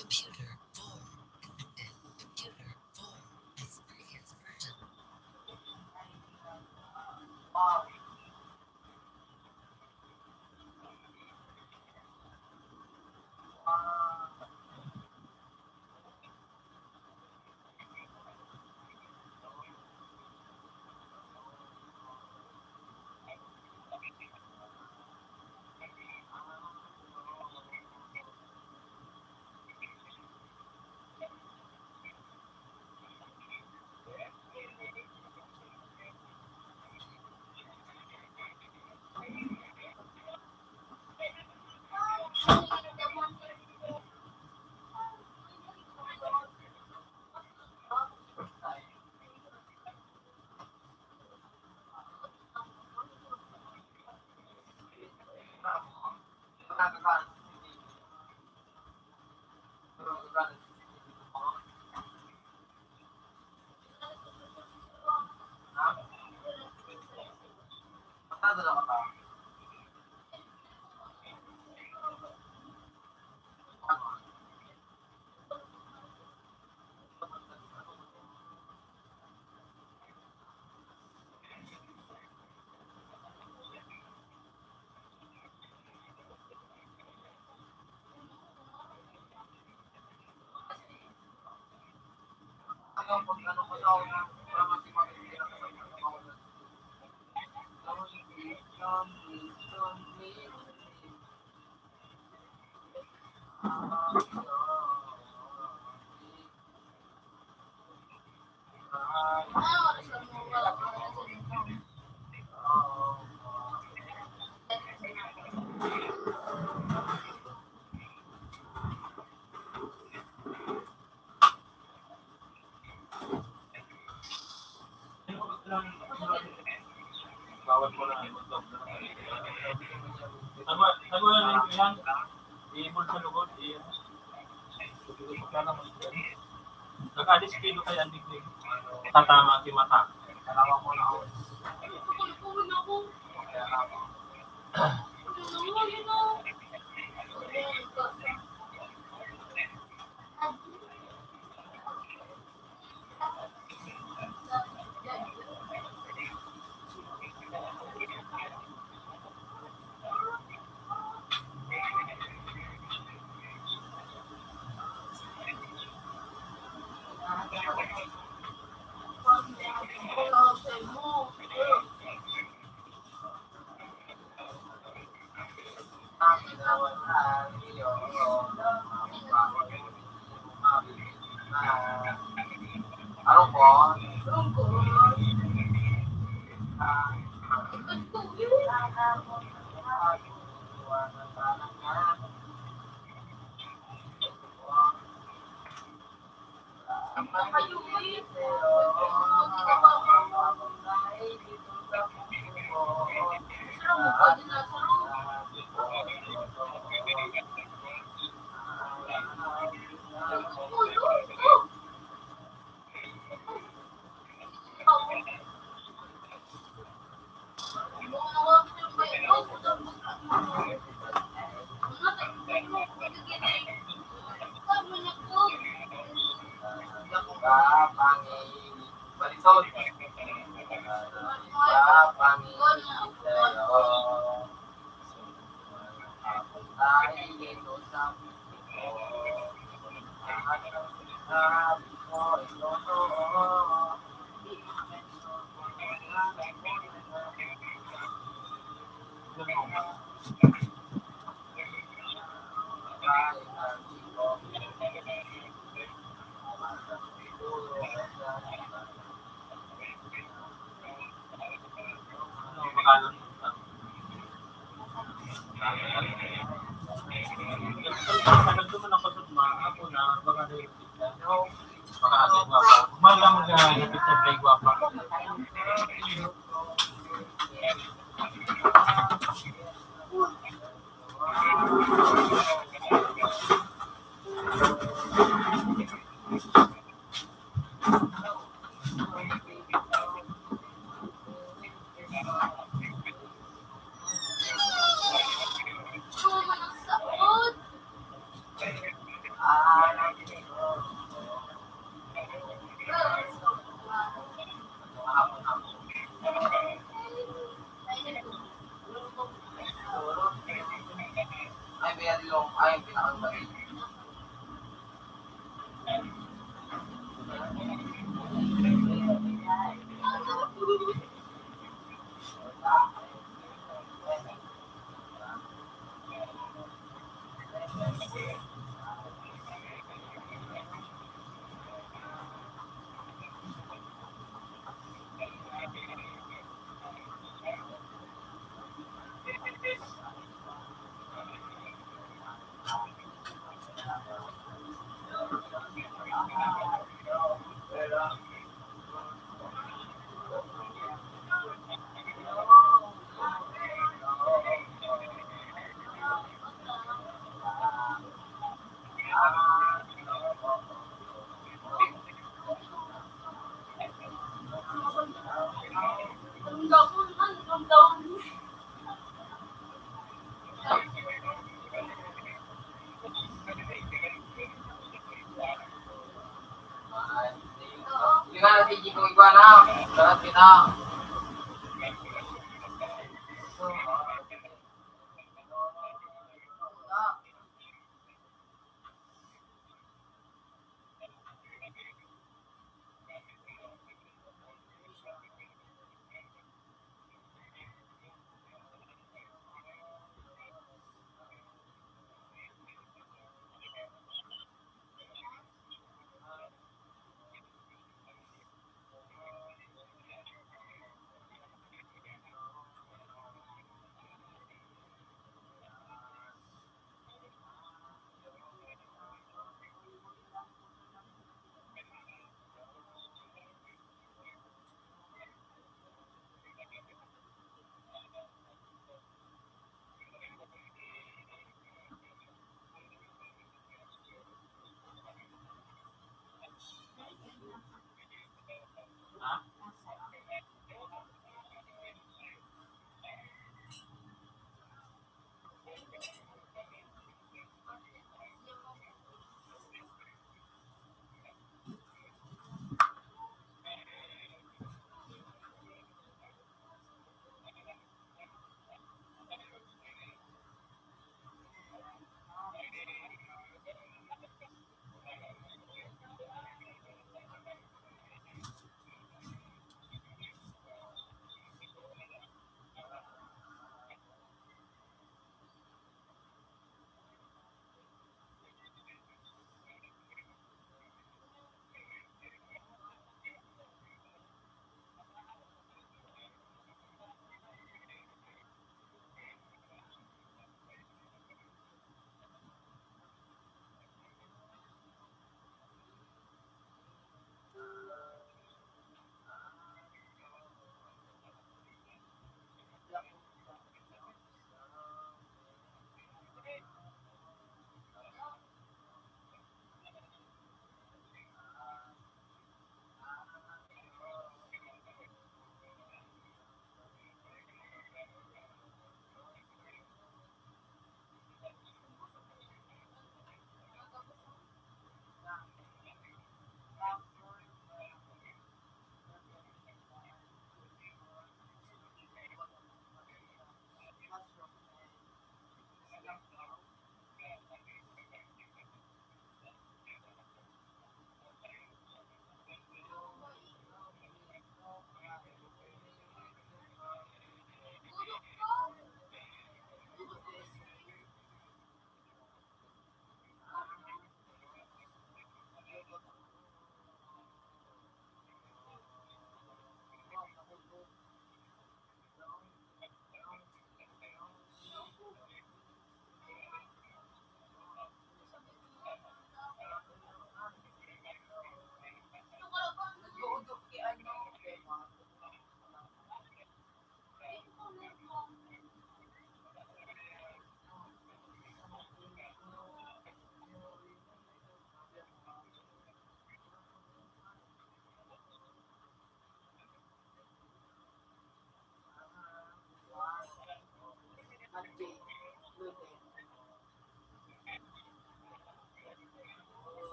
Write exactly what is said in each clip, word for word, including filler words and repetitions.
Computer four connected. Computer four as previous version. Bawat mo na, ano, ano, ano na lang yan? Ibon sa lugod, eh. Nag-adis kayo kay Andy Queen. Tatama si mata. Tanawa ko na ako.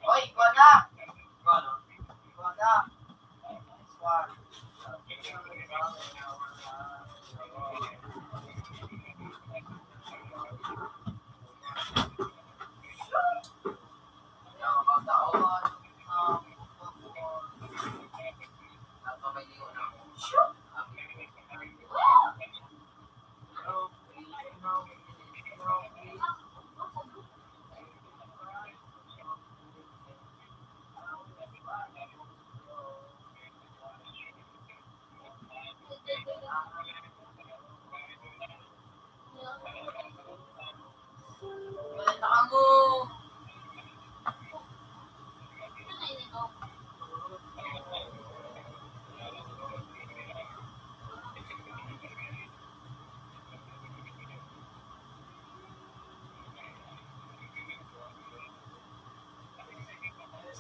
Oy, kuha na! Kuha na! Kuha na! Nice one.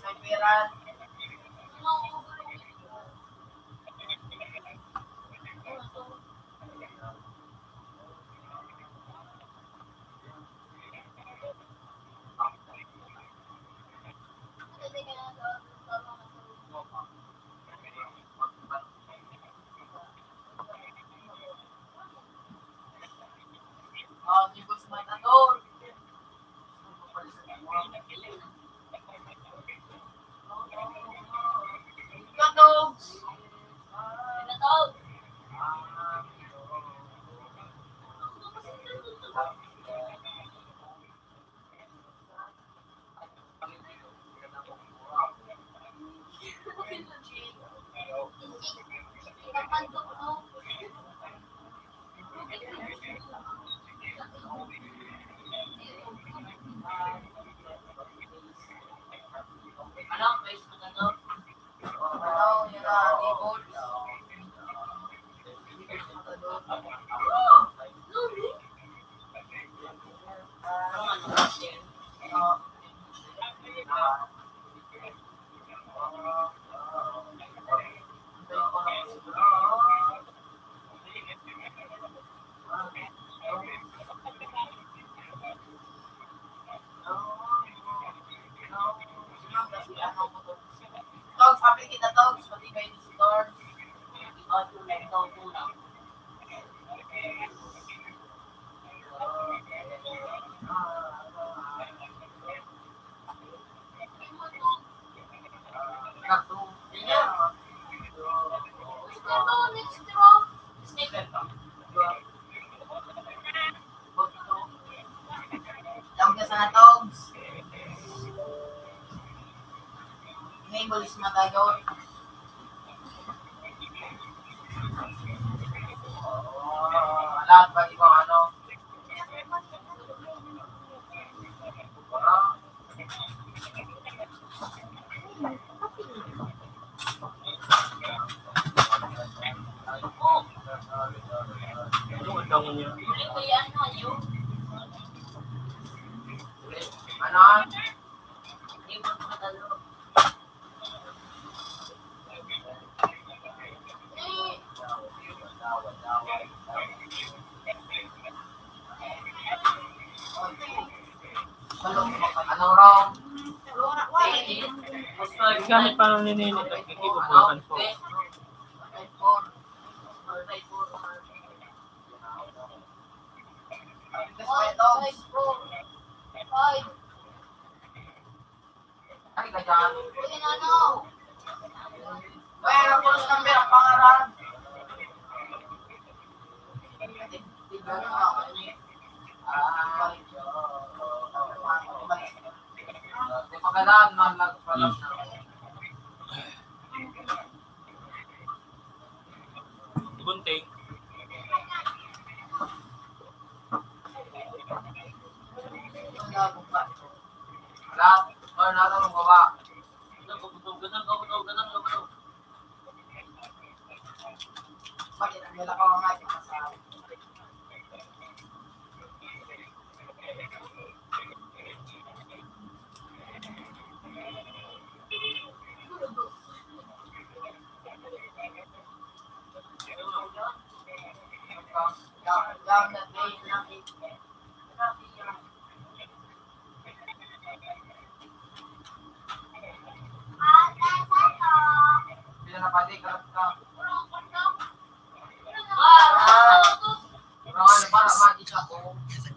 May pera. Ah, di ko si Matador. Ikaw, Togs. Ikaw, Togs. Togs, happy kita, Togs. Pati kayo ni si Lord. Ikaw, Lord, ikaw, Lord. Lampas na, Togs. May bulis na tayo. Oh, lahat ba ibang ano? Ano? Ano raw? Gamit pa nung ninili, nagkikibubukan po. Ay, ka dyan. Uy, ano? Uy, ano, post number ang pangalan? Ah, di pagalan, man, nagpalas na. Gunting. Lahat, or nasa mong baba. Bakit ang nila ko nga yung kasal? Have a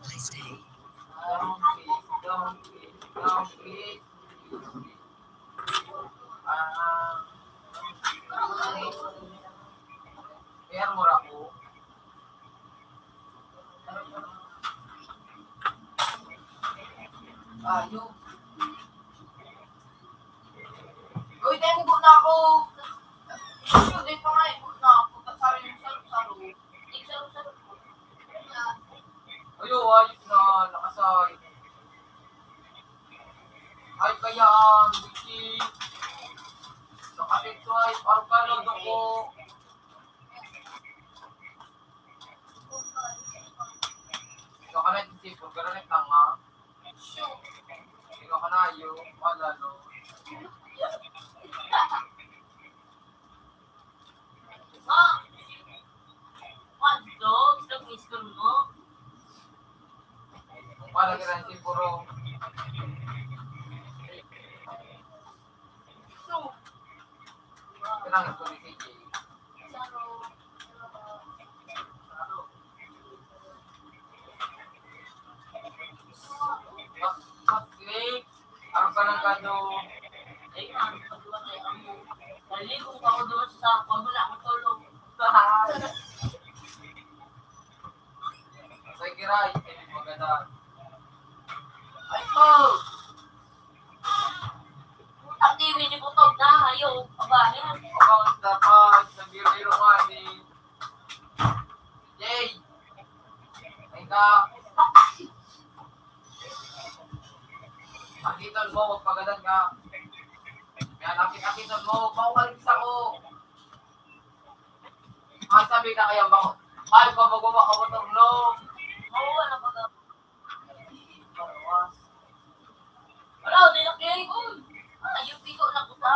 nice day. Kaya mura ko. Ayo. Uy, tayo mo na ako. Uy, di pa nga, ibo na ako. Tasari yung salo-salo. Nagsalo-salo ko. Ayo, ayos na. Nakasay. Ay, kaya, Vicky. Sa kapit ko, ay, parang gano'n ako. Ikaw ka na, sipon ka na, nagtanga. Kailan siguro? Kailangan ko ni C J. Mas, mas late. Ang kanang kado. Ay, ang pagduwa kay amo. Naligo pa ako doon sa pagmula ko tulog. Sa Giray, eh, maganda. Ay, po! Ang T V ni Butog na, ayaw, aba, yan. Abang dapat sa Giray, Romani. Yay! Ay ka! Akiton mo, magpagadan ka. Yan, akit-akiton mo, paubalik sa ko. Ay, sabi ka kaya ba? Ay, pamagawa ka motor, no? Mawa na pag- Wala, di na play ko. Ayun, pito na puta.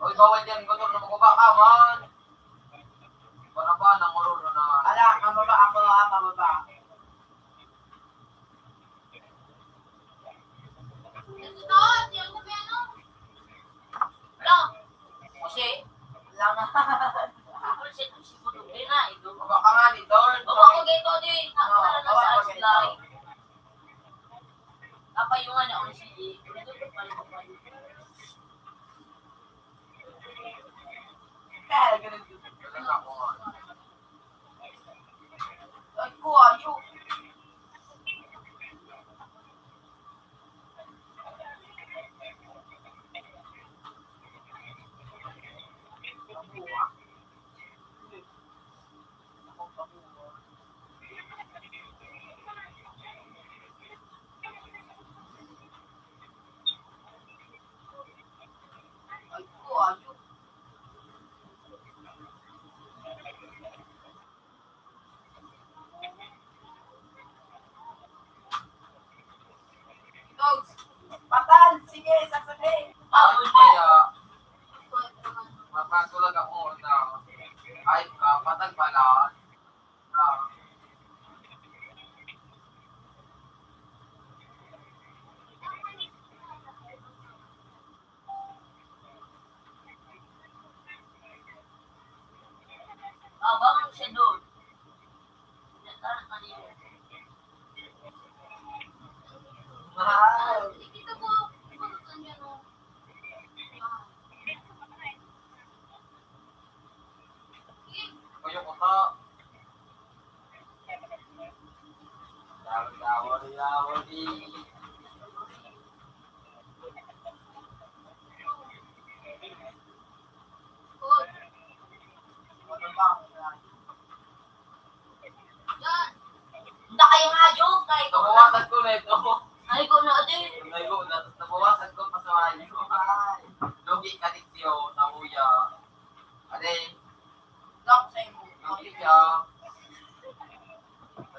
Oy, bawal yan. Gutom na, magbaba ka, man. Wala pa, nangururo na. Ala, mababa ako, ah, mababa. Wala. Kasi, wala nga. Kasi, kasi, baka nga ni Don. Baka ko dito, di. Oo, baka ko dito. Apa yung ano, ang sige. Ay, kuwayo. Dogs, patal, sige, saksakin. Kaya, mapasulag ako na, ay, kapatag pala. Ah. Abang siya doon. Wow! Kayo ko ta. Dawa, dawa, dawa, di. Hindi kayo nga, joke, kay ko. Nabawasan ko na ito. Ay, ko na, ate. Ay, ko na. Nabawasan ko pa sa bahay ko. Ay, lugi ka, Tityo, sa kuya. Ate. Lock sa imo. Lugi ka.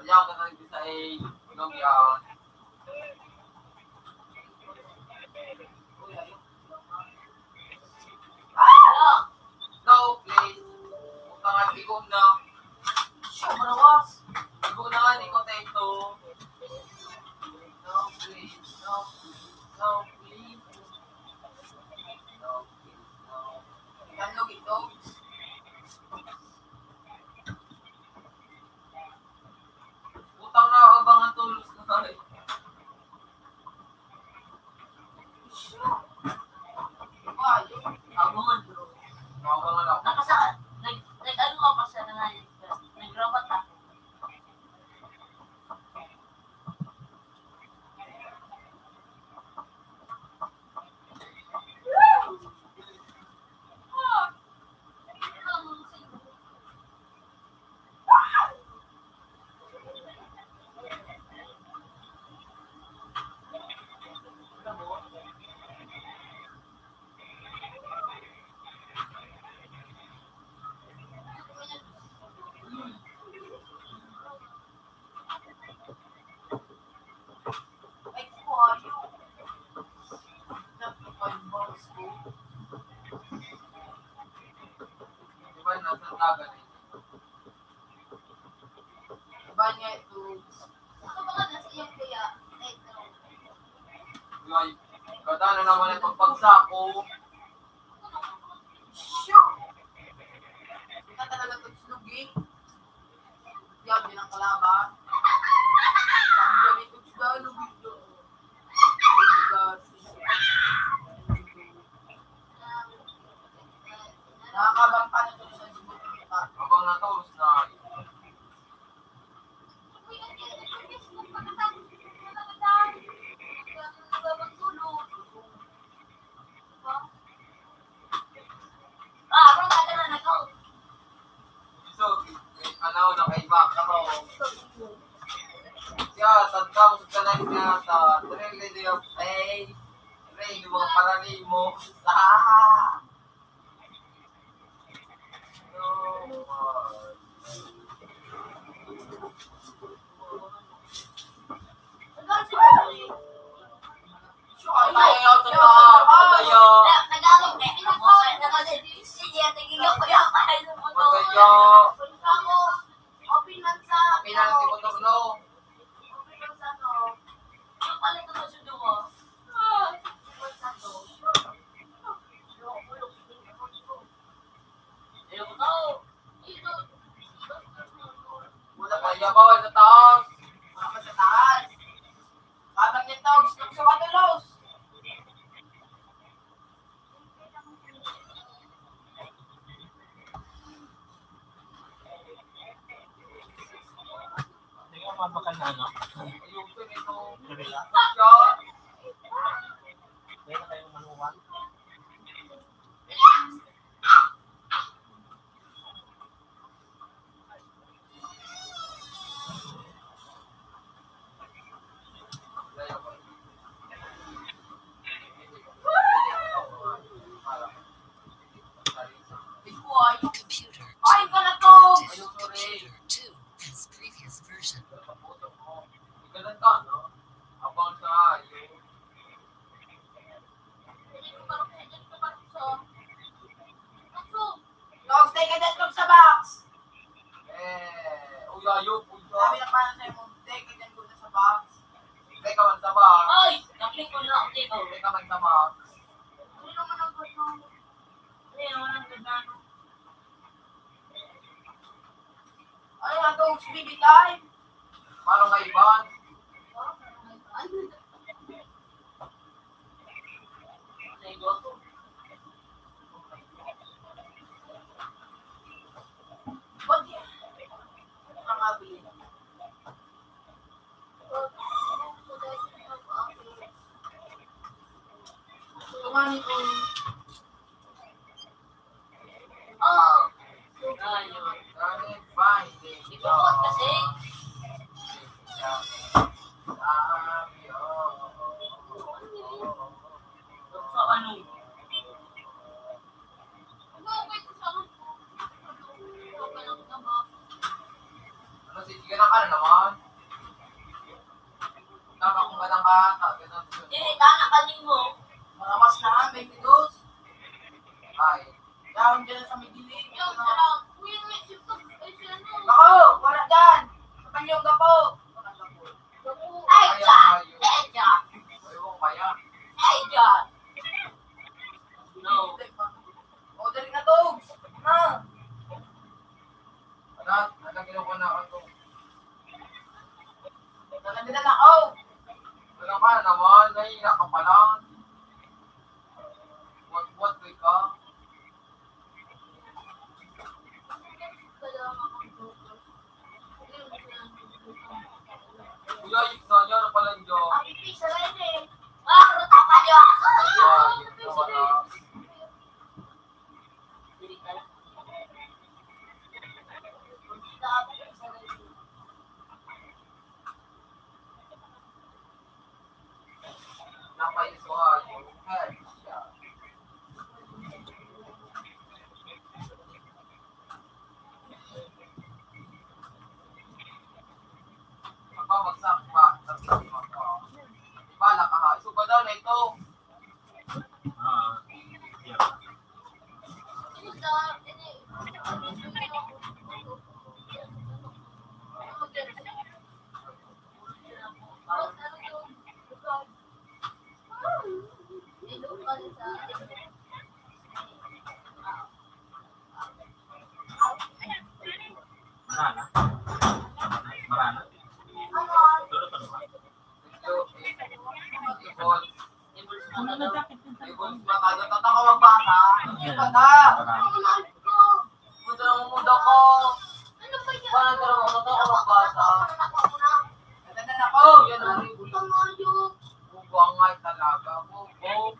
Ayaw ka na sa, eh, lugi, ah. Hello. No, please. Huwag ka nga tigom na. Siya, marawas. Tigom na nga, di ko tayo ito. No, please. No, please. No, please. No, please. No. Yan, lugi, dogs. Utang na ako, bang ang tulos ko, pare? Ako man, bro. Ako man ako. Nakasa-, nag-, nag-ano ka pa siya na ngayon? Nag-robot ka? Iba niya ito. Ako ba ka na sa iyong kuya? Ay, ito. Yoy, kada na naman ang pagpagsa ko. Sure. Kita talaga ito, Lugi. Yan, din ang kalaban. Sabi niya, ito, Lugi, Lugi. Nakakabang pa na ito sa Lugi. Habang natapos na, So, ano, nakaiba ka ba? Siya, tagkang ka lang niya sa Trinity of Faith. May mga paralimo. Ah! Tagalog, eh. Sige, tingin ko, kaya pa rin mo to. Open man sa, open lang, di mo to, no? Open man sa, no? Yung pala ito, sundo mo. Wala pa, yabaw sa taas. Wala pa sa taas. Habang nito, gusto ko sa matulos. Hindi ka mabakal na ano? Karela? Kaya na kayong manuwan? Computer. Ay, ka na to! Computer two has previous version. Ganun ka, no? Abang sa ayun. Tapos tayo ka dyan sa box. Eh, uy, ayaw, uy, sabi ng panatay mo, "Take it and put it sa box." Take ka man sa box. Ay! Naklik ko na, take ko. Take ka man sa box. Ano naman ang gusto mo? Ano naman ang gusto mo? Ay, atong bibitay. Parang kaibahan. Ito nga nitong Oh! Ibukot kasi. Sa ano? Ano, sige na ka na naman. Tama kung walang kahata, ganun. Dili, tana ka nimo. Mga mas na, twenty-dos. Ay, down dyan sa may gilid. Yo, sarap. Uy, may sipag, ay, siya na. Ako, wala dyan. Sa kanyang gapo. Walang gapo. Gapo. Ay, dyan. Ay, dyan. Ay, dyan. Ay, dyan. No. O, dali na to. Na. Anak, anak, kinukuha na ako. Nagdala na ako. Wala ka naman, nahiya ka pa lang. What, what, ka? Kuya, yun na, yan ang palanggyo. Ang pipisa rin eh. Ah, ruta pa yun. Kuya, yun na pala. Marana. Marana. Ano na jacket nito? Marana. Bubuang nga talaga. Bubuang.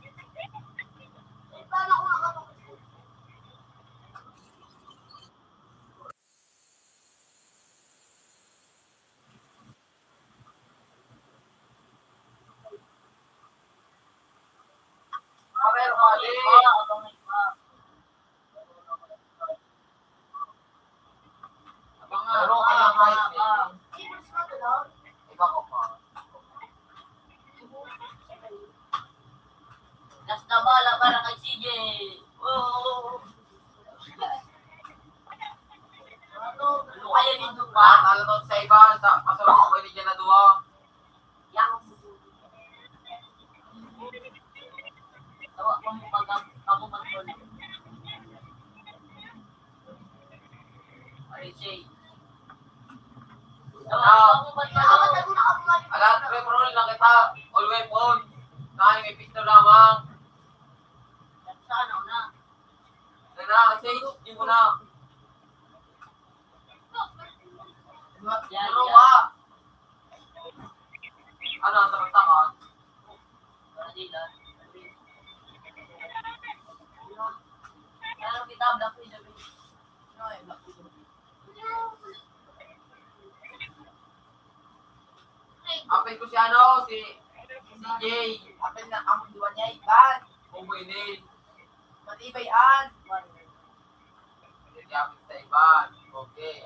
Pero kaya nga, iba ko pa. Last na bala para kay C J. Oh. Ano kaya nito pa? Alam mo sa iba, sa pasok ko ni dyan na duwa. Yang. Tawa ko mo pag-, pag-, pag-, Ay, Jay. Tawa ko mo pag-, Ala, pre, bro, lang kita. All weapon. Kaya may pistol lamang. Saan ako na? Tara, Jay, di mo na. Yan, Bro, yan. Ah. Ano, sa kanta ka? Manila. Ano kita, Black Widow? No, eh, Black Widow. Apil ko si ano, si, si Jay. Apil na, ang duwa niya, Ivan. Kung may name. Matibay an. Sige, apil sa Ivan. Okay.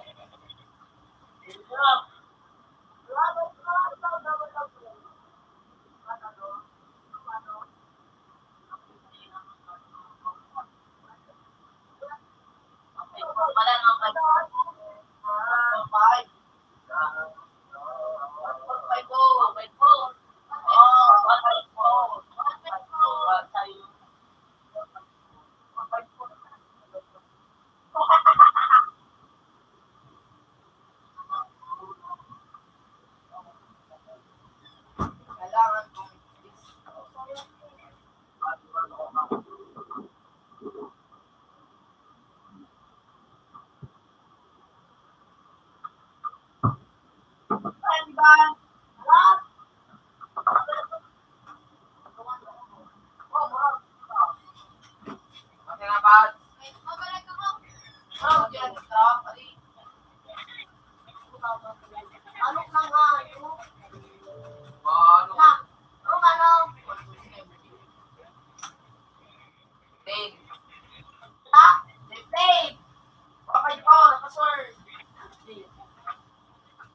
Plane. Ha? May plane. Bakay po, nakasor.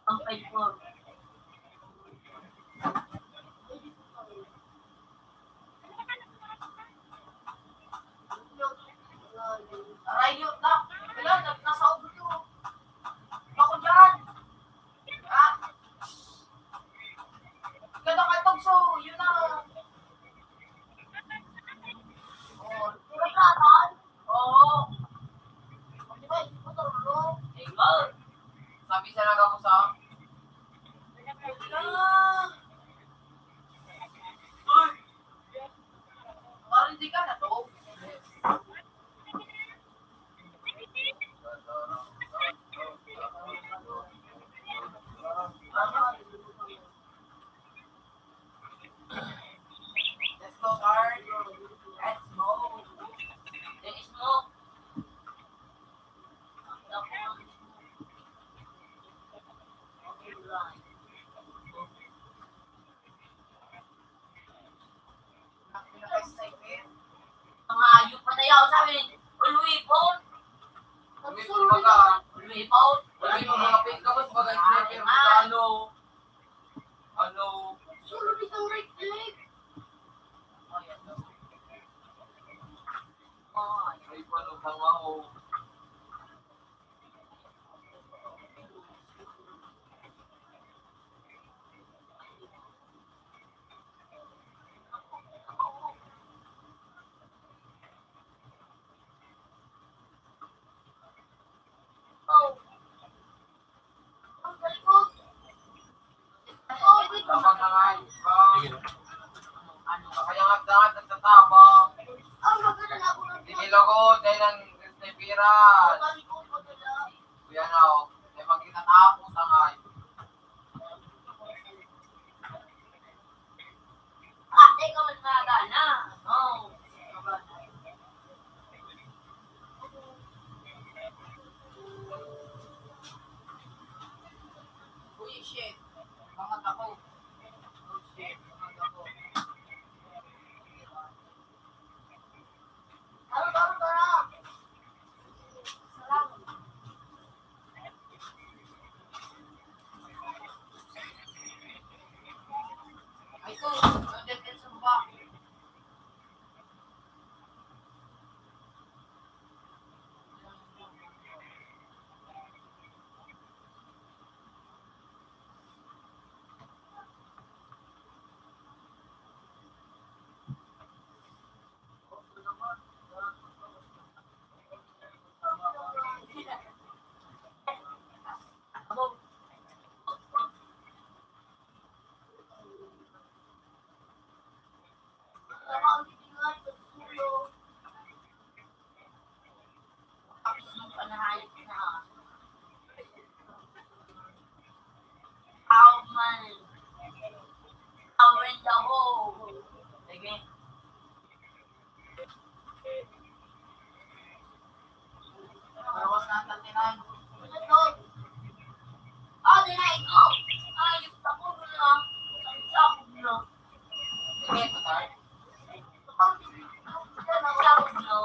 Bakay po. Aray, yun na. Wala, nag-, nasa ubo to. Bako dyan. Ah. Ganda ka, Tugso. Yun na. Oh, di ba, Brad? Oo. Di ba, hindi ko tulog? Sabi sa nagawa ko sa... Ah. Uy! Parang di ka na to. Let's go, Carl. Let's go. Let's go. Mga hayop, patay ako sa amin. Ulwi po. Ulwi po, baga. Ulwi po. Ulwi po, mga pink ka, mas baga sniper, ano? Ano? Solo nitong right click. Ay, ano? Ay, ano ba nga, oh? Kapag mga ano, kaya nga dapat nagtatapang. Tinilogod dahil ang Crispy Piran. Kuya na, oh. May magkita tapos ang ay. Ah, ikaw mas magana. Oh. Uy, shit. Mga tako. Oh, shit. Mga tako. How many? How in the hole? Sige. Parawas na ang tagtinan. Ah, dinaig ko. Ayos ako na. Ang sakit na. Sige, tutar. Ang sakit na. Ang sakit na.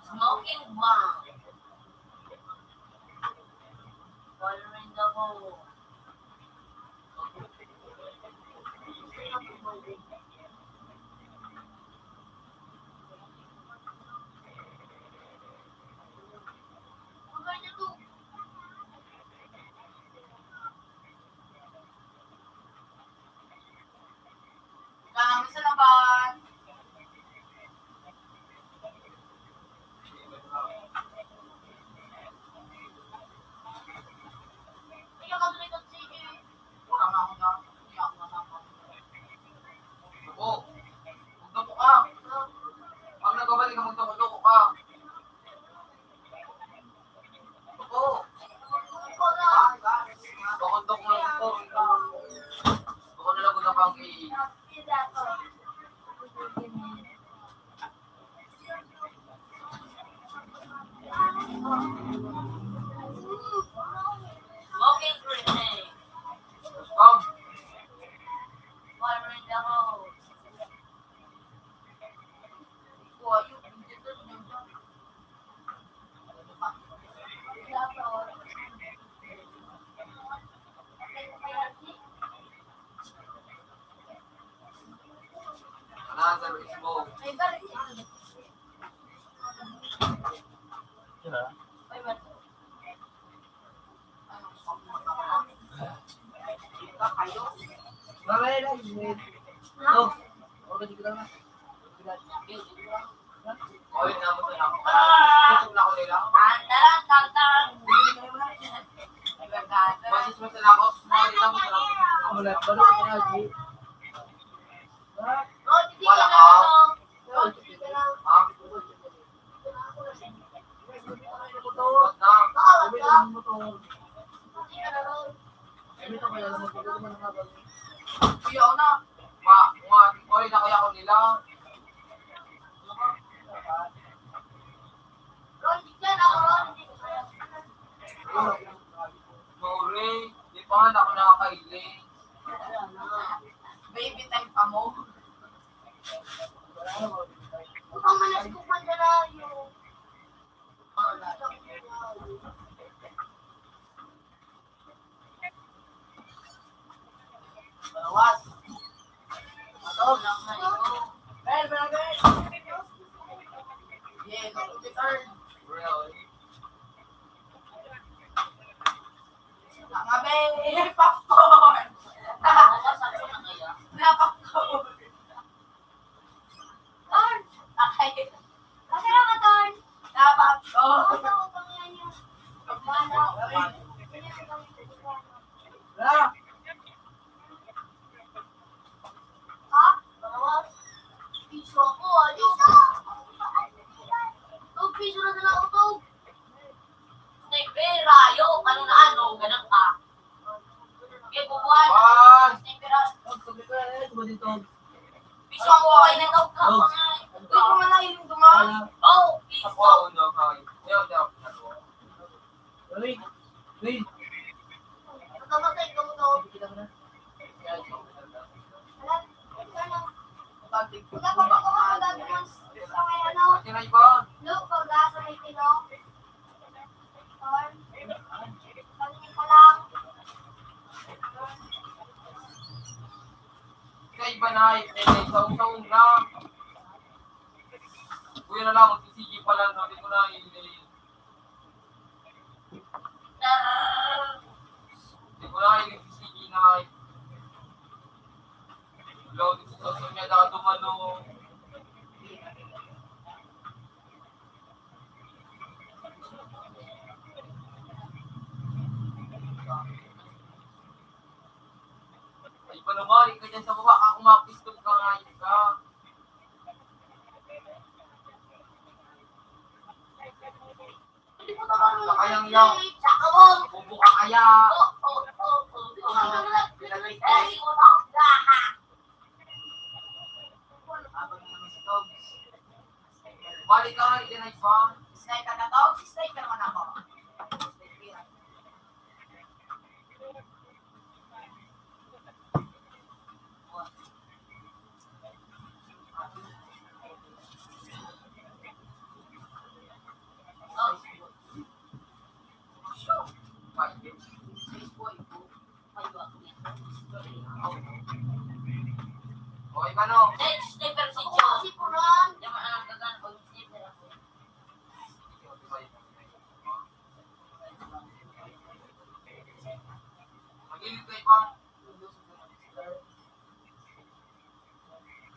Smoking bomb. Following the hole. Salamat, salamat. Oo. Magdako ka. Pag nagbabalik ka, magdako-dako ka. Oo. Pakundok mo lang po. Baka na lang po na pang i- Smoking grenade. Bomb. Fire in the hole. Another smoke. Sila. Mamaya na, eh. Oh, oras ko lang na. Oy, namo to, namo. Kusog na ako nila. Tantaran, tantaran. Basis mo sila ako. Small lang mo sila. Wala pa rin, wala, di. Wala ka. Ha? Wala. Ayaw na. Ma, ma, oy, na kaya ko nila. Sorry, di pa nga ako nakakailing. Baby time pa mo. Ang manas ko pa dalayo. Bawas. Ato. Bel, bel, bel. Yeah, go to the turn. Really? Mga bel, popcorn. Piso ako, ay, nataw ka, Dogs. Uy, kung ano yung dumaan. Oh, piso. Ako, ano, kay. Ayaw, ayaw, ayaw. Uy, uy. Ito, masay, ito, ito. Wala pa ako, wala pa ako, wala pa ako, wala pa ako, Tinay ba? Lo, pag-asa may tino. Or, kami pa lang. Kay Banay, eh, may saong-saong na. Kuya na lang, magsisigi pa lang, sabi ko na, eh, eh. Hindi ko na, eh, magsisigi na, eh. Hello, dito sa social media, ito, ano. Ay, panumalik ka dyan sa baba. Ako, mapistol ka nga, ka. Kayang yaw. Bubo ka kaya. Balik ka, hindi na iba. Sniper na to? Sniper man ako. Okay, paano? Next, sniper si Joe. Yung mga nagkakan, pag sniper ako. Magilid kayo pa.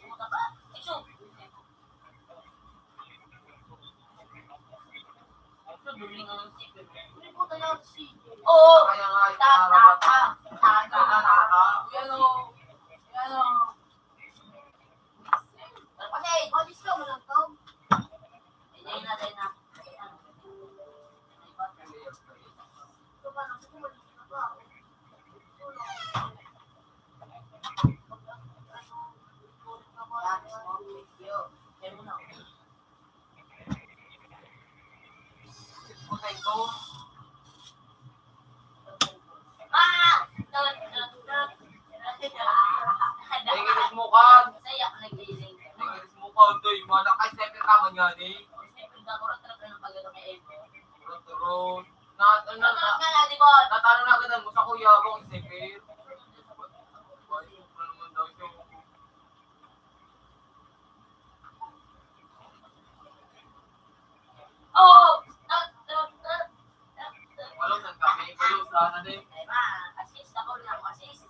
Pumunta ka? Exo! Oo. Kaya nga, ta, ta, ta, ta, ta, ta. Yan o. Yan o. Kasi, alis ka, walang tao. Hindi na, hindi na. Ay, ginis mo kan. Ay, ginis mo kan, doy. Mana kay sniper ka man yan, eh. Turon, turon. Na, na, na, na, di ba? Natalo na agad ang gusto ko, yabang, sniper. Ay, ano naman daw siya? Oh! Walo, saan kami? Walo, saan na din? Ay, ma, assist ako lang, assist.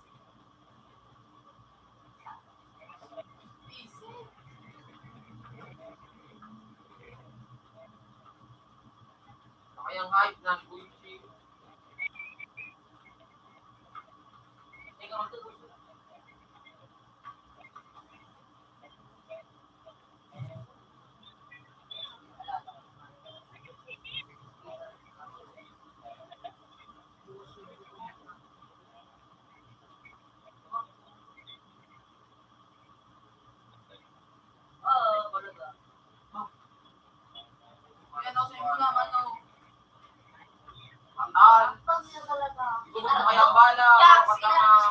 Kayang hype na ni Kuya Chico. Teka, magtutuloy. Ayan, o, sa'yo mo naman, o. Andan. Gusto mo kaya ang bala? Yes, yes.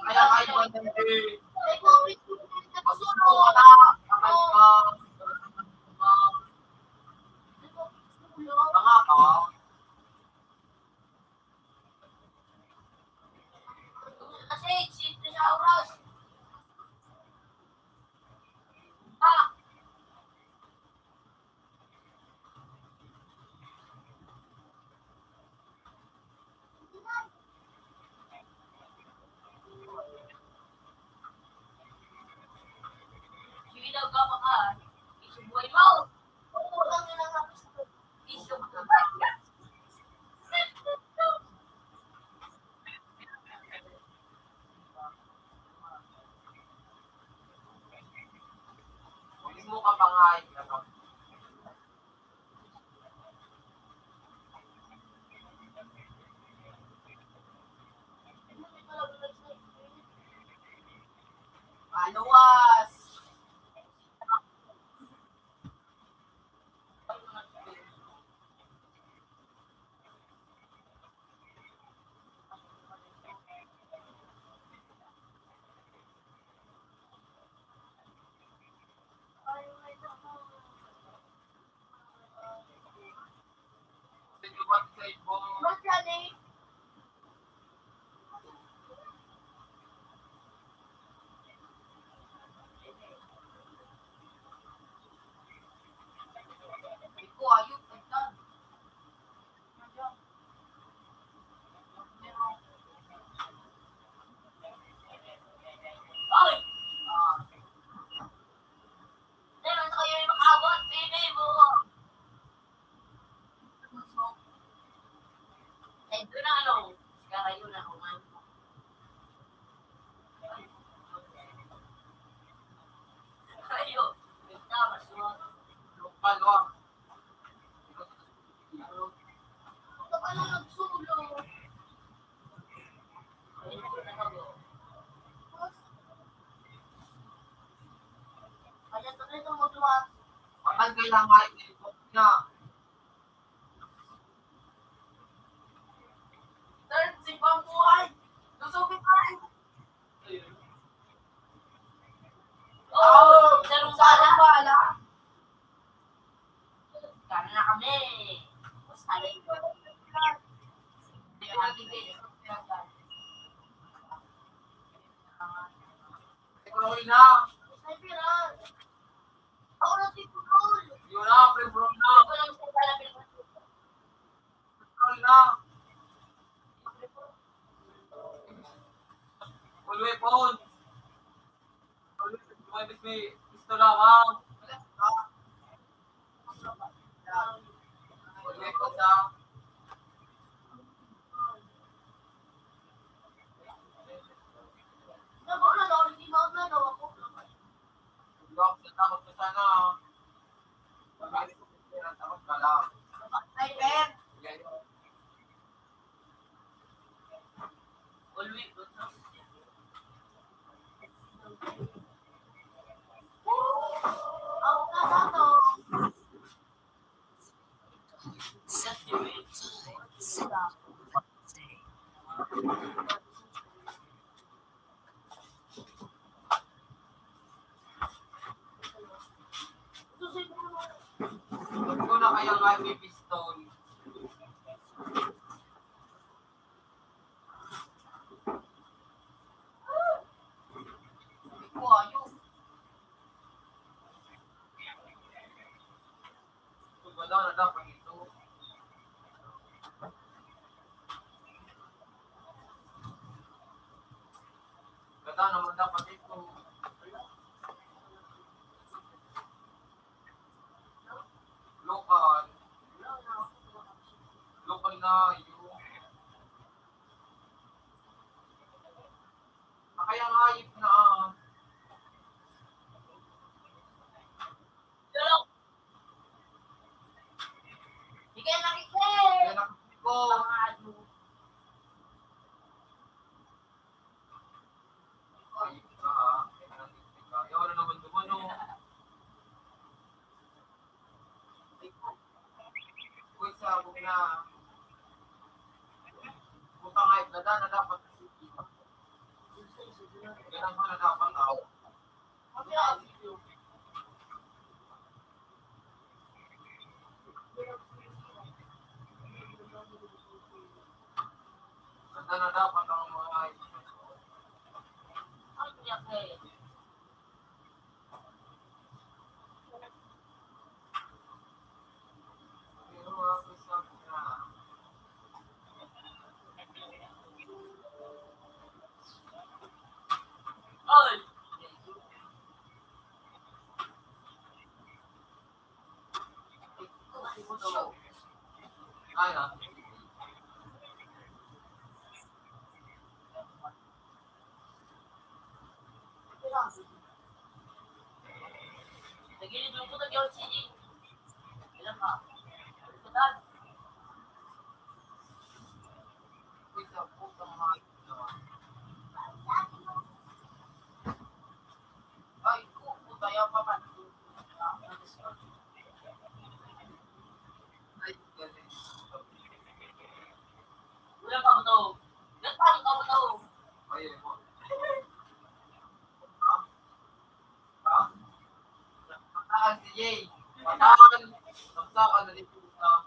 Kaya kayo ang hindi. Masuko ka na. Kapag ka. Mga ka. Kasi, siyempre sa oras. Ah! Kailangan i-report na. Third, si Pambuhay. Lusubit tayo. Oh, sarong bala, bala. Gana na kami. Basta rin. Ikaw na. Yun na, pre, bro, na. Pre, bro, na. All weapon. All weapon, may pistola, ma'am. All weapon, ah. Lock, natakot ka sana, ah. Pag-alis ko, takot ka lang. Ay, Ben. Yan yun. All week, good na. Ako na to. Ito na kaya nga may pistol. Ito, ayun. Ito, wala na dapat ito. Ganda naman dapat ito. Lokal. Lokal na yun. Kaya nga, ayip na. Hindi kayo nakikita. Kaya nakikita ko. Mga ano. Ayun na, ah. Kaya na, kaya na naman dumano. Uy, sabog na. Butang ay, nada na dapat. Ganun mo na dapat, tao. Ganda na dapat ang mga Nagilid lang po, nag-yawag si Ilan ka? Kutan. Uy, sa putang mga ito. Ay, ko, puta, yaw pa man. Ay, galing. Wala pa ako to. Wala pa ako to. Ay, ay, po. Ha? Patahan si Jay. Patahan. Saksakan na dito. Ah!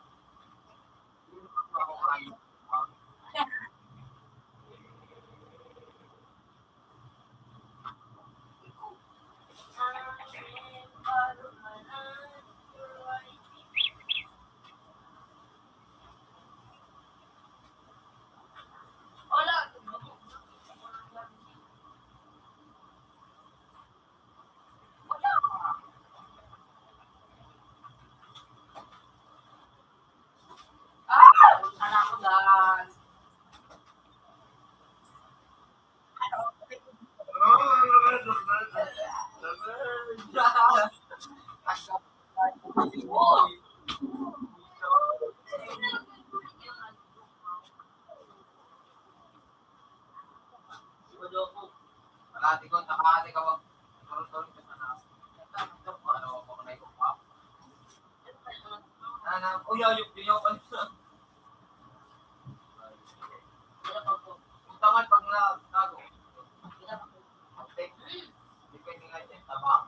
Anak ko, guys. Malati ko, nakahali ka mag-turun-turun ka sana. Ano, mga may kupa. Kuya, yung, yung, ano sa? Tangan pag natago. Depende nga dyan, tabang.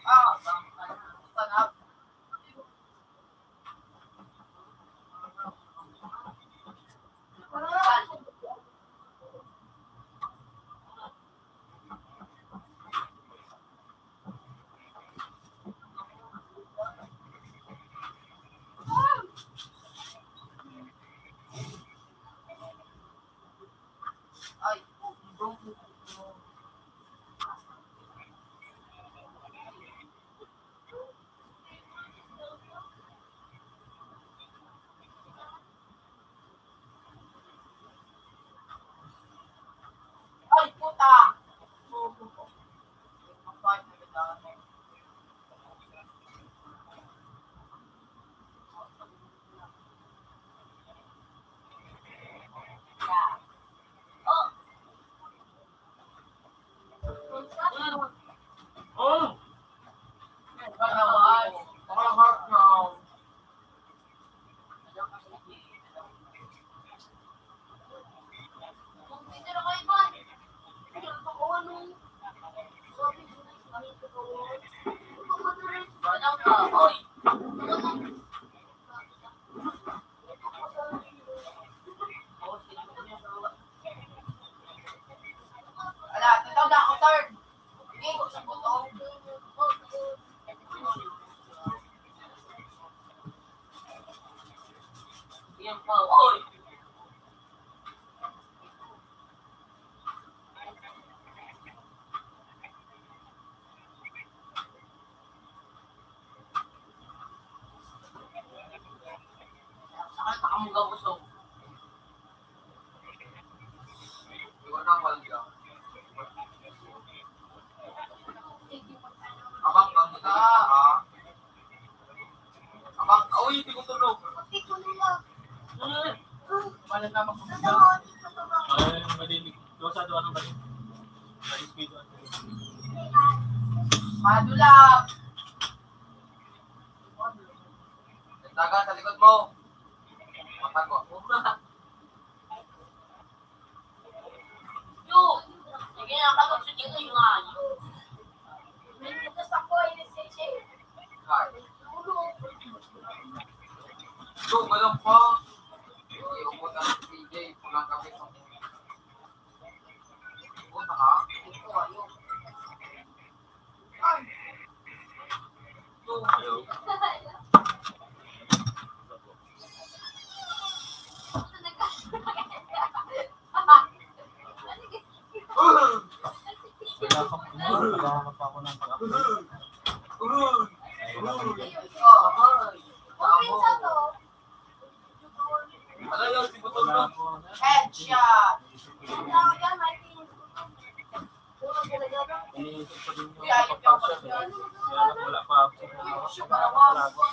Ah, tangan. Ay, puta! Oh! Ala, tataw na ako, third. Sige, kung sa buto. Yan pa, oy. Sakit na kamuga ko, so. Iwan na, Walda. Abang kang kita, ha? Abang, uy, hindi ko tulog. Wala na ako. Ay, madinig. Doon sa doon, ano ba yun? Madinig ko. Madulap. Taga sa likod mo. Mata ko. Yo, sige na, kapag sa tingin nga. May butas ako, ini si Che. Ay. Yo, walang pa. Yo, yung butas ni P J, pulang kami sa butas, ha? Ito, ayun. Kailangan pa, kailangan pa ako ng pag-upload. Headshot! Wala pa.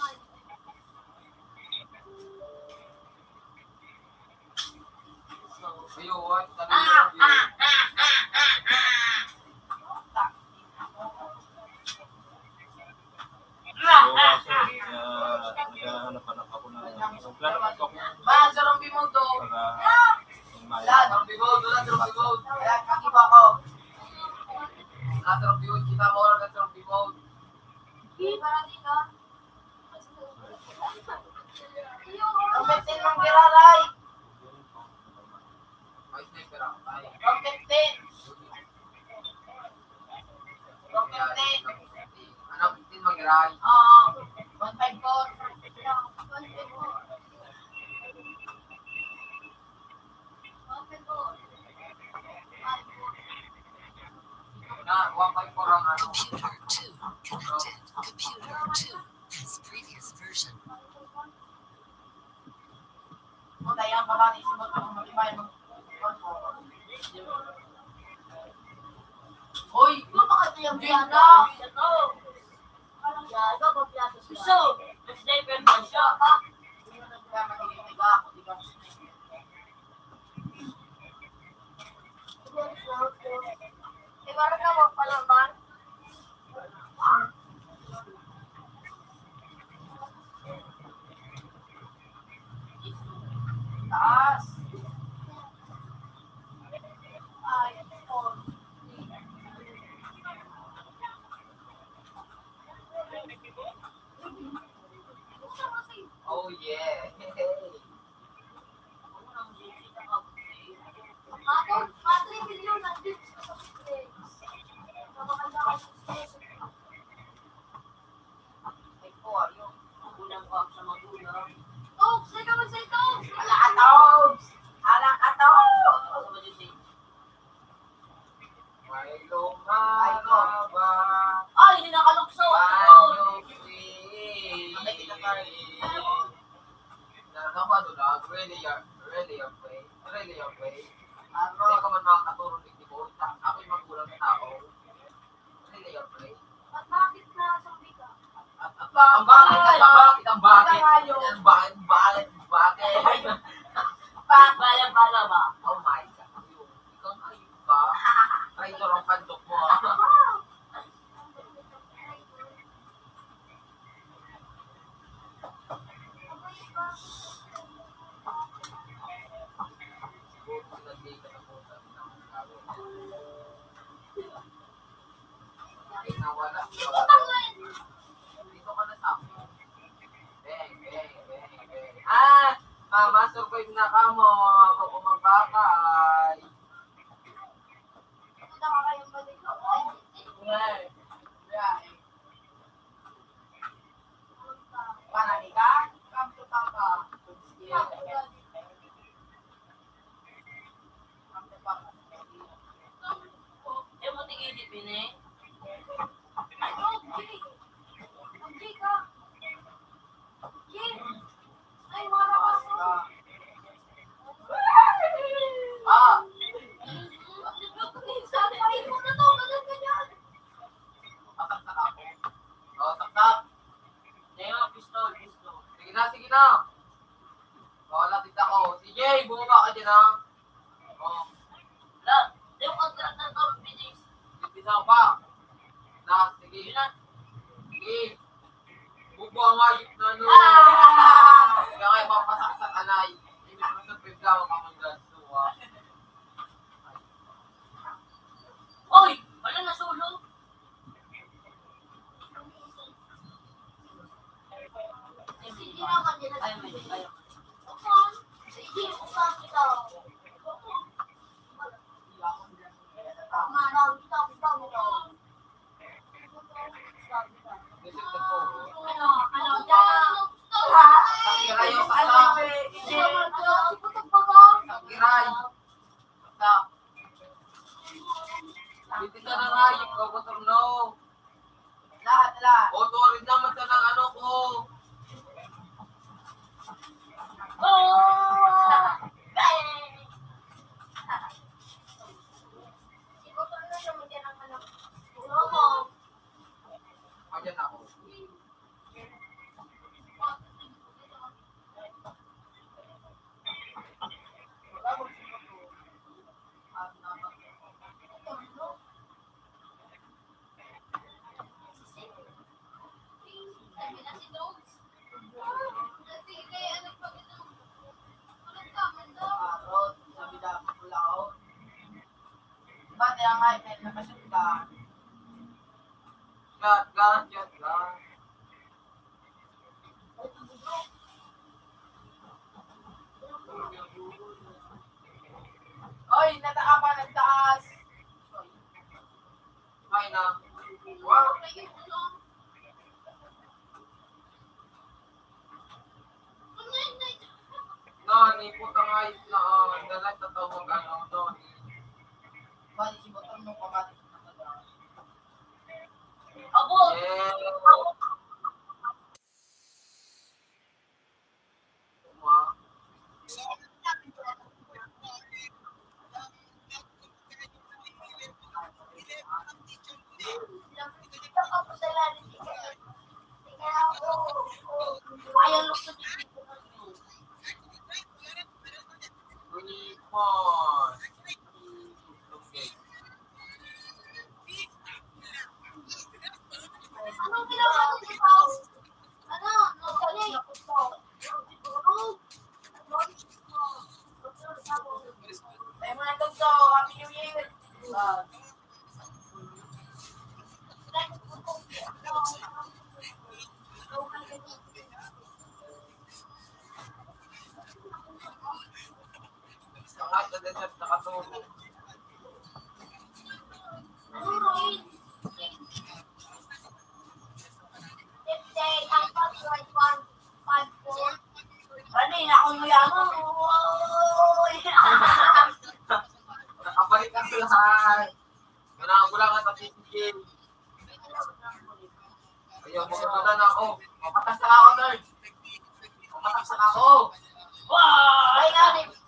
So, kaso, ah, naghahanap-hanap ako ng, so, plano ko para, wala, sarong bimod, oh. Wala, sarong bimod, wala, sarong bimod. Wala, kaki ba ako? Wala, sarong bimod, kita mo, wala, sarong bimod. Ang betin mong giraray. Ang betin. Ang betin. Ano, betin mong giraray? Oo. One five four. One five four. Computer two connected. Computer two has previous version. Hoy, ito pa kasi yung biyana. Gusto, nag-sniper ba siya? Ibarat na mo palang Oh, yeah. Patong, patri bilyon ang views ko sa Netflix. Namakanta ko sa Facebook. Ay po, ayun. Unang ko sa magulang. Tobs, ikaw sa Tobs! Wala ka, Tobs! Wala ka, Tobs! Sa Malaysia. May lumababa. Ay, hindi nakalukso! Paano si Nagkakado na, really your, really your play, really your play. Hindi ka man makakatulong dito ko. Ako'y magulang na tao. Really your play. At bakit na sa Amerika? At, at, ang bakit, at ang bakit, ang bakit, Ang bakit. Ang bakit, bakit, bakit. Bakit? Bala-bala ba? Oh my God. Ikaw na yun ba? Ay, ito ang pandok mo. Nawala. Dito ka na sa akin. Beng, beng, beng, beng. Ah, ah, ma-survive na ka mo. Ako kumabakay. Ngay. Ngay. Panani ka? Come to Papa. Come to Papa. Yung mo tingin di pini? Ay, okay. Okay ka. Okay. Ay, marakas mo. Ah! Minsan, ay, mo na to, ganun, ganyan. Mataktak ako. Oh, taktak. Sige na, sige na. Sige na, sige na. Wala, tita ko. C J, bumaba ka dyan, ha? Oh. La, yung contract na to, Phoenix. Umpisa pa. Na, sige. Yun na. Sige. Bubo ang hayop na, no? Ah! Kaya kayo mapasaksak, anay. Hindi ko sa pagkawa ka mong ganso, ha? Oy! Wala na solo. Sige na, mag-, ay, may, ay, Isip na po. Ano, ano, dyan. Sakiray, saksak. Sakiray. Saksak. Hindi ka na nga, ikaw ba, no? Lahat, lahat. O, tuwarin naman ka ng ano ko. Oh! Ayan ako. Arot, sabi na, pulaw. Ba't yung hype na nakashoot ka? Shot ka, shot ka. Oy, nataas pa, nagtaas. Ay na. Wow. Nani, putang ayos na, oh. Dalag na tawag, ano, no. Bali, si Botong nung pamati. Abo! Yeah. Ayaw lukso dito. Anong ginagawa mo dito? Ano? Ano? Ay, mga tugso, Happy New Year! Ah. Kanina akong yaman. Uy! Nakabalik ang lahat. Wala, wala ka sa T P G. Ayaw, magkakala na ako. Mapatas na ako, Lord. Mapatas na ako. Ay, nga, ni-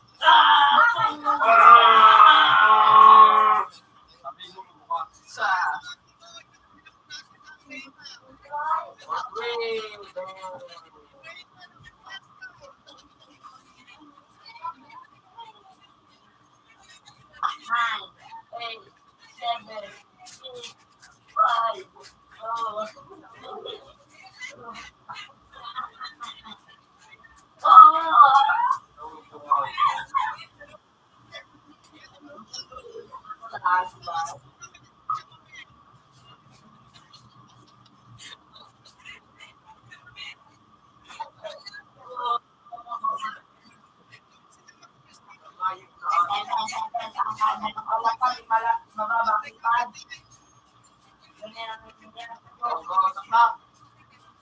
Sa Nine, eight, seven, six, five, four.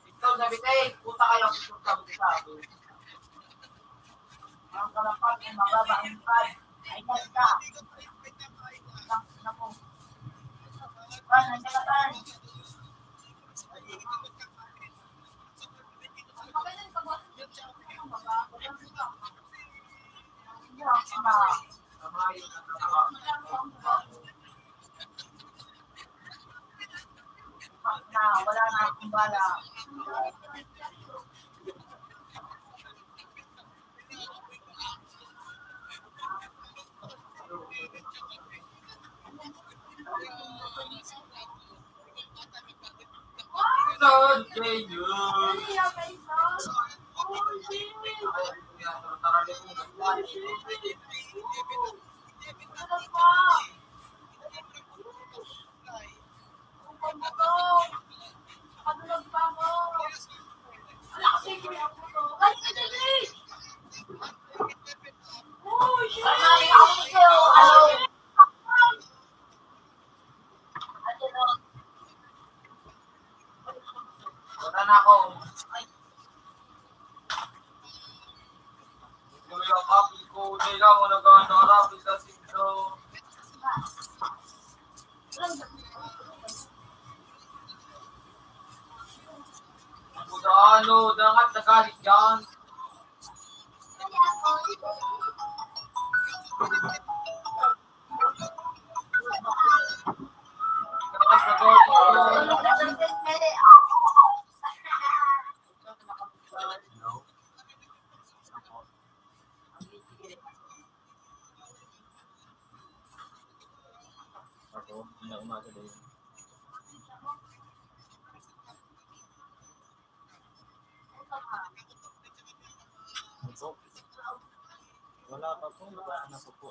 Ikaw, sabi tayo, puta kayo, puta, puta. Ang karapat ay mababa ang pad. Ay, ganda. Naku, naku. Pan, nandiyan ka, pan. Na, wala na akong bala. Wala na ako. Kuya Papi ko, di lang ako naghahanap sa sindo. Ano, dangat na galit yan. Ako, na umaga din. Ito. Wala pa po, wala na po po.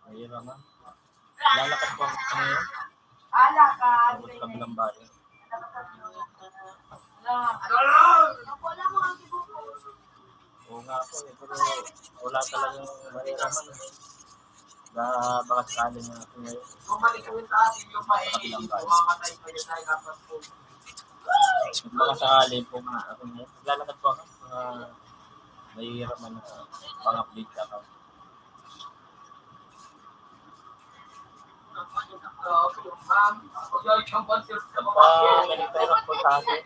Mahirap na. Lalakad po ako ngayon. Lalakad. Sa kabilang bayan. Oo nga po, eh, pero wala talagang mahiraman. Ba, baka sakali nga ako ngayon. Bumalik kami sa ating lupain, mamamatay kayo tayo dapat po. Baka sakali po nga ako ngayon. Naglalakad po ako. Mga mahihirap man, pang-update ako. Pag-monitor po sa akin.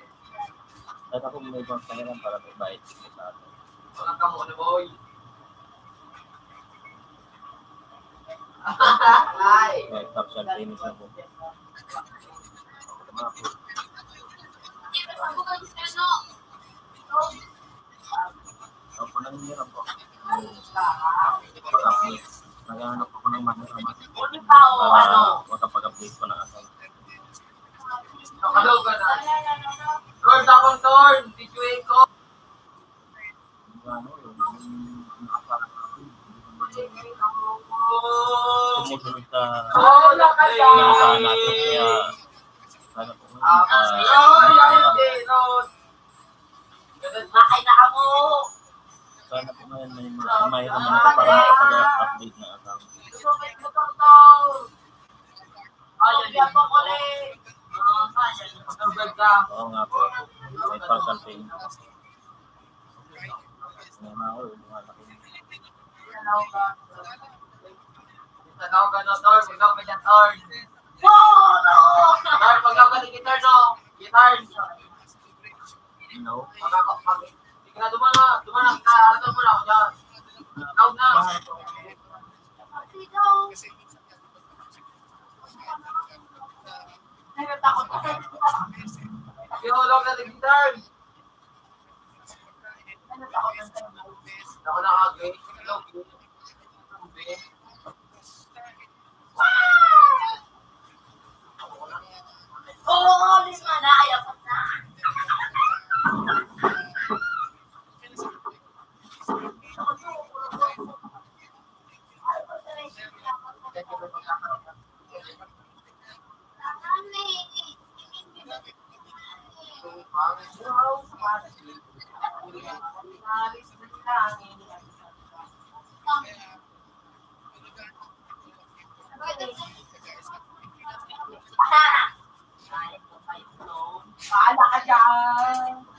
Dahil ako may ibang pangalan para may bayad sa akin. Ay, partial payment na po. Opo, nangingiram po. Naghahanap ako ng mahirap. Para makapag-update po ng account. Lord, akong turn. Video ko. Ano, yung, yung, yung, sumusunod sa Oh, nakasal. Inaasahan natin. Kaya, sana po, Ah, ah, Lord, Lord. Bakit na kamo? Sana po ngayon may ma-, may ano na para makapag-update na account. Susunod mo to, to. Ayun, yan po, kulit. Ah, ayun, susunod ka. Oo nga po. May partial payment. Tanaw ka, no, Tor? Ikaw ka dyan, Tor. No! No! Tor, pag ako ni guitar, no? Guitar. No. Pag ako, pag, sige na, duman na, duman na, ka, ano mo na ako dyan? Tawag na. Ay, natakot ako. Yung ulog na guitar. Ako na, okay. Oo, lima na, ay, apat na. Bahala ka dyan.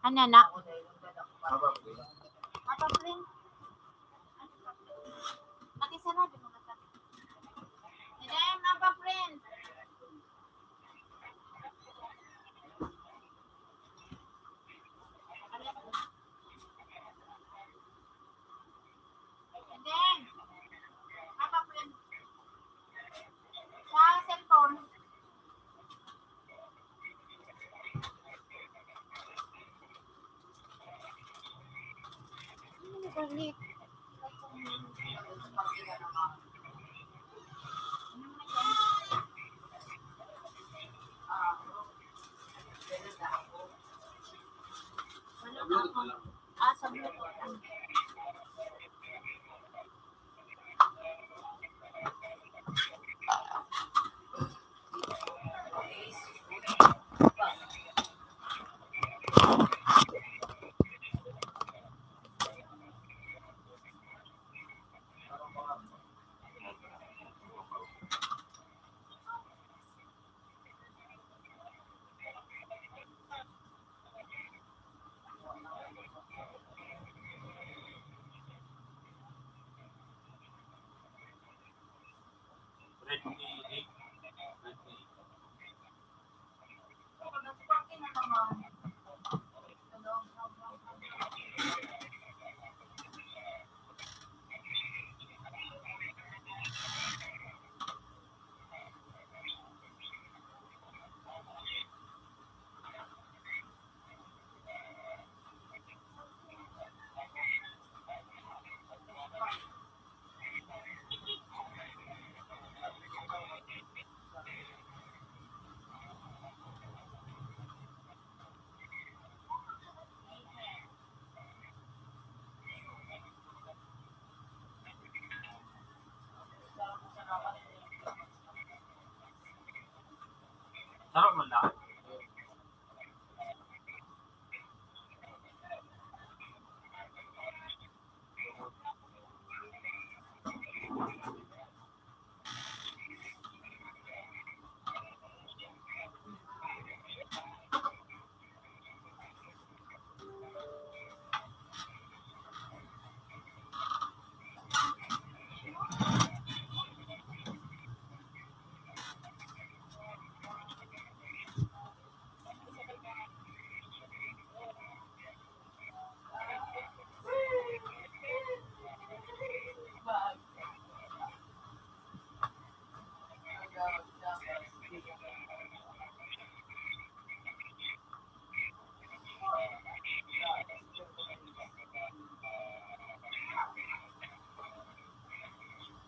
Ano na? Papa Print. Pati sarado mga tabi. Madam, Papa Print. And then, Papa Print. Sa cellphone. Ah, sa Bluetooth. Sarap man lang.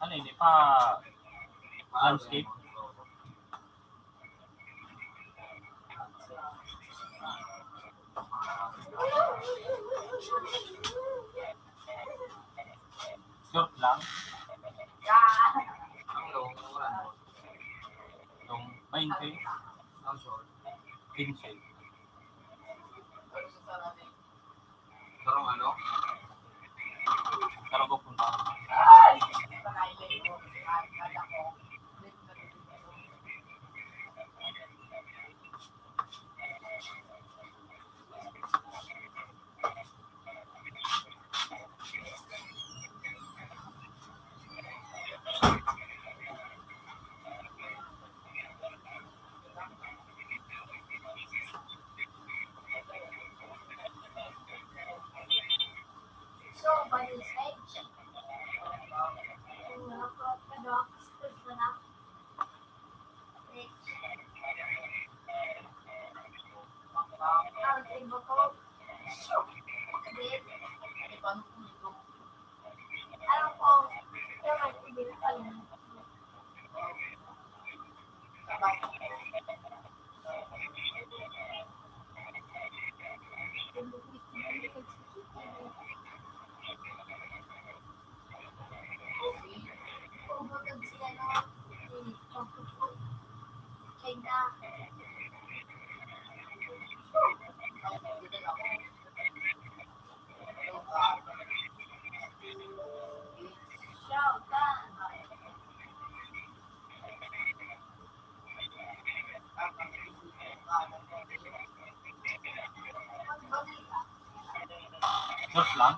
Ano, hindi pa landscape? Short lang. Ang long, ano? Long, bainte. Ang short, quince. Pero ano? Pero pupunta. Sarap lang.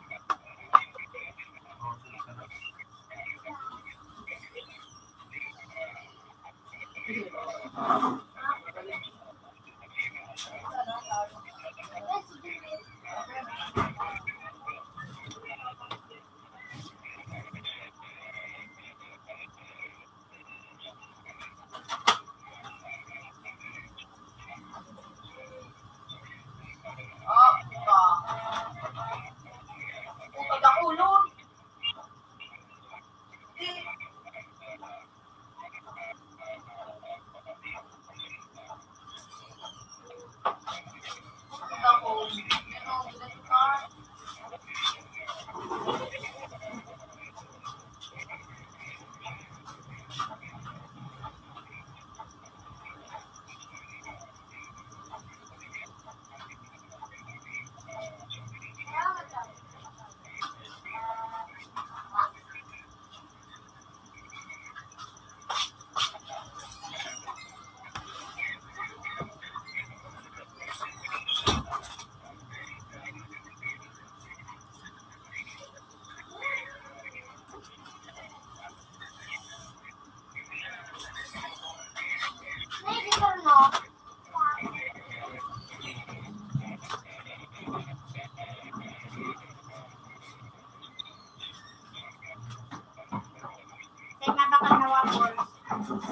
Kaya nga baka nawawal.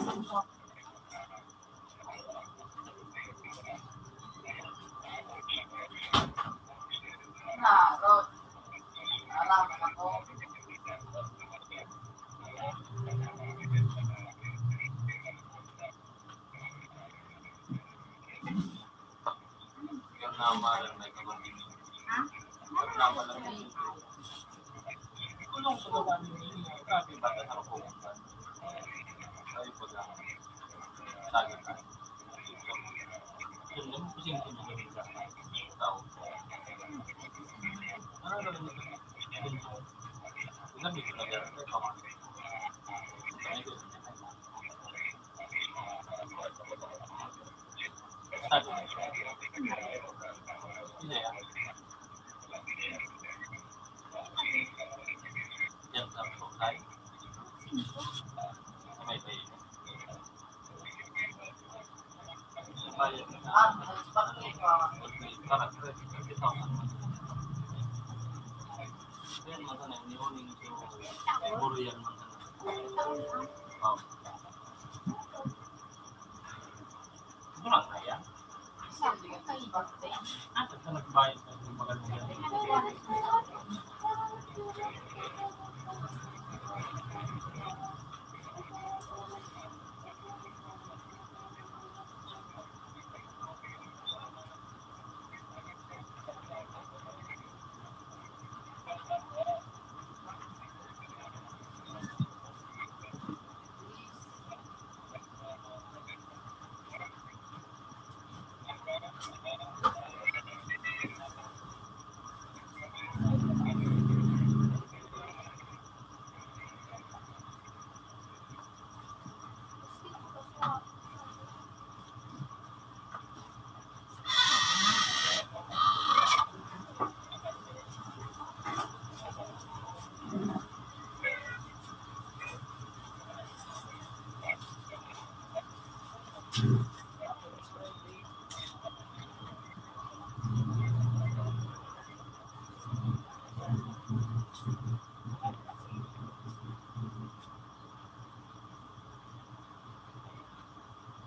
Singko. Yung nama lang may kabangin. Ha? Yung nama lang may kulong sa gawa niya. Grabe, bata sa rukong. Sabi ko lang, lagi ka. Yun lang, kasi yung pinagawin ka. Tao. Ano na rin ito? Yun po. Sabi ko lang, "Yan, may pamangkin." Sabi ko,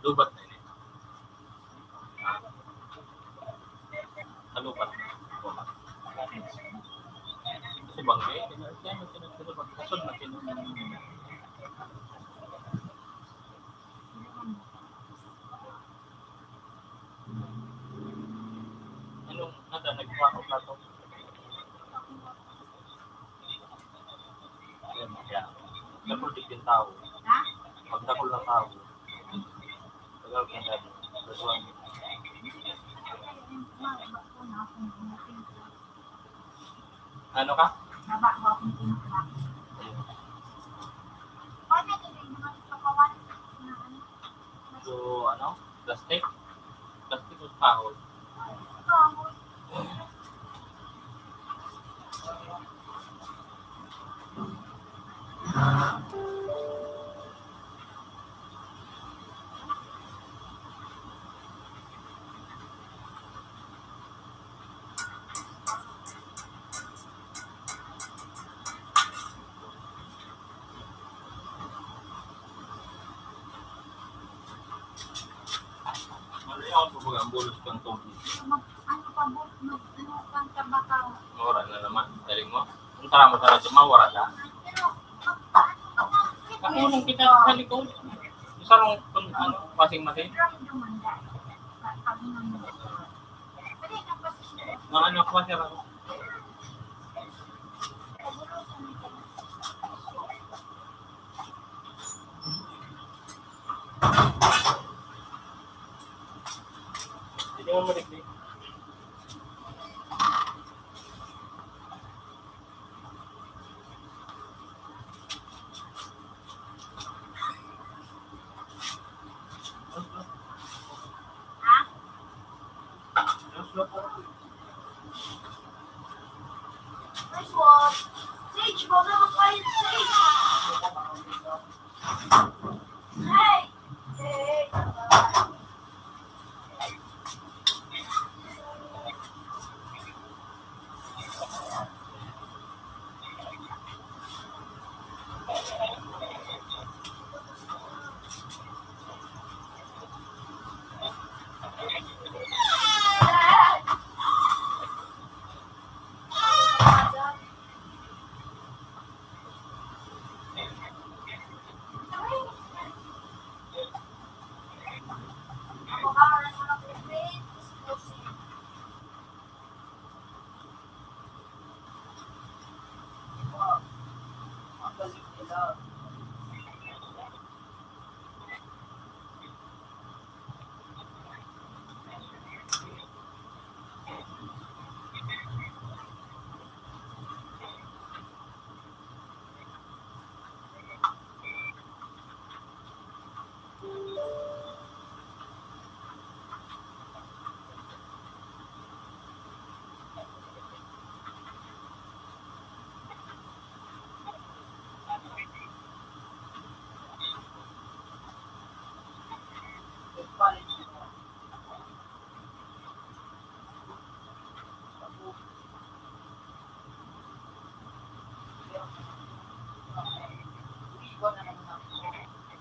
Lubat na ini. Ah. Kalubat. Kasi bangkay, kaya, kaya may pinagkalubat. Kasod na pinag- Anong nata nagkuha ko plato? Ayan, ayan. Dakul din yung tao. Ha? Pag dakul na tao. Tagal ka na. That's why. Ano ka? Baba ko akong timpla. Paano ito yung mga kapawan? Na ano? So, ano? Plastic? Plastic o kahoy? Kahoy. Ang bulos kang tubig. Mag-, ano pa, bu-, mag-, ano pang trabaho? Wala na naman. Galing mo. Ang tara mo talaga, mawara ka. Pero, mag-, ano pa, ang unang kita sa likod. Isa lang, ano, washing machine. Sobrang dumanda. Pag-, pag-, Mga ano ko, sir, ako. Hindi mo maliglig. Nice one. Sage, baka makain, Sage. Hey! Hey!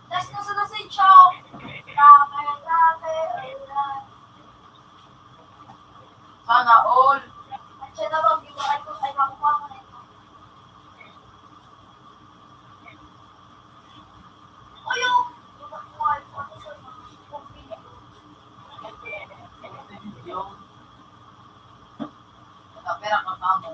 Last na sa nasa'y chow. Grabe, grabe, grabe. Sana all. At siya na bang dito ay kung ay makukuha ko na ito. Uy, oh! Yung makuha ko, ano siya, yung Nakapera ka kamo.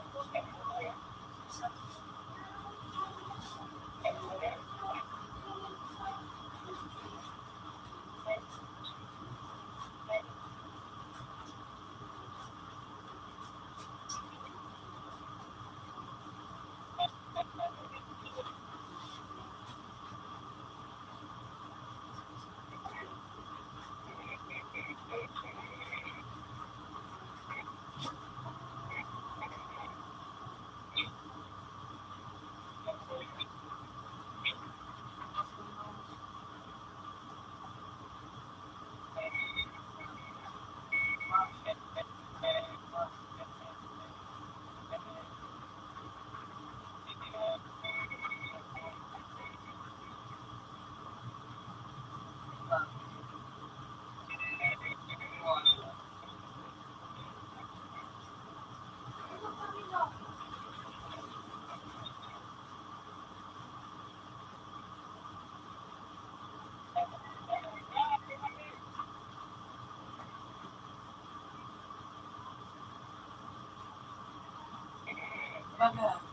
Baga.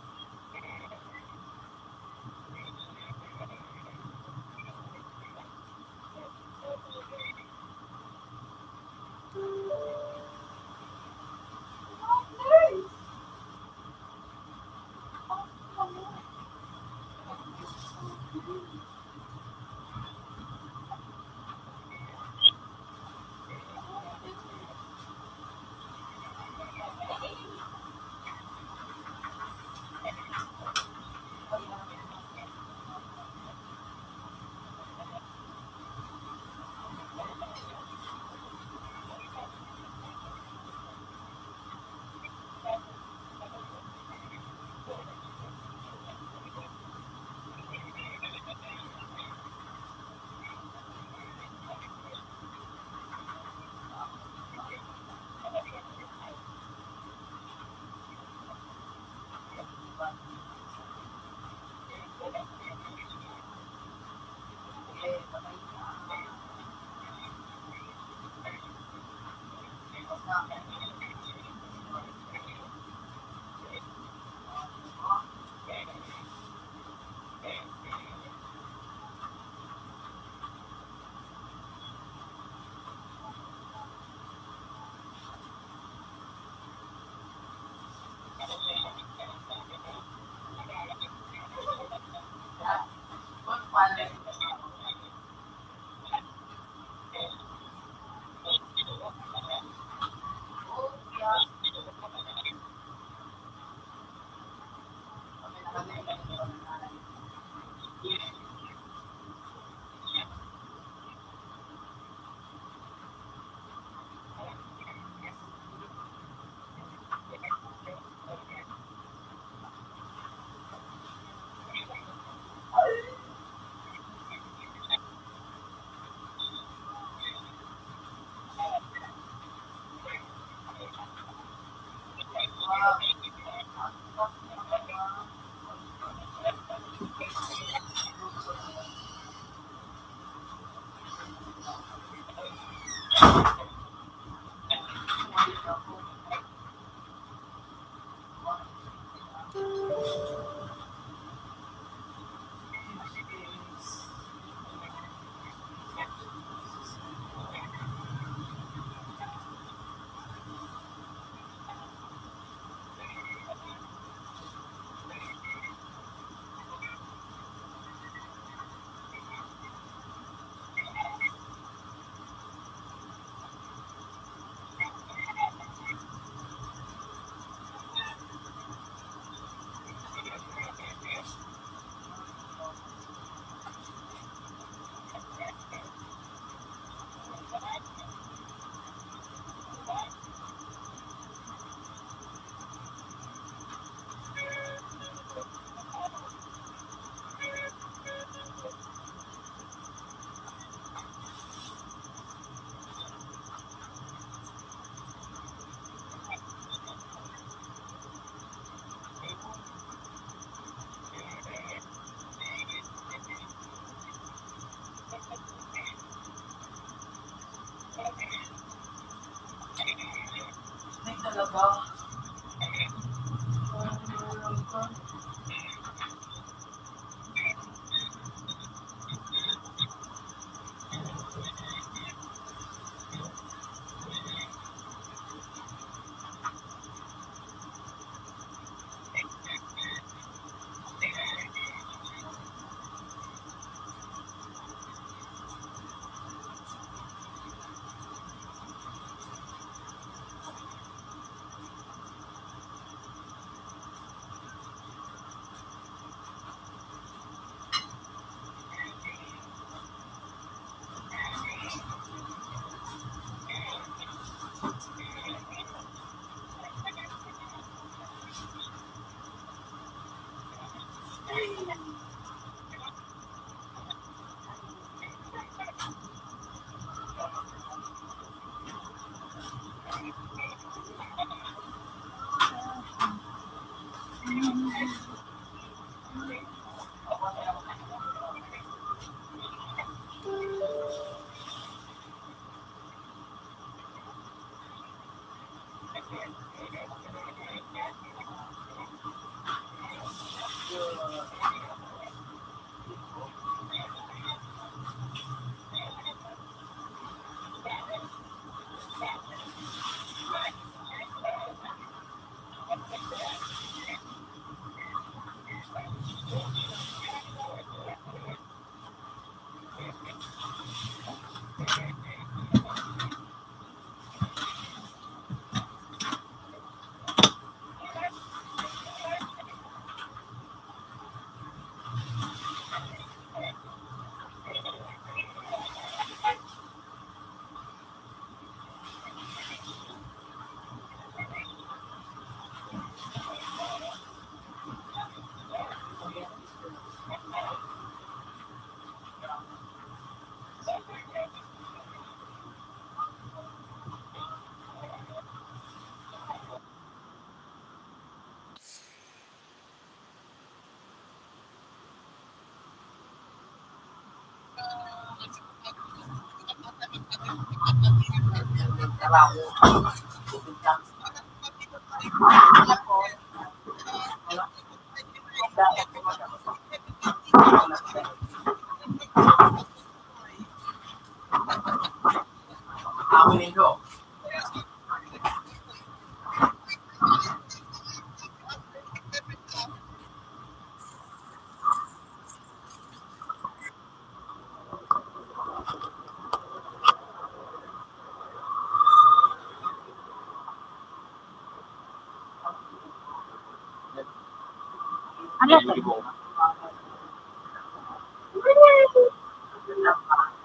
Ano to?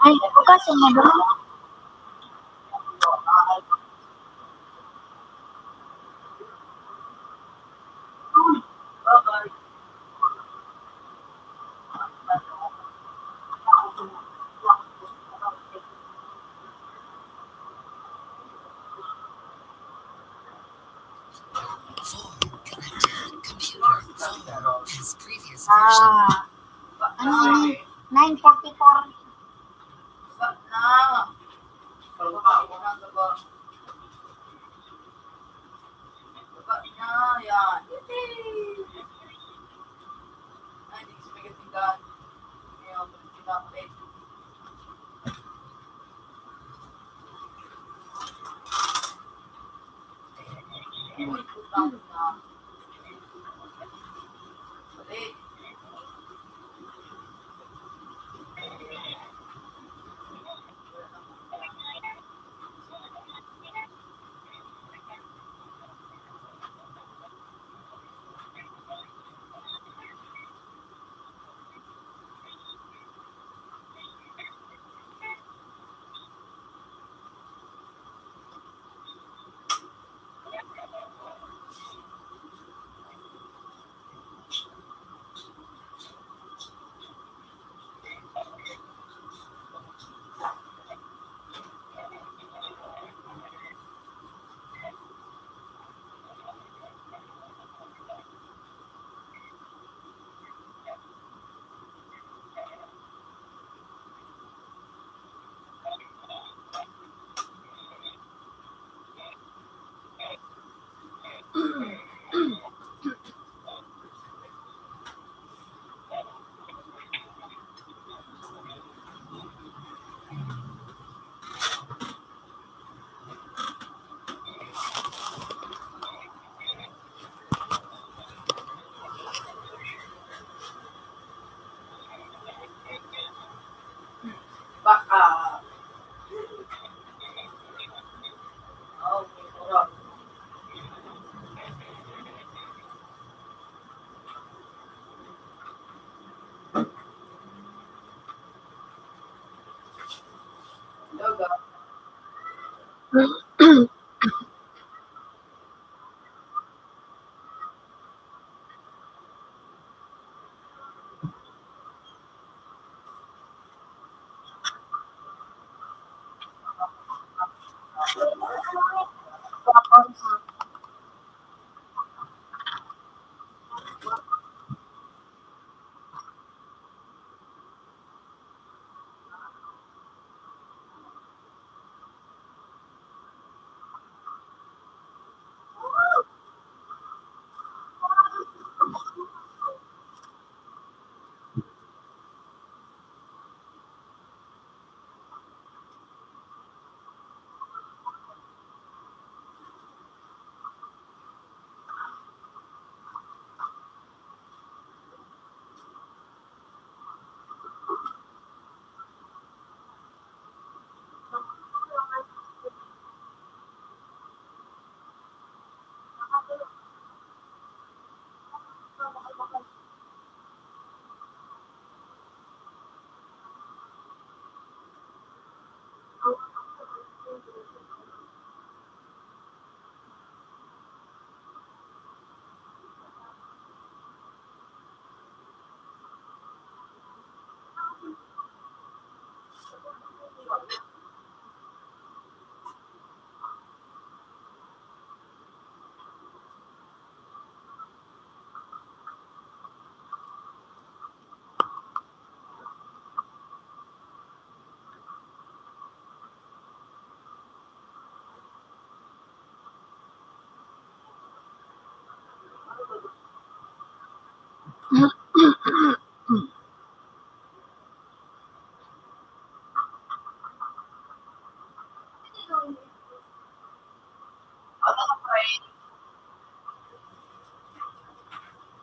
Ay, bukasan mo doon. Phone connected. Computer. Phone has previous version. Ah, ano yun? Nine forty-four.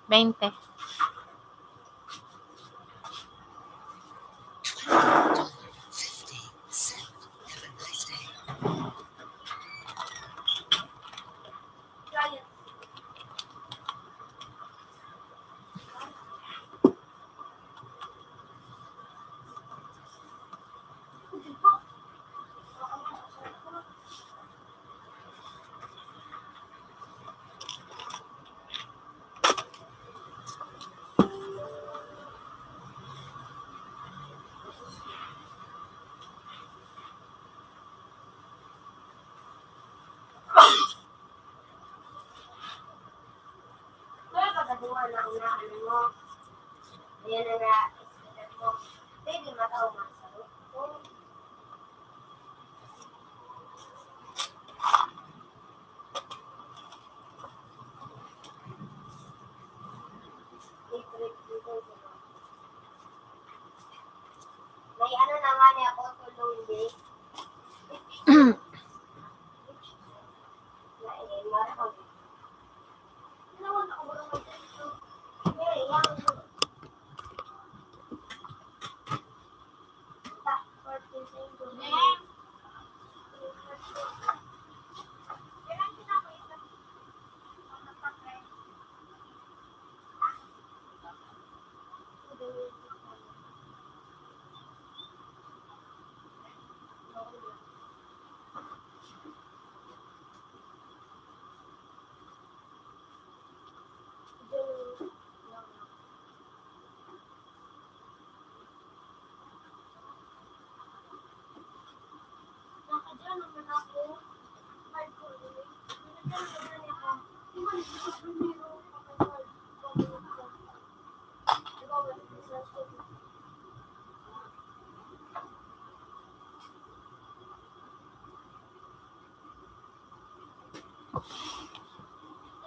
Veinte. Kaya pagkaduwa na unahan mo. Ayan na nga, expected mo. Pwede mataw masarap. May ano na nga niya ako, tulong din.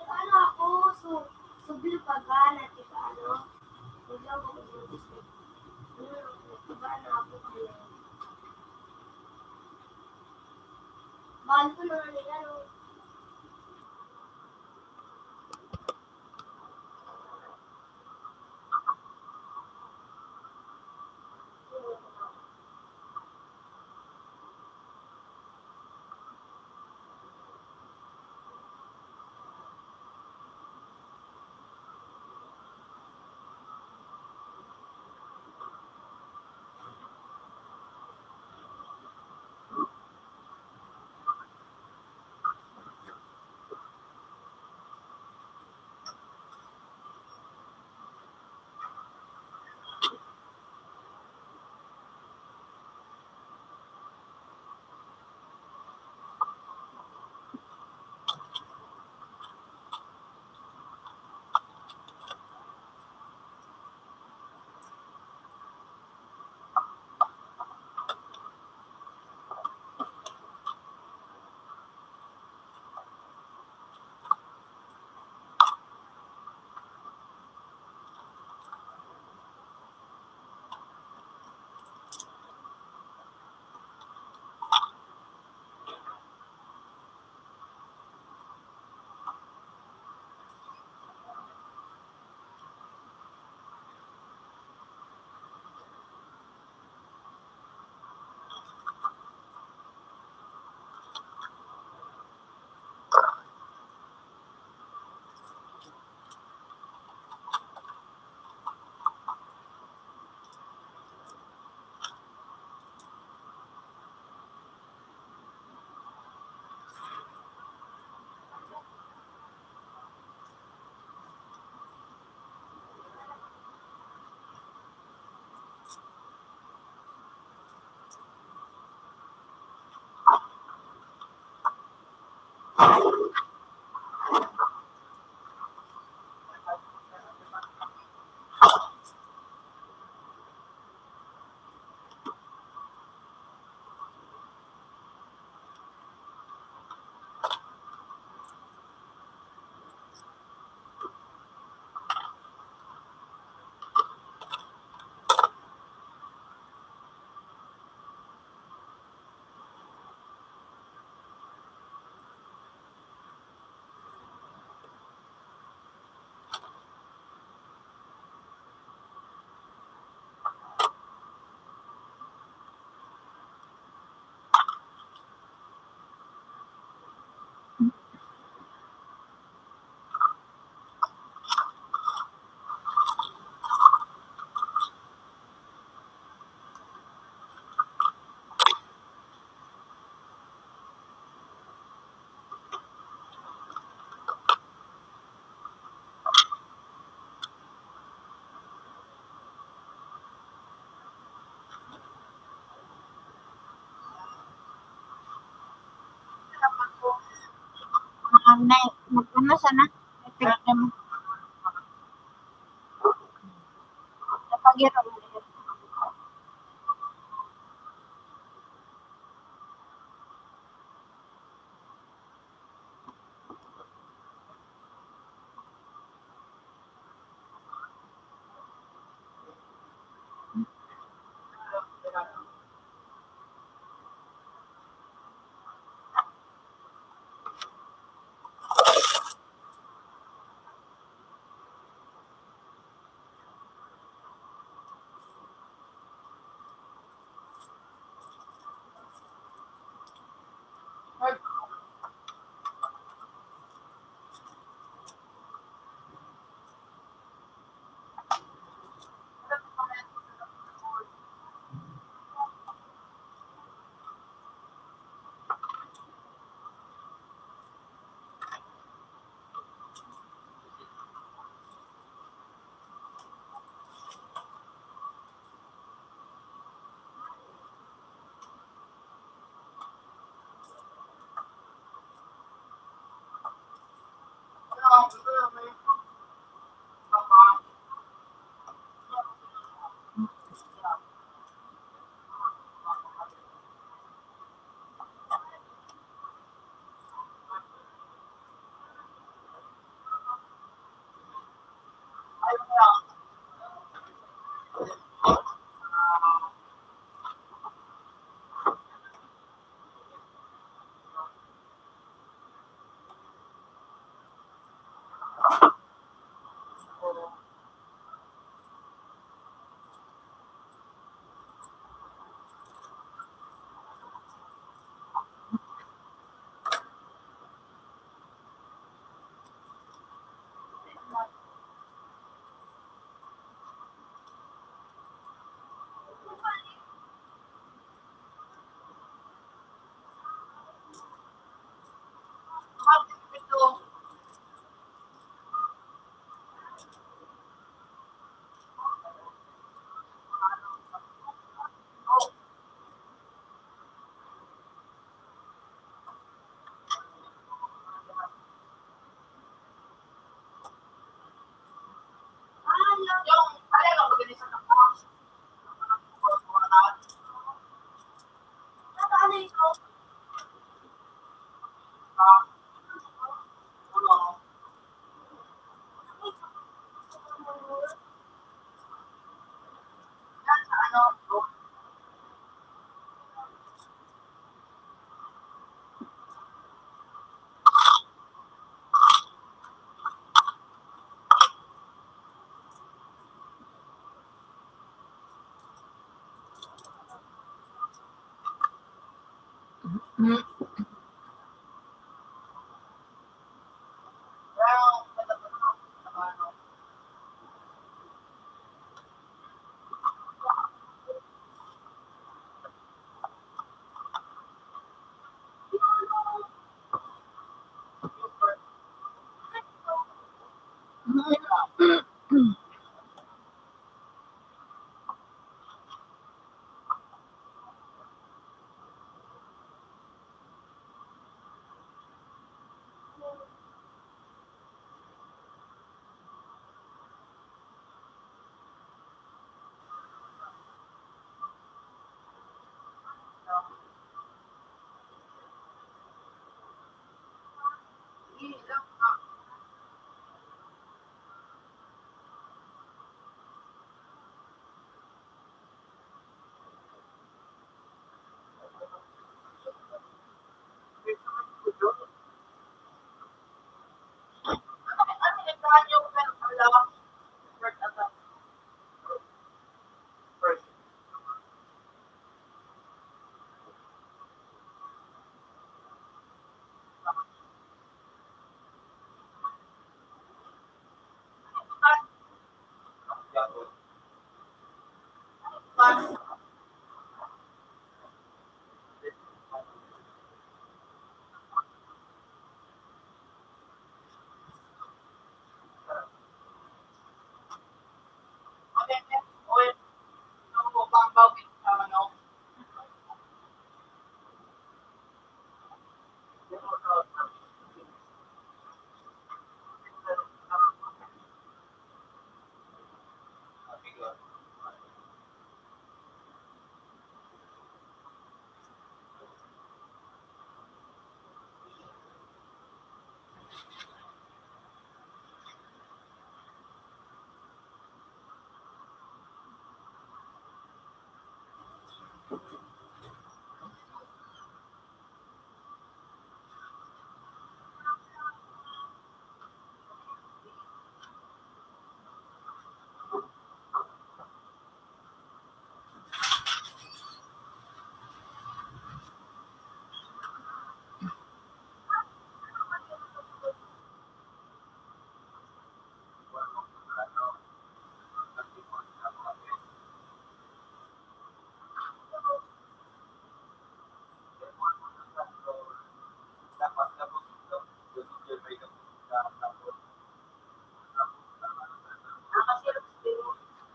Ano ako, so, subli pa ka na, di ba, ano? Wala ko gusto. Ano, di ba, na ako, ano? Mahal ko na nga nila, no? Ang na, nag-, ano siya na? May pinagdam-, napag-iro.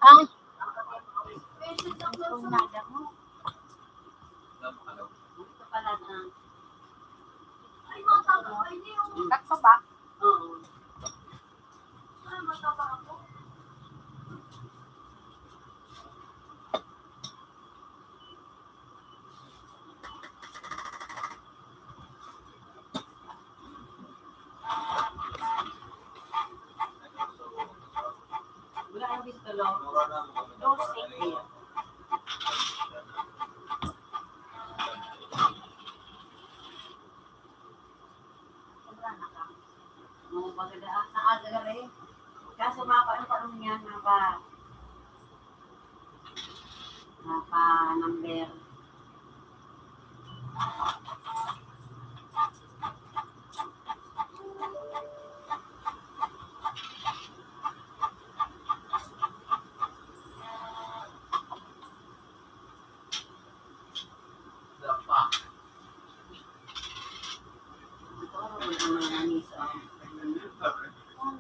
Ah. Itong nada mo. Ito pala na. Back to back? Oo. Wala akong bisto, lo. Dose. Sobra na ka. Oo, pagkada-, sa aga gari. Kaso mapa-, ano pa rin yan, mapa-, mapa-number.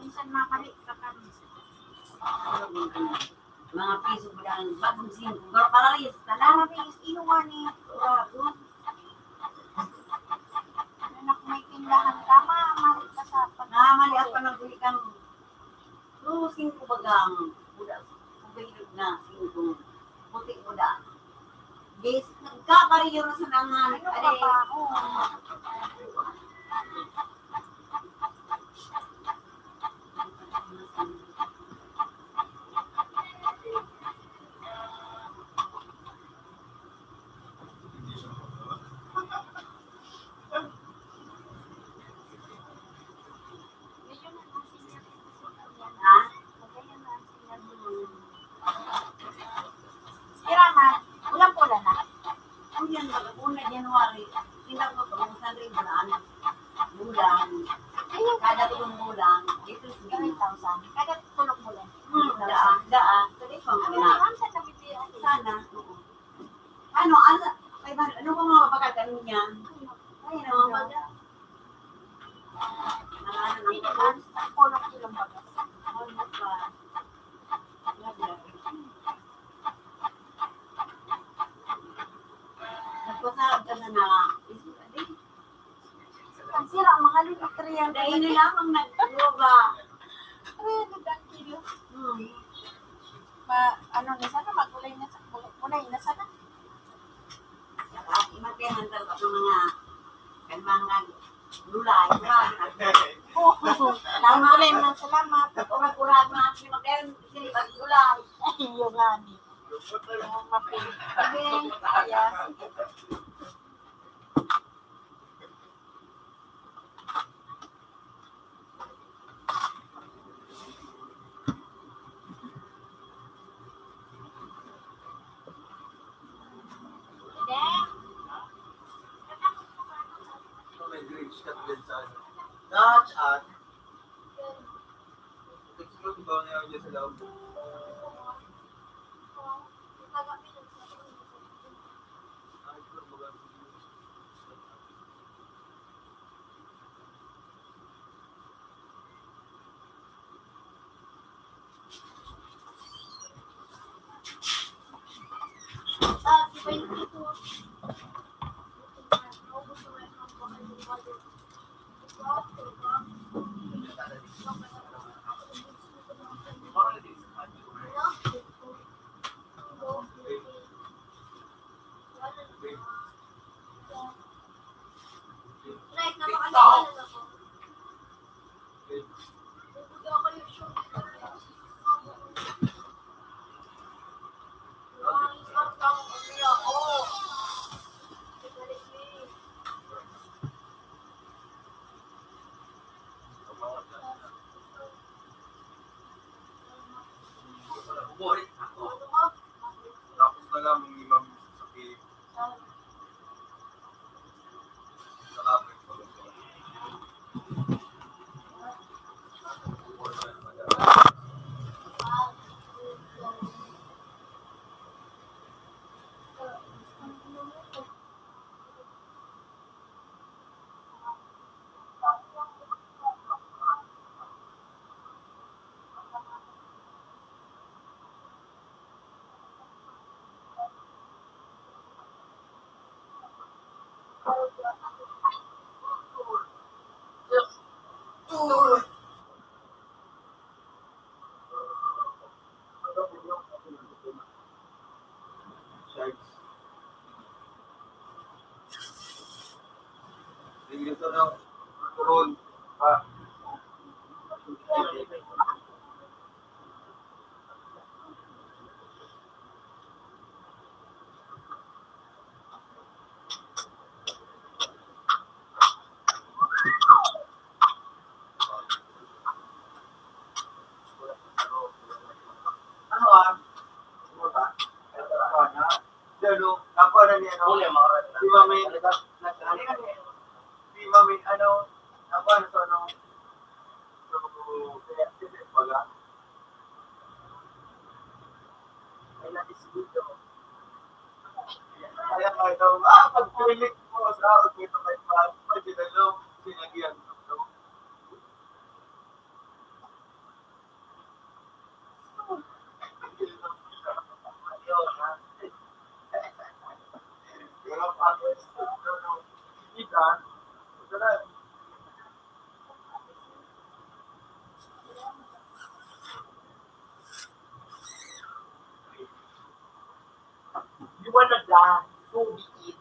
Minsan mapali ka pa. Mga piso po daan, bagong singko. Pero paralis, talaga, inuwan ni Ragon. Anak, may tindahan ka, ma-, mali ka sa pag- Ah, mali ang panaguli kang Pero singko bagang, buda, buda na, singko. Puti buda. Yes, nagkapariyo na sa nangan. Ano ka pa? Oo. Ha? Tira na. Ulan po, ulan na. Ang yan, pag una, January, tindaw ko, kung saan rin bulan. Bulan. Ayun. Kada tulong bulan, dito sa Three thousand. Kada tulong bulan. Hmm, daan, daan. Sabi ko, ano, wala. Ma'am, sa tabi ko yan. Sana, oo. Ano, ano, kay Mar-, ano ba mga pagkakano niya? Ay, ano, mga baga? Mga ano, ang Sige, ma'am. Ang polo ko lang baga. Ano ba? Nagpasahod ka na na. Ang sira, mga litre yan. Dahil na lamang nagluba. Three hundred ang kilo. Hmm. Ma-, ano na sana, magulay na sa-, magulay na sana. Saka, imatehan talaga ng mga, kan mga gulay, di ba? Oo. Salamat. Magulay na, salamat. Urag-urag na, imatehan, sila gulay. Ay, yung nga ni. Yung mapin. Sige, kaya, sige. May grades ka din sa ano. Dutch at explore ba ngayon dyan sa loob? Tapos na lang, mga ma'am, sa sakit. Salamat. Ano, ah? Ano ba? Ano ba? Ano ba? Ano ba? Ano ba? Di ba may, di ba may, ano, nakuha na to, ano? So, kaya, baga, ay, naisipin ko. Kaya, ano, ah, pag-click mo sa, okay, ito may pa, pag ginalo, sinagihan ko. You wanna die, so be it.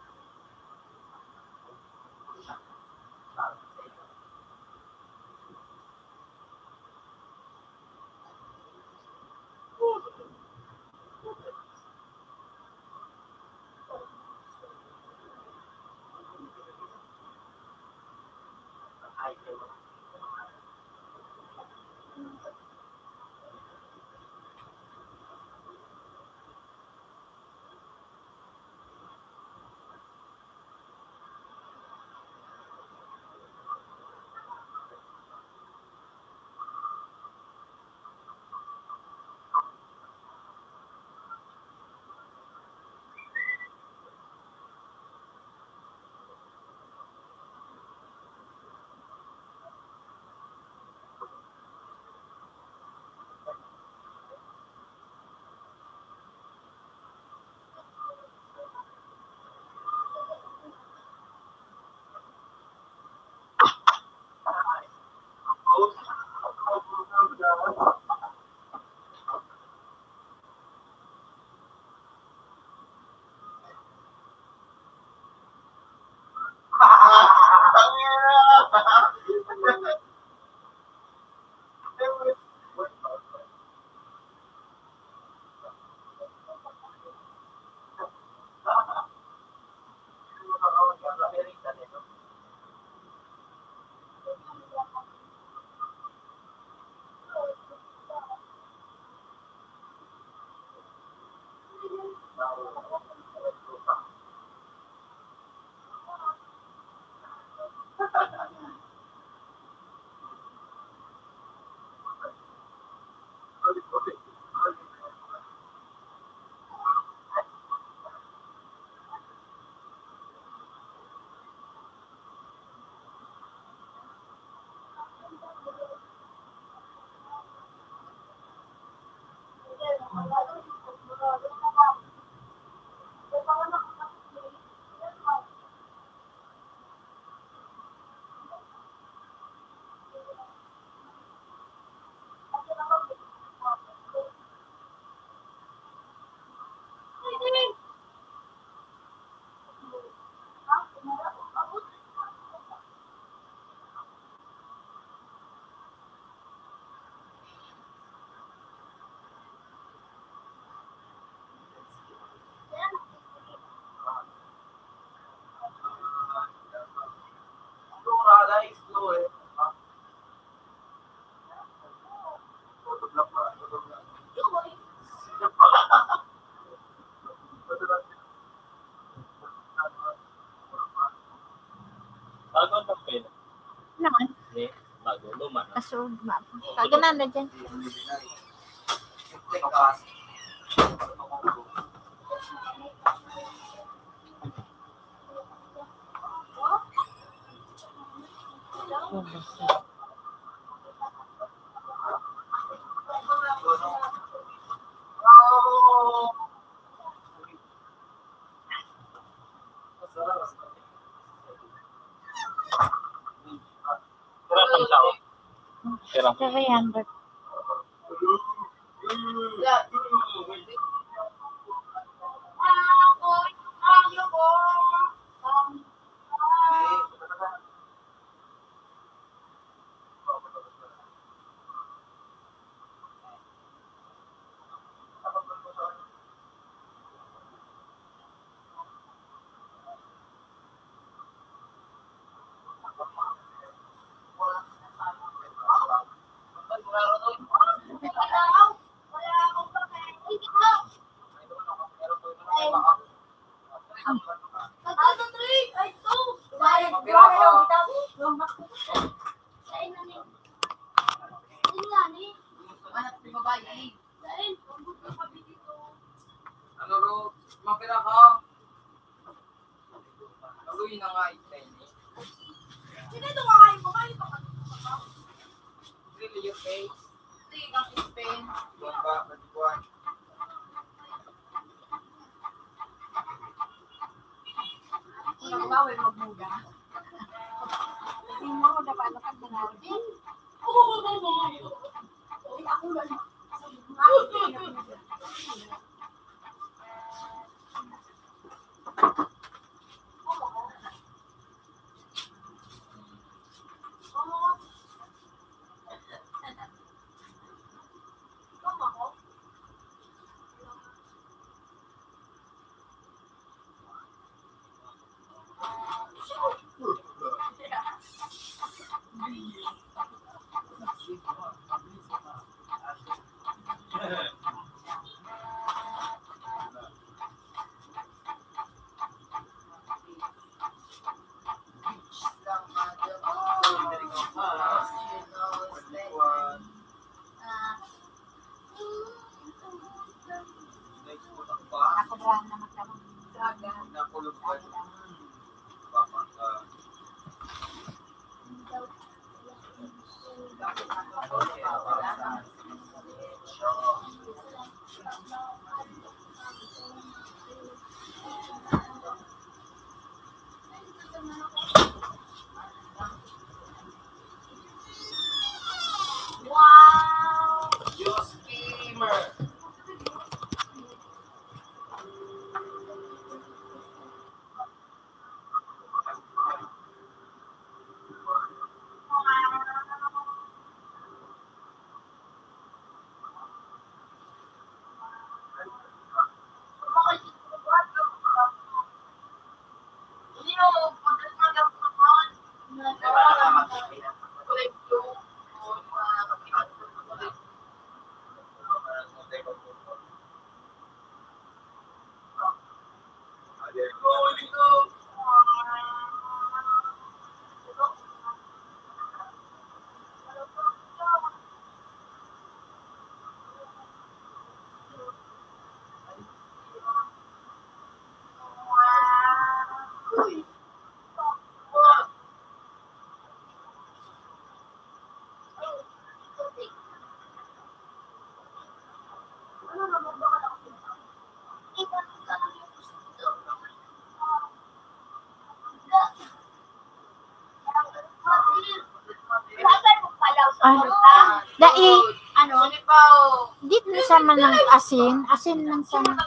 Kaganan na dyan. Three hundred. Ano, Ro? Mapira ka? Tuloy na nga, Spain. Sino ito nga kayo? Kumain pa ka? Really, your face? Hindi, ang Spain. Bomba, Balibuan. Kung bawal magmuda. Kasi mo, dapat nakaganaw. Ay, ako lang. Ako, brand na magtawag. Saga. Wow! Diyos gamer. Ay, dai. Ano? Di na sa man ng asin. Asin lang sa man.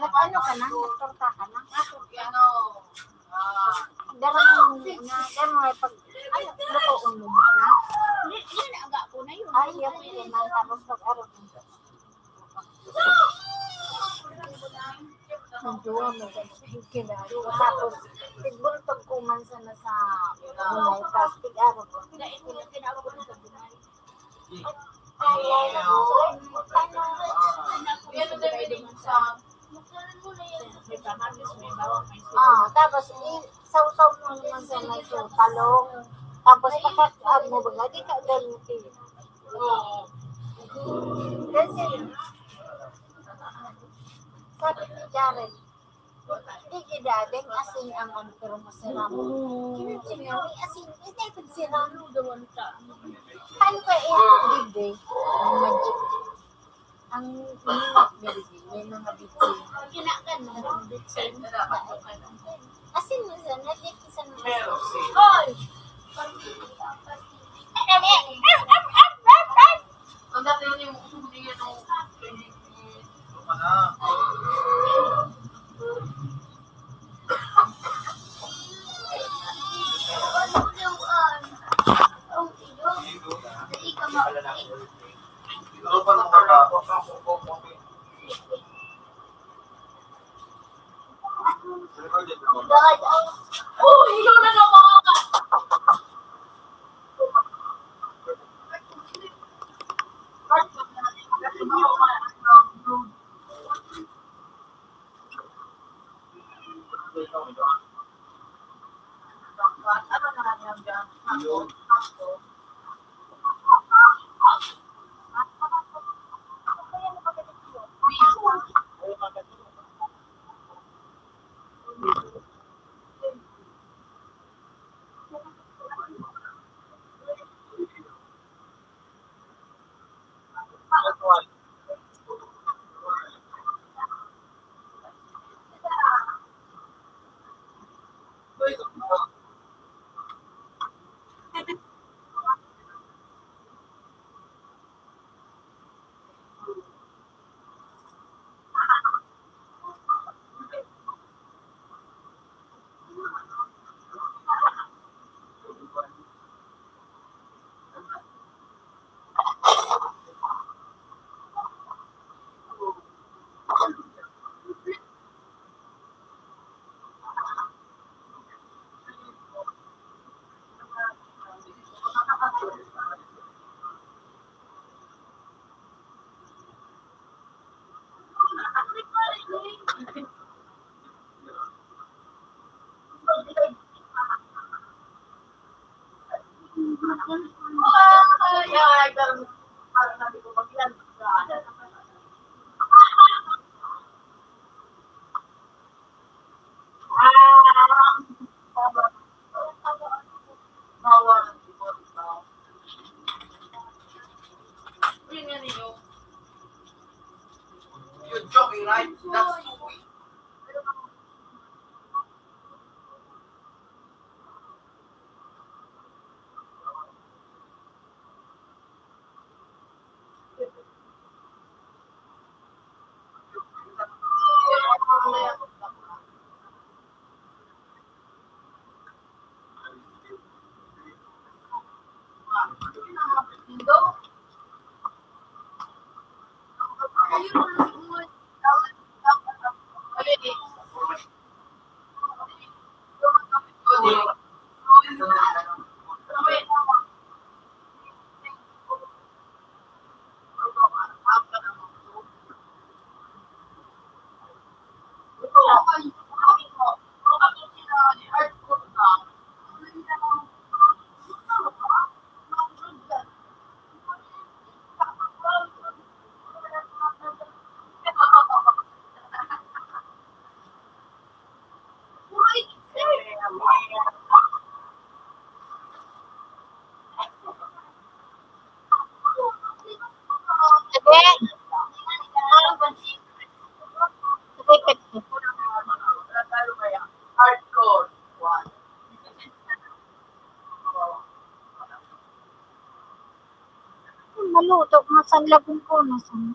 Nag-ano ka na? Nagtorta ka na? Darang na, darang na pag, ay, lutoon mo na. Hindi, hindi na, aga ko na yun. Ay, yan, yun na. Tapos pag-arap mo. Ang duwa mo, kinaro. Tapos, tigbultog ko man sana sa, sa, tas, tig-arap ko. Ay, ano, ano, ano, Ah, tapos i-sawsaw mo naman sa may talong. Tapos pakakaab mo ba nga, di ka ganun, eh. Kasi, sabi ni Jaren, "Di gidadeng asin ang ano, pero masarap." Kinutsi niya, "May asin, hindi ito sirang." Ano ka, eh, hindi, eh. Ang magic. Ang mga, may mga bitsin. Kinakan mo ang bitsin. Asin mo sa, nagkikisa ng asin. Hoy! Ang dati yun yung gusto mo niya nung You're joking, right? That's too weak. Sige. Sige, pwede. Maluto, masanlabon ko, nasan?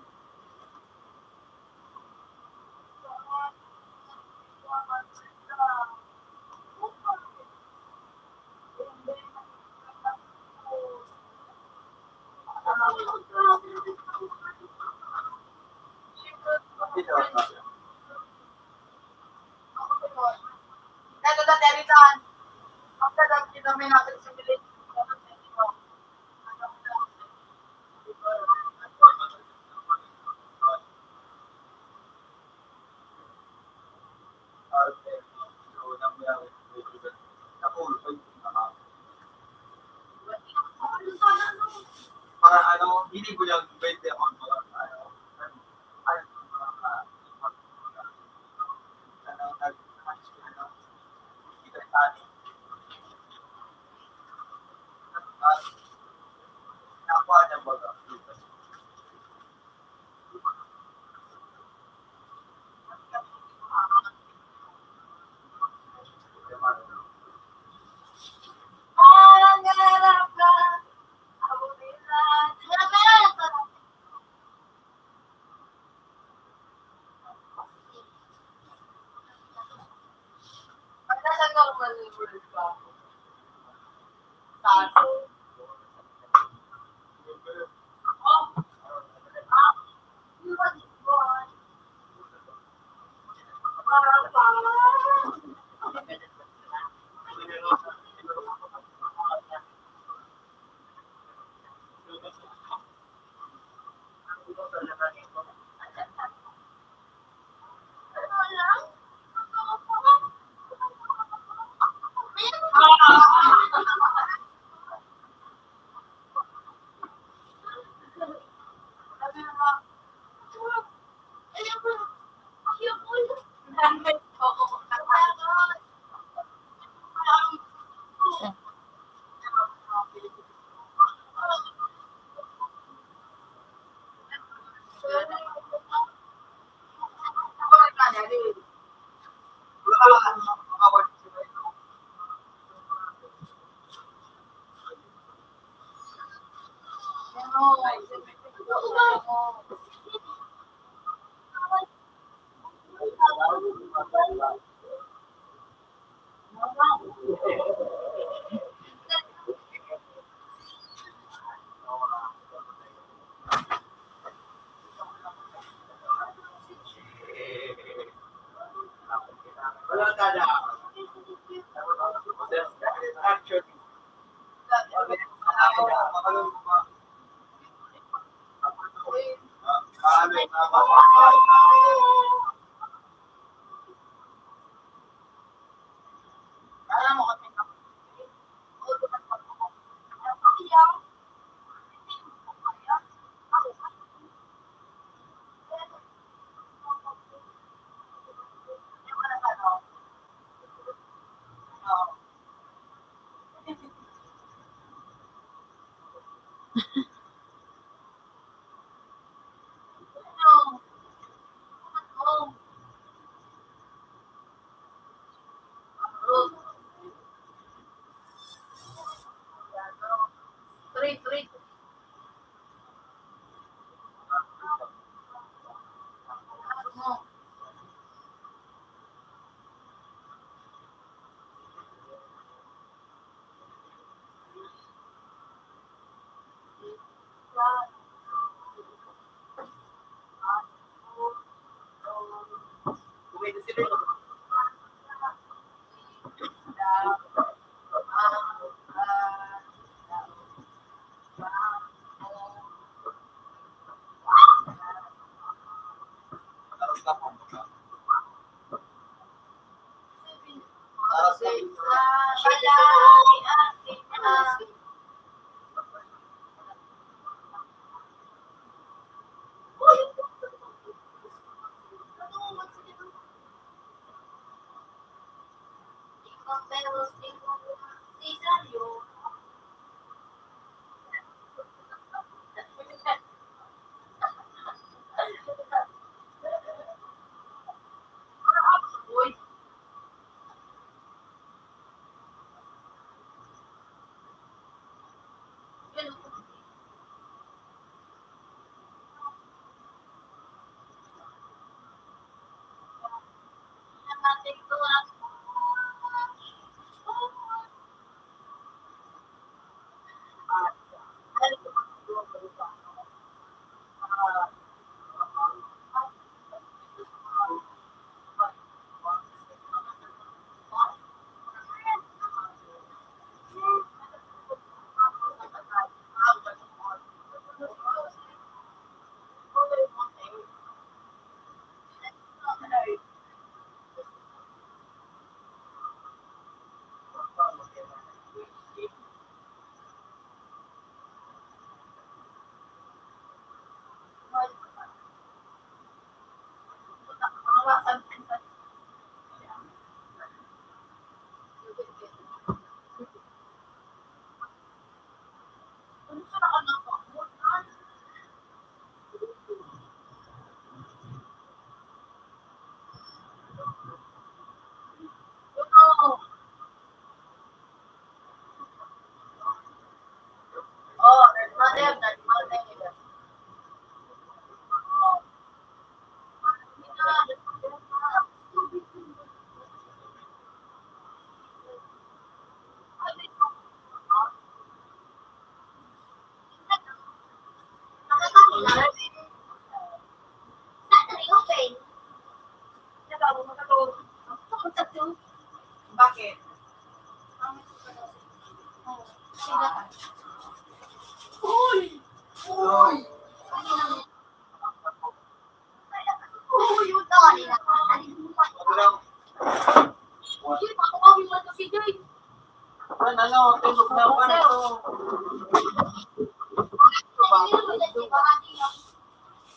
Hindi ko lang pwede ako mga, ano, ano, mga, mga,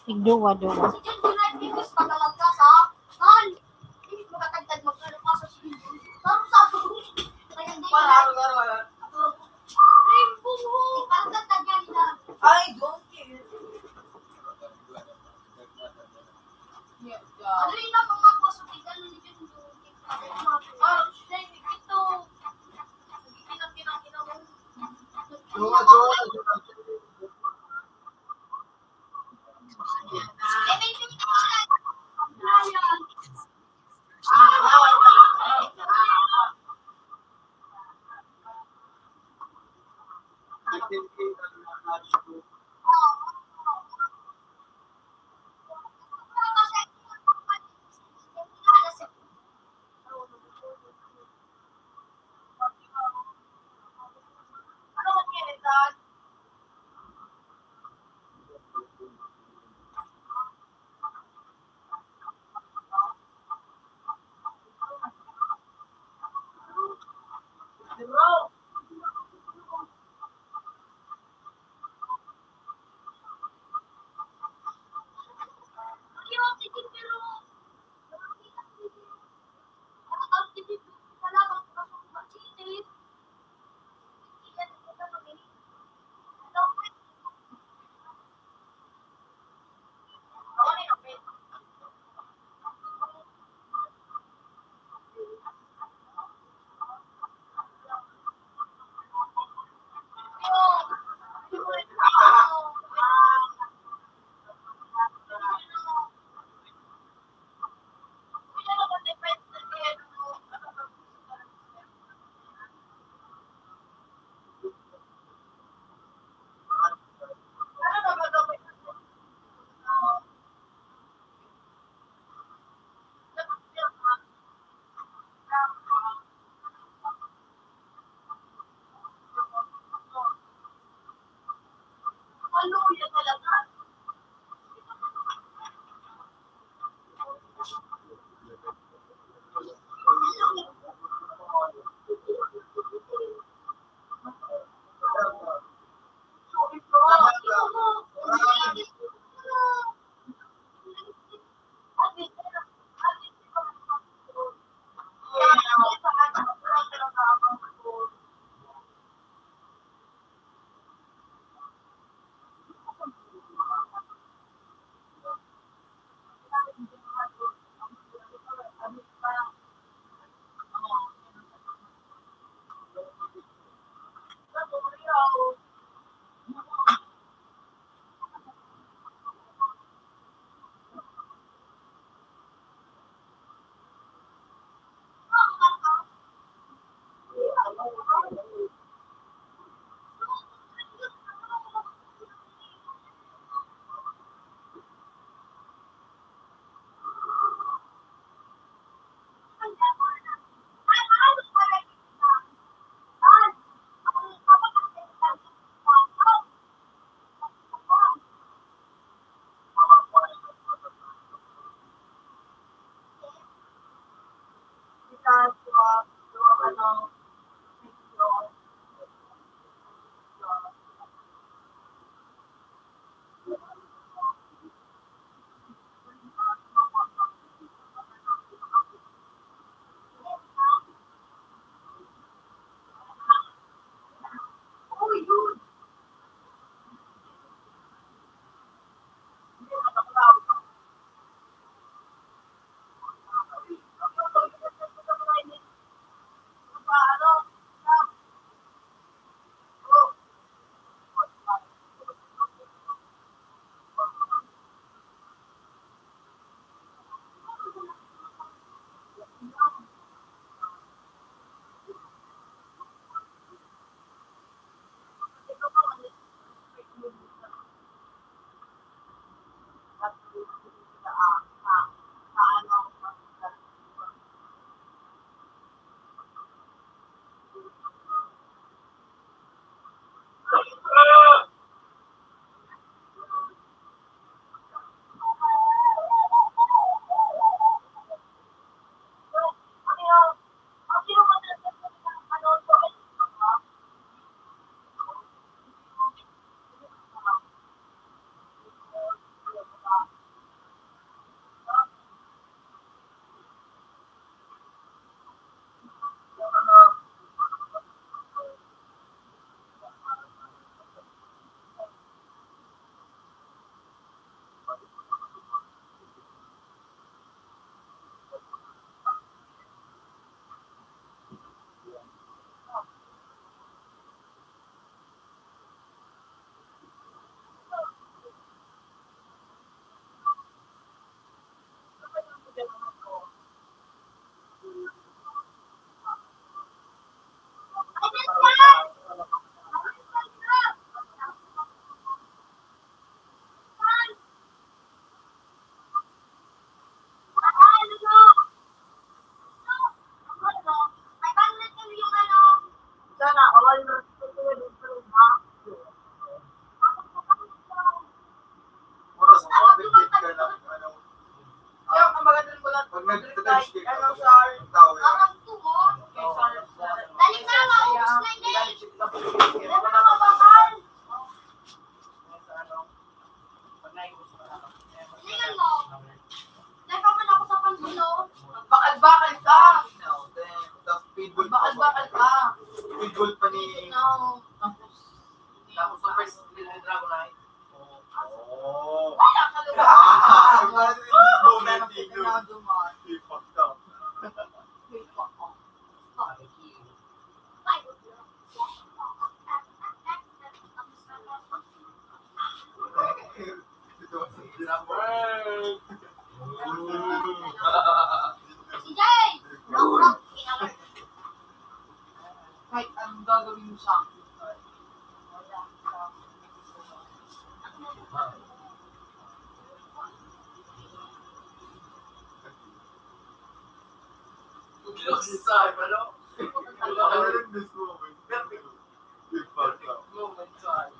Duwa, duwa. Ay, don't care. Ano, sir? Ang tumo? Dali na, maubos na, Inday. Dali na, mabakal. Tingnan mo. Dahil pa man ako sa pandulo. Bakal-bakal ka. Bakal-bakal ka. Pitbull pa ni... No. Tapos, tapos sa first Dragonite. Oh. Wala ka naman. Ah, wala ka naman. K-pop ka. K-pop ka. Si Jay! Kahit anong gagawin mo sa akin. Ano rin this moment? Perfect moment sa akin.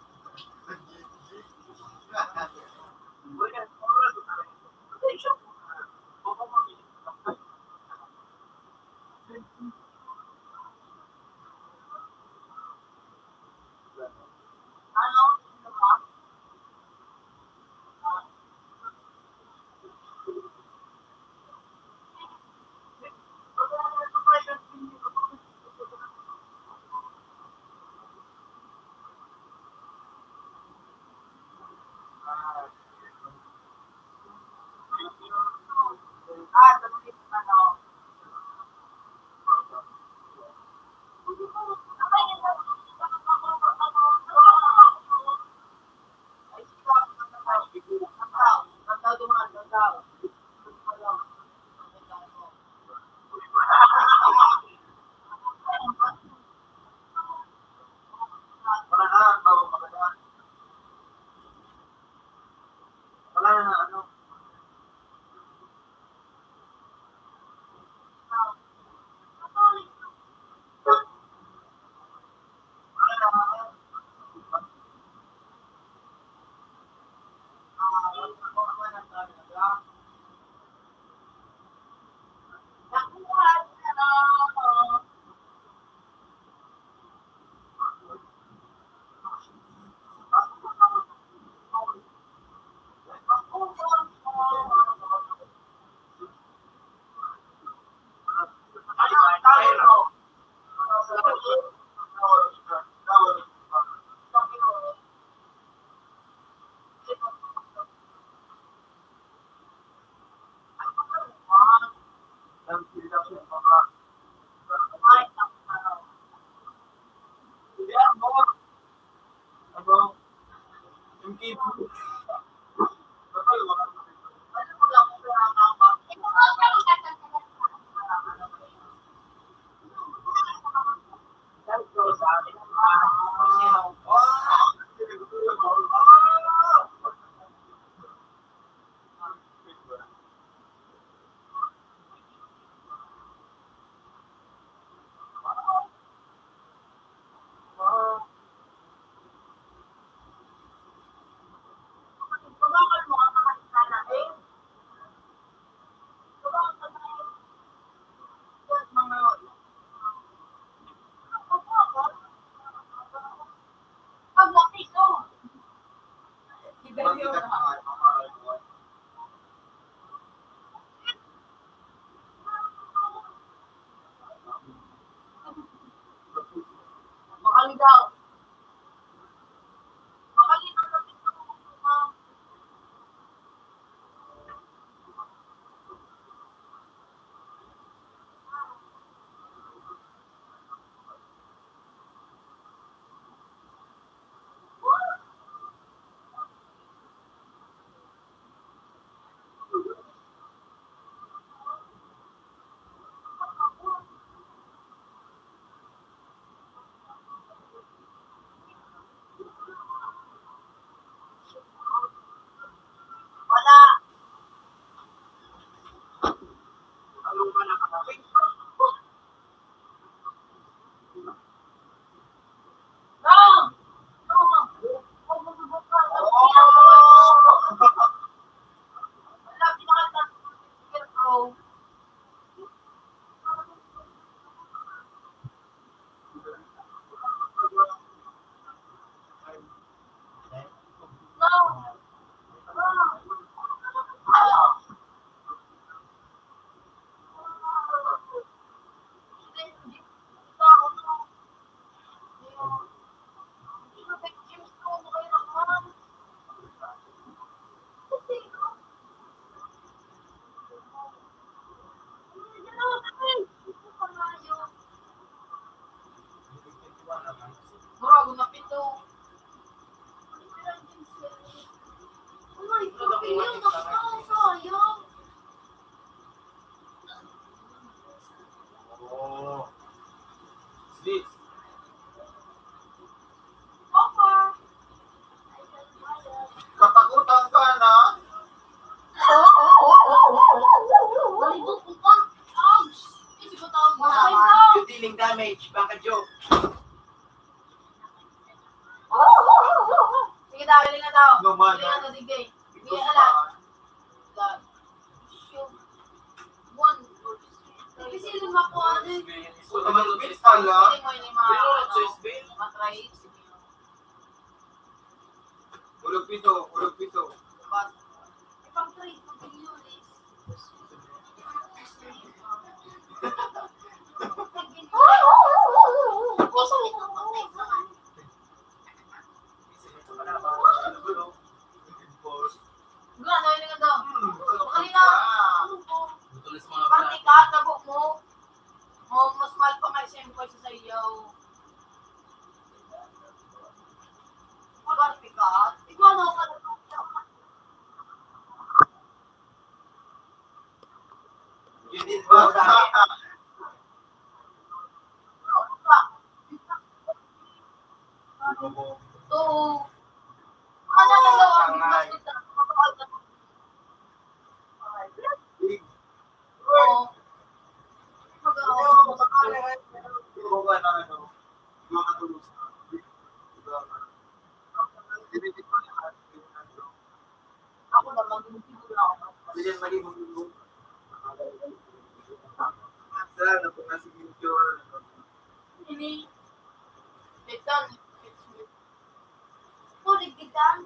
Baka joke. Sige daw, galing na daw. No, man. Galing na, sige. Sige, ala. One. Kasi lima po, ano eh. Ito naman, Miss Ala. Pili mo yung mga, ano, matry. Ulog pito, ulog pito. Ipang-trade ko din yun eh. Wala, ano yun nga daw? Kanina, ano po? Pati ka, tabo mo. Mo, mas mahal pa nga siyempre sa sayaw. Pati ka, ikaw ano ka na? Ako naman, hindi ko na ako. Sila, mali mo yung, sila na po na signature. Ini, ito, ito, ito, ito, ito, ito,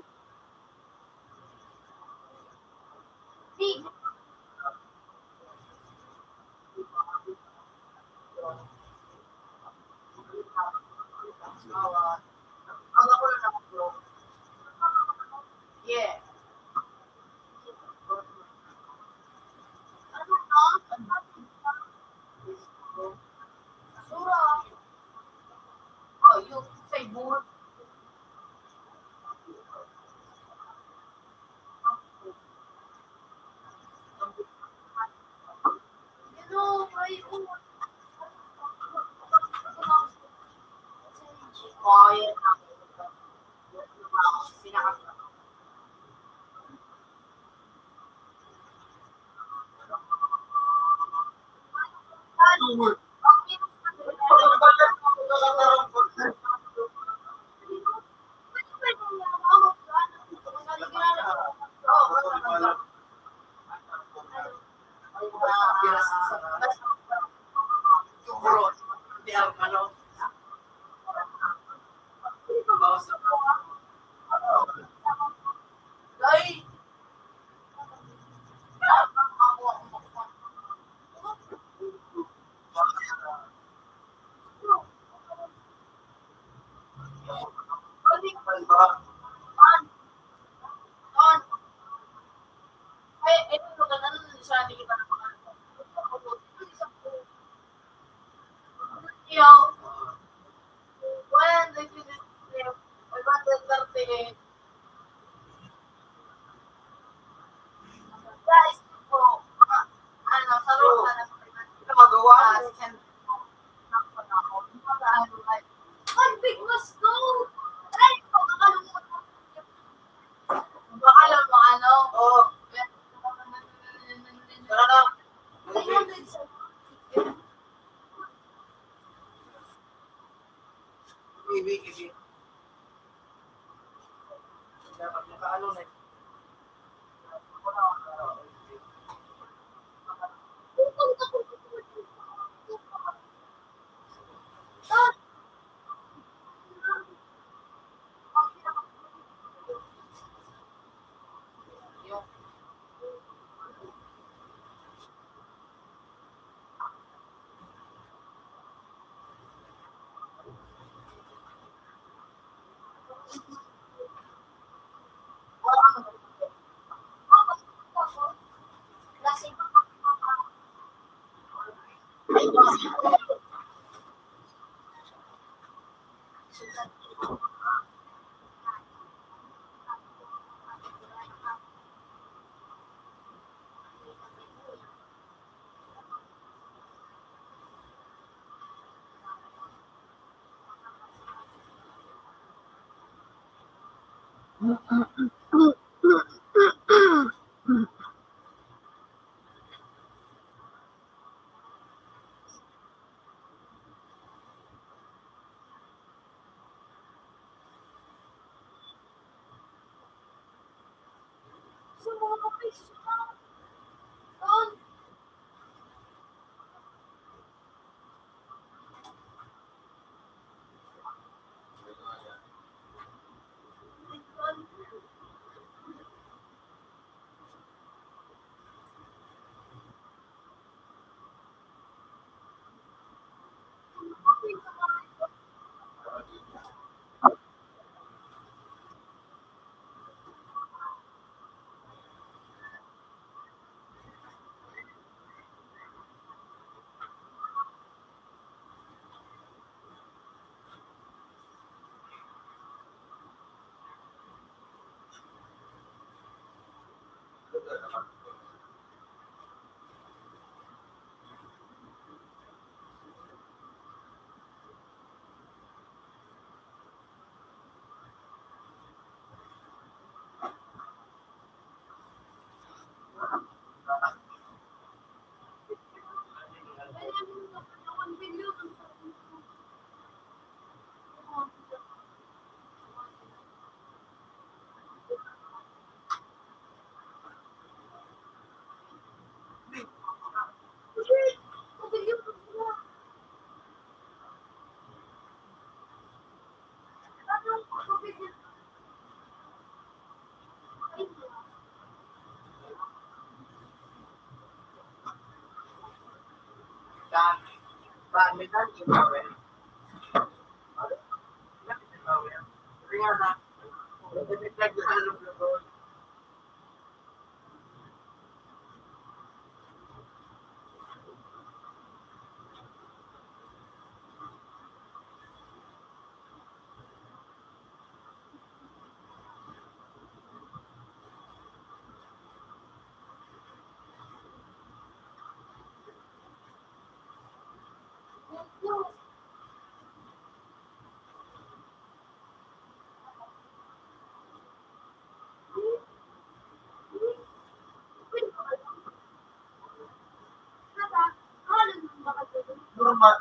Normal.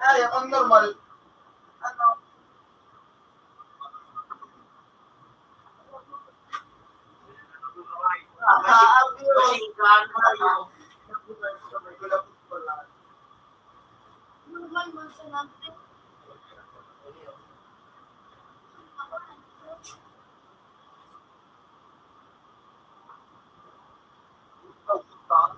Ay, ang normal. Ano? Ah, ang normal man sa natin. Ah!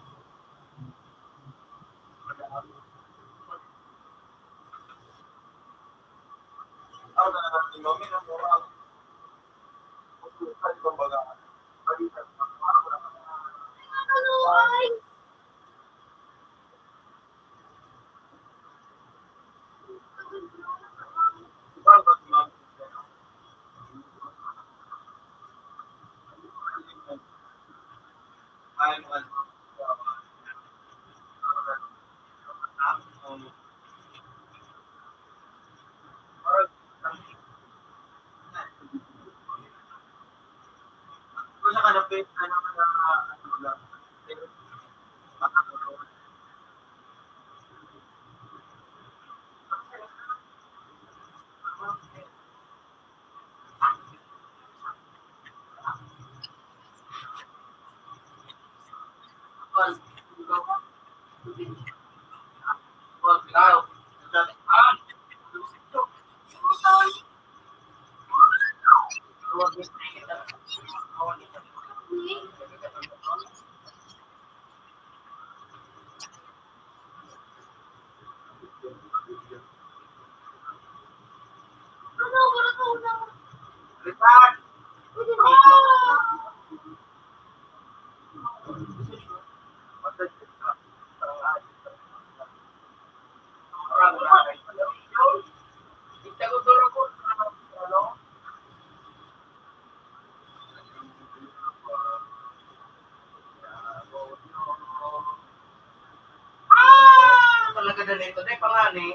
Talaga na nito, na yung pangani.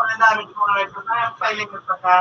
Ang dami ko nga ito. Kaya ang pwede ko pa ka.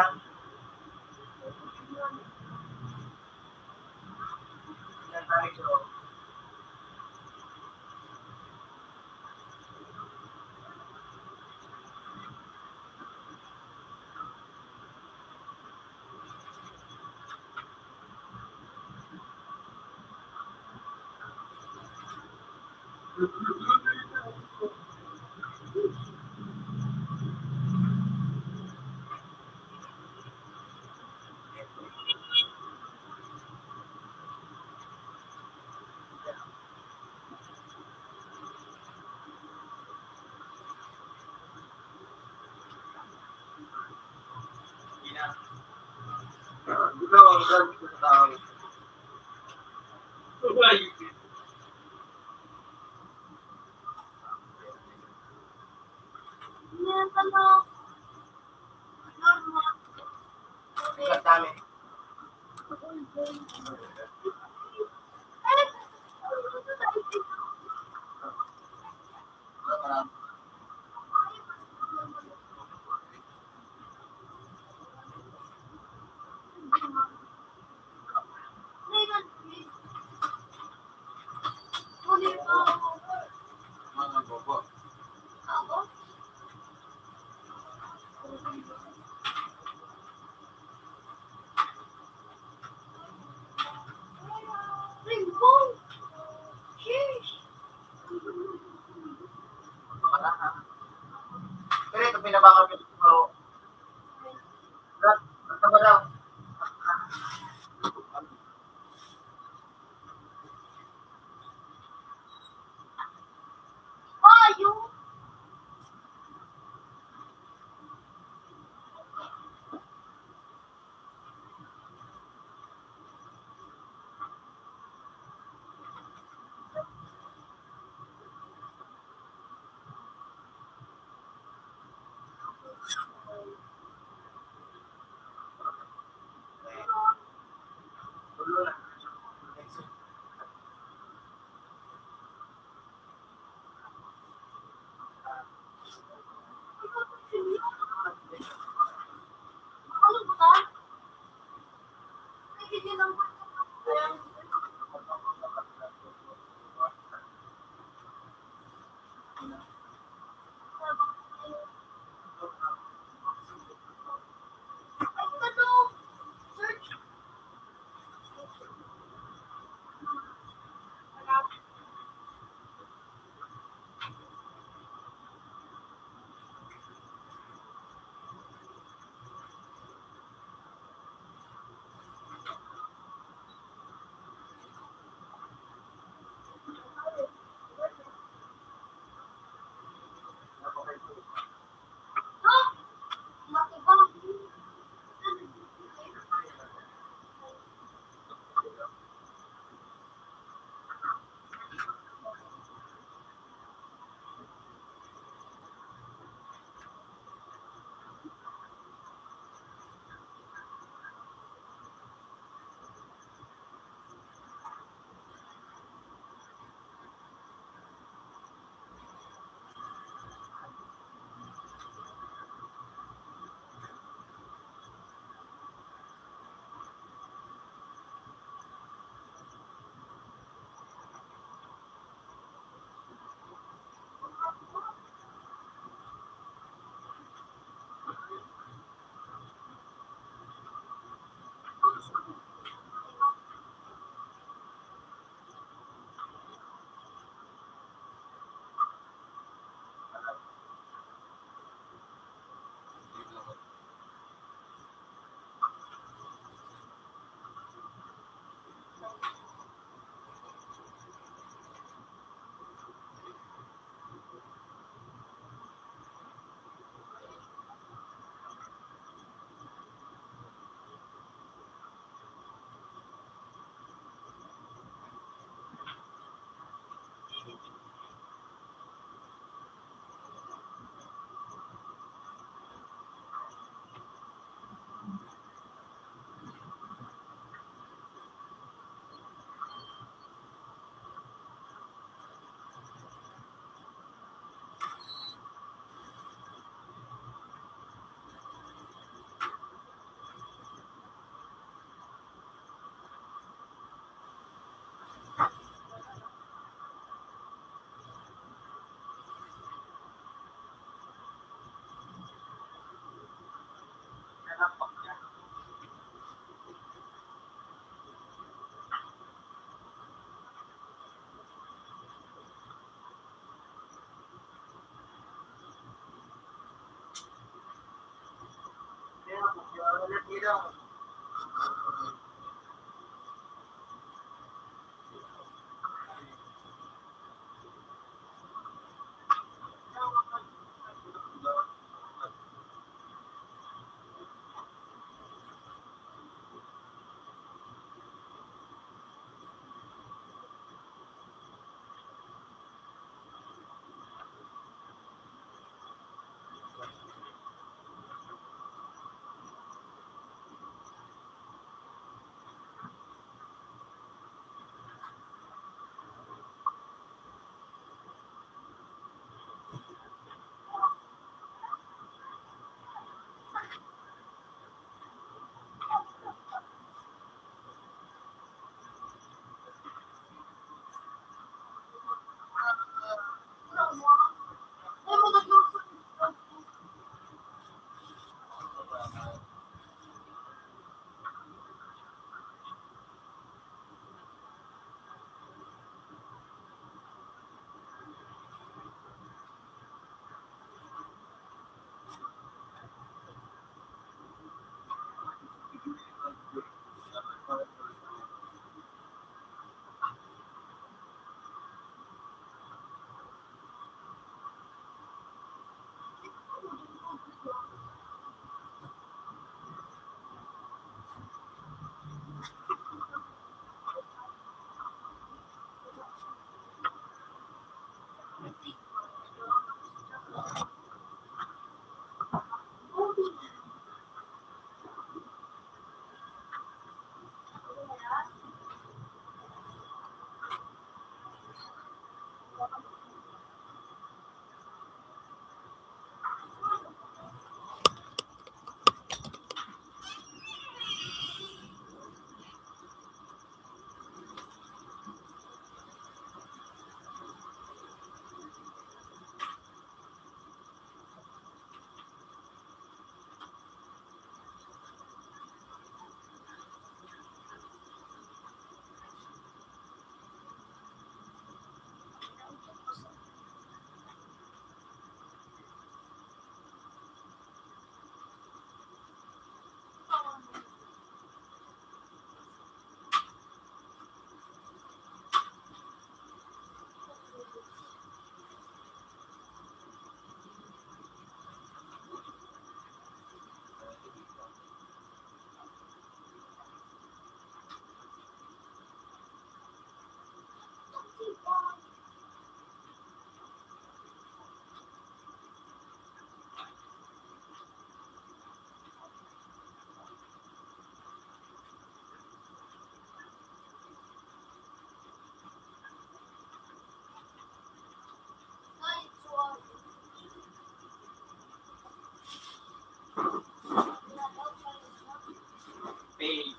Pay.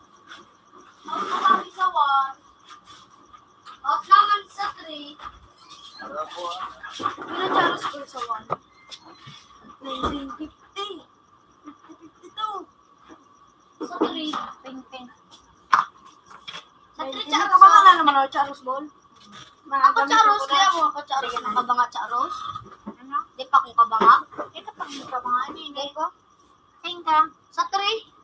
Ang mga isa one, out naman sa three. Pero charge ko sa one. Nineteen fifty. Fifty-two. Sa three, ping-ping. Sa three, charge ka ba na naman, oh, charge ball? Ako, charge, kaya mo ako, charge. Sige na. Kabanga, charge. Ano? Di pa akong kabanga. Ito pa yung kabanga, ano yun, eh? Tingka. Sa three.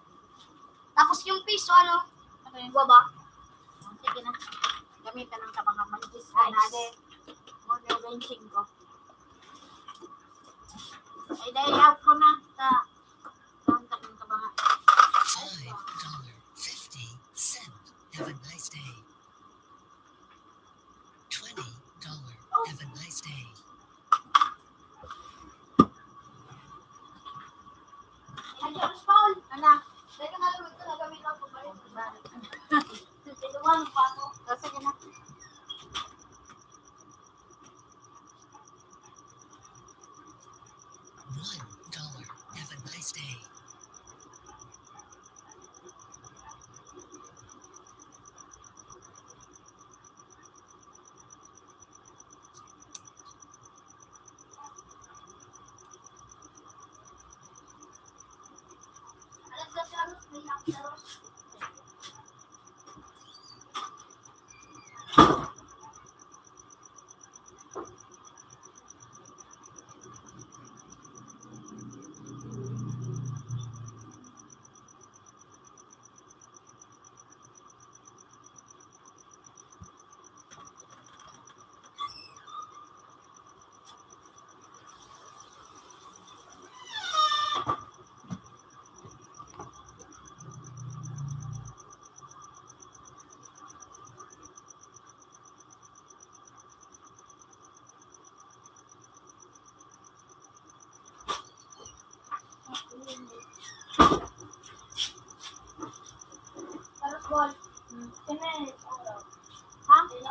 Tapos yung piso, ano? Ano yun? Baba. Sige na. Gamitan ng kabanga. Mag-disguise. Ay, nade. Mo na yung benching ko. Ay, dahil out ko na. Sa, sa, sa, sa kabanga. Five dollar fifty cent. Have a nice day. Twenty dollar. Have a nice day. Ay, Charles Paul, ana. Dahil nga, luwag ko na kami lang pagbalik. Iluwan pa ako. O, sige na. One dollar. Have a nice day.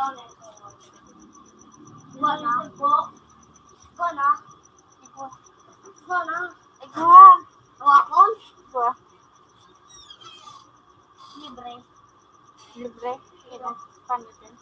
Igwa na. Igwa na. Igwa. Igwa na. Igwa. Hawakon. Igwa. Libre. Libre. Sige na. Paano din?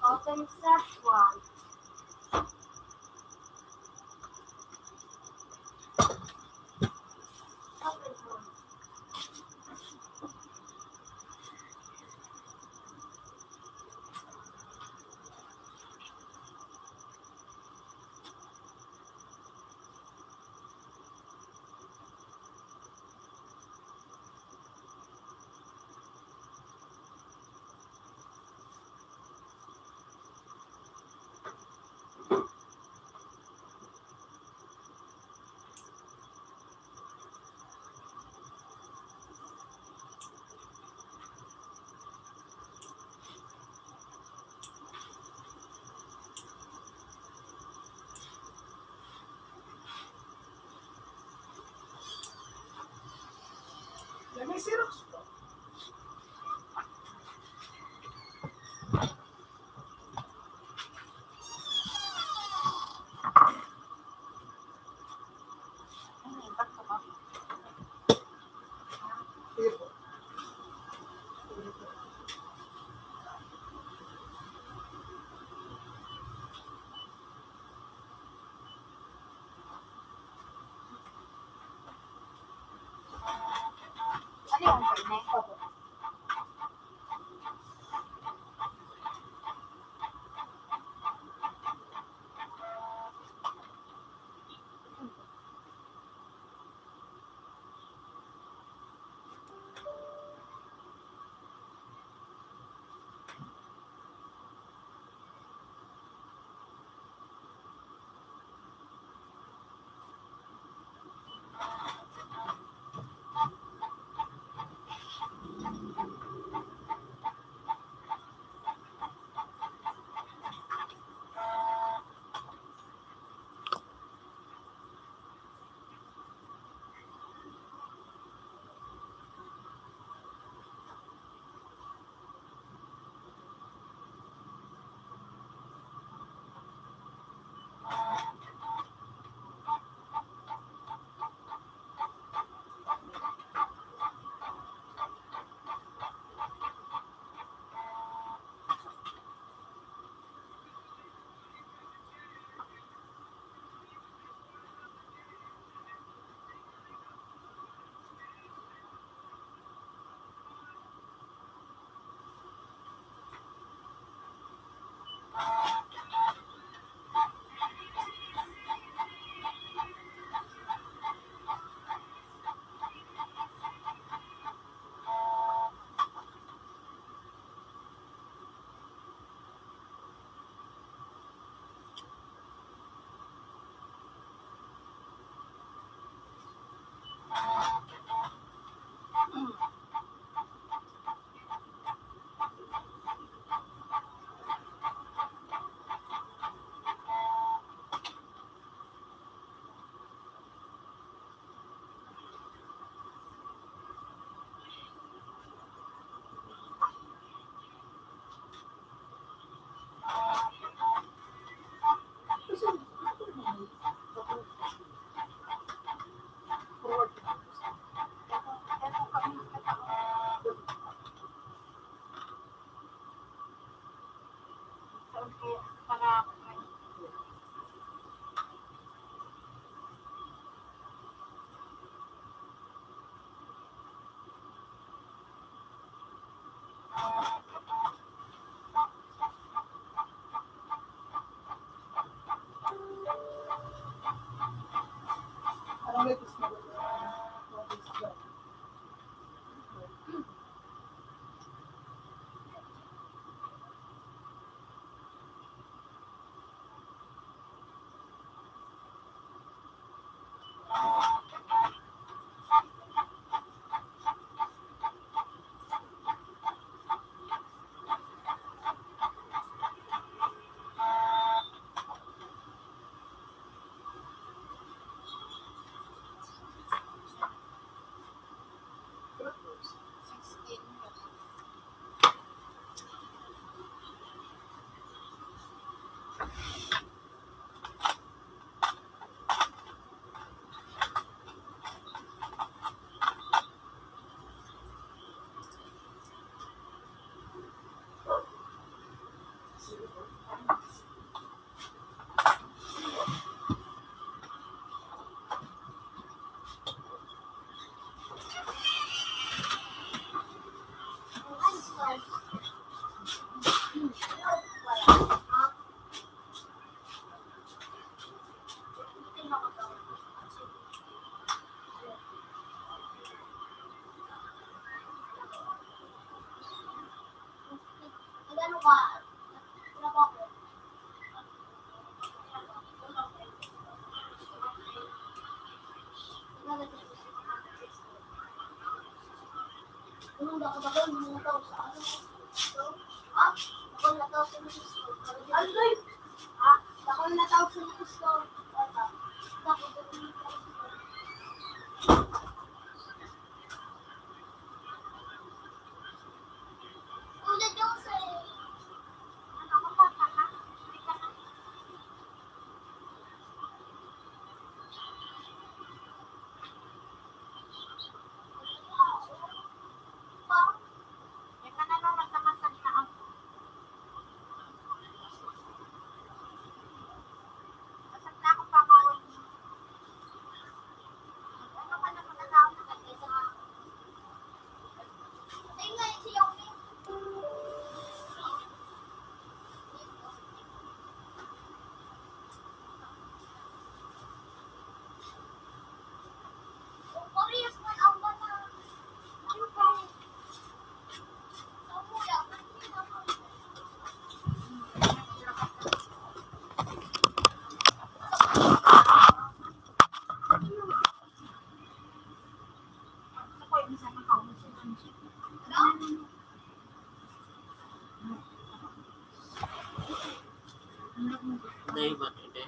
Open sa one. Yan, may Xerox po. Ano yung internet? Para Dai ba, hindi?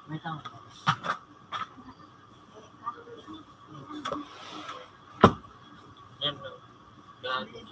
May tao. Yan, no? Grabe.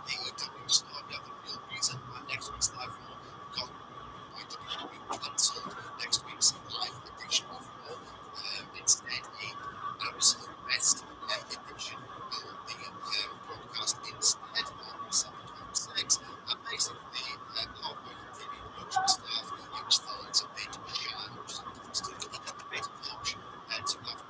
The topic is not about the real reason why next week's live will got going to be cancelled. Next week's live edition of Raw, uh, instead, a Harrison West, uh, edition will be, uh, broadcast instead on December twenty-sixth. And basically, uh, our T V production staff installed a bit of show, just a bit of, uh, to have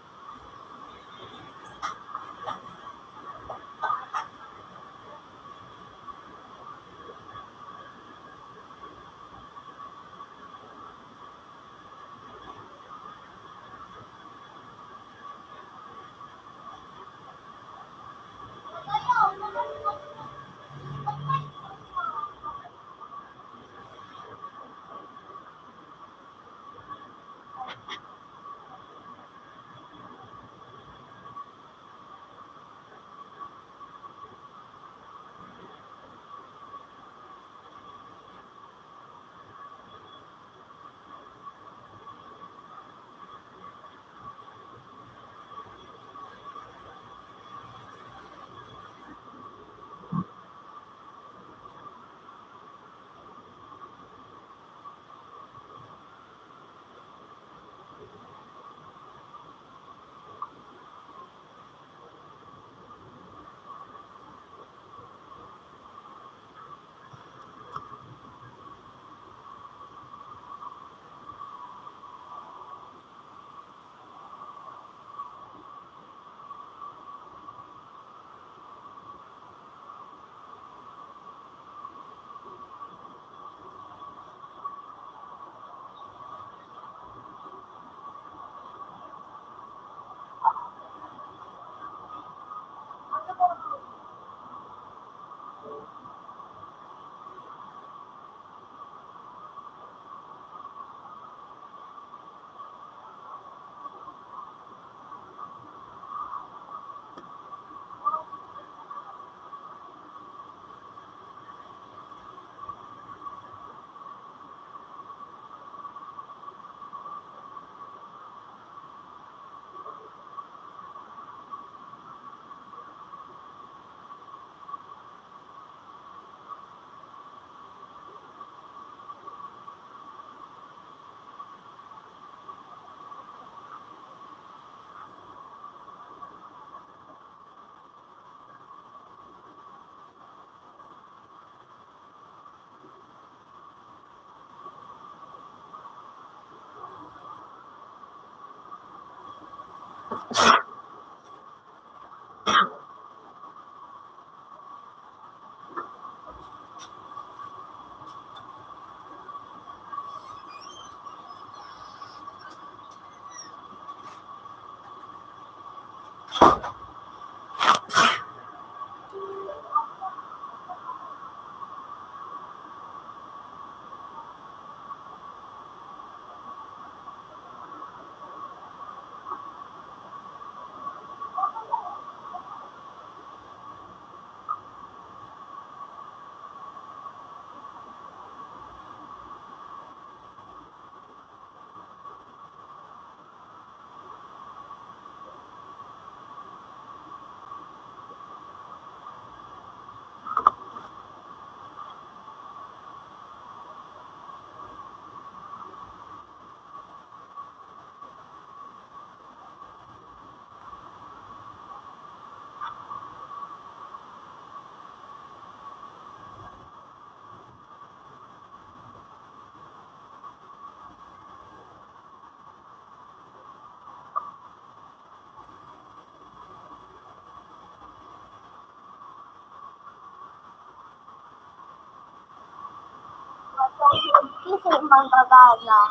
Kinsa yung manggagana?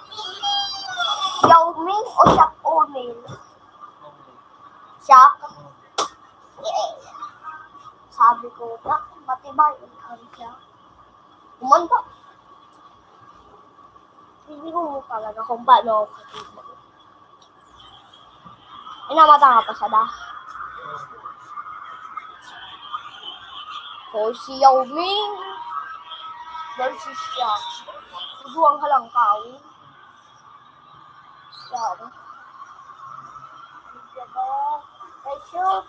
Yao Ming o Shaq O'Neal? Shaq? Yeah. Sabi ko, "Bakit matibay ang Shaq?" Kumanta. Hindi ko mo talaga kung paano ako katibay. Inamata ka pa siya, da? So, si Yao Ming versus Shaq. Sugo ang halangkaw. Yan. Ay, shoot.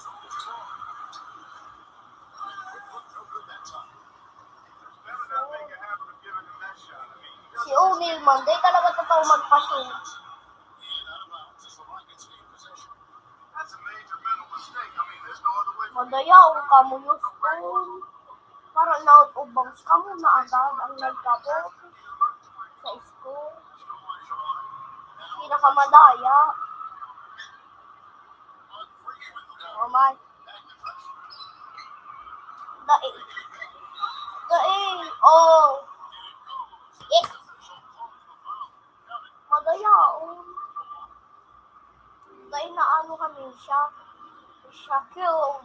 Si O'Neal man, di talaga totoo magpa-shoot. Madayaw kamo, Houston. Para na out of bounds kamo na agad ang nagkabot sa score. Pinakamadaya. Oh my. Dai. Dai. Oh. Yes. Madayaon. Dai na ano kami siya. Siya kill.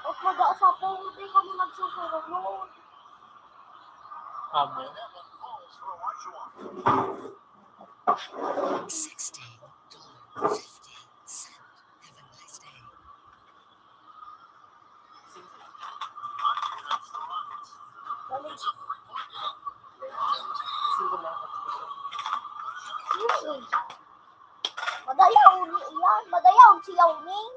At maga sa po, di kami nagsusunog. Amo. Sixteen dollars fifty cents. Have a nice day. Madayaw ni iyan. Madayaw si Yao Ming.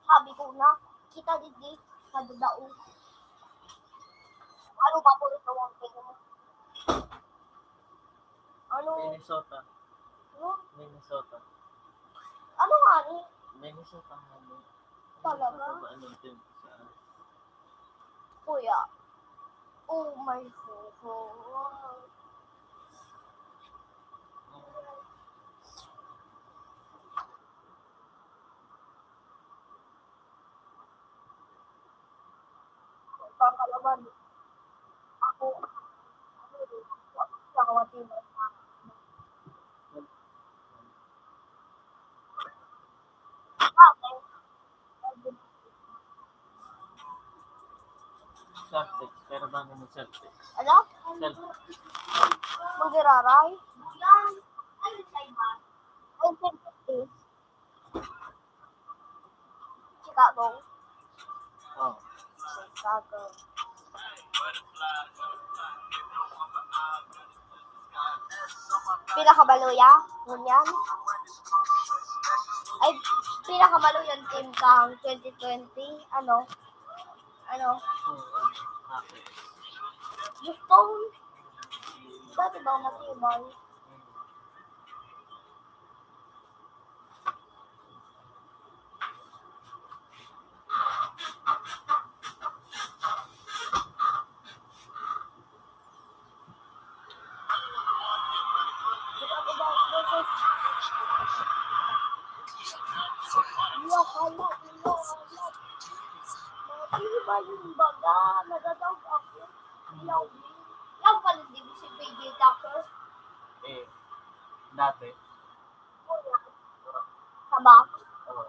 Sabi ko na, kita digdi, madadao. Ano ba po ito ang tingin mo? Ano? Minnesota. Ano? Minnesota. Ano nga ni? Minnesota nga ni. Talaga? Minnesota ba? Ano yung sa Kuya. Oh my God. Papalaban. Ako, ano, sa kawatiman. Celtics, pero bang naman Celtics? Ano? Celtics. Maggiraray? Ay, Celtics. Chicago. Oh. Chicago. Pinakabaluya, ngunyan. Ay, pinakamaluyang team kang twenty twenty, ano? Ano? Gusto. Dati ba matibay? Mga pili ba yung baga? Nagadaog ako. Yaw. Yaw pala, di ba si P J Tucker? Eh, dati. Tama. Oo.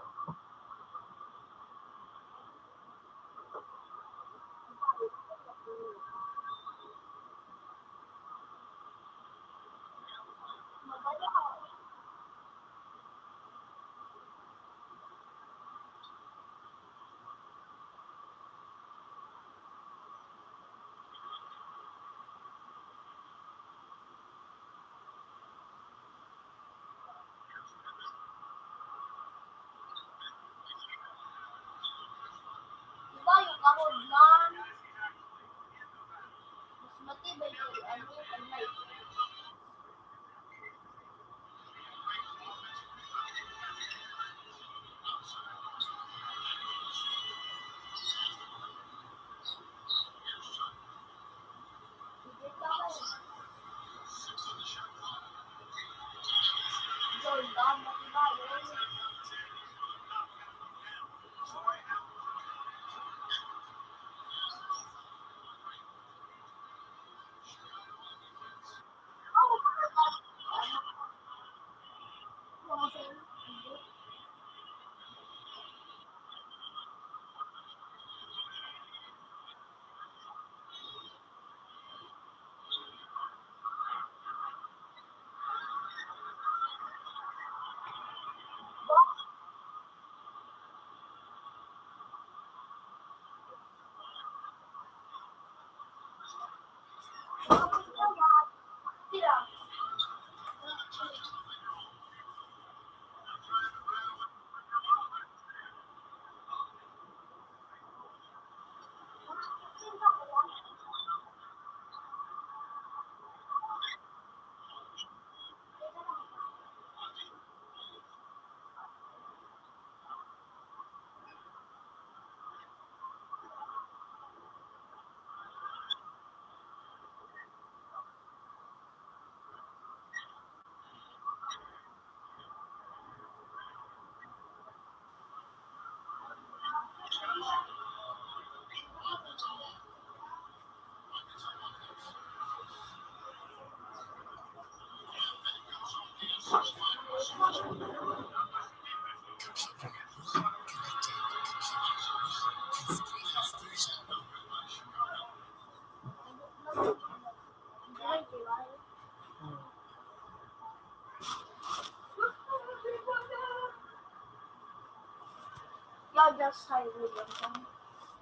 Y'all just highway lang siya.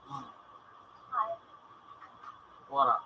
Hmm. Hi. Wala.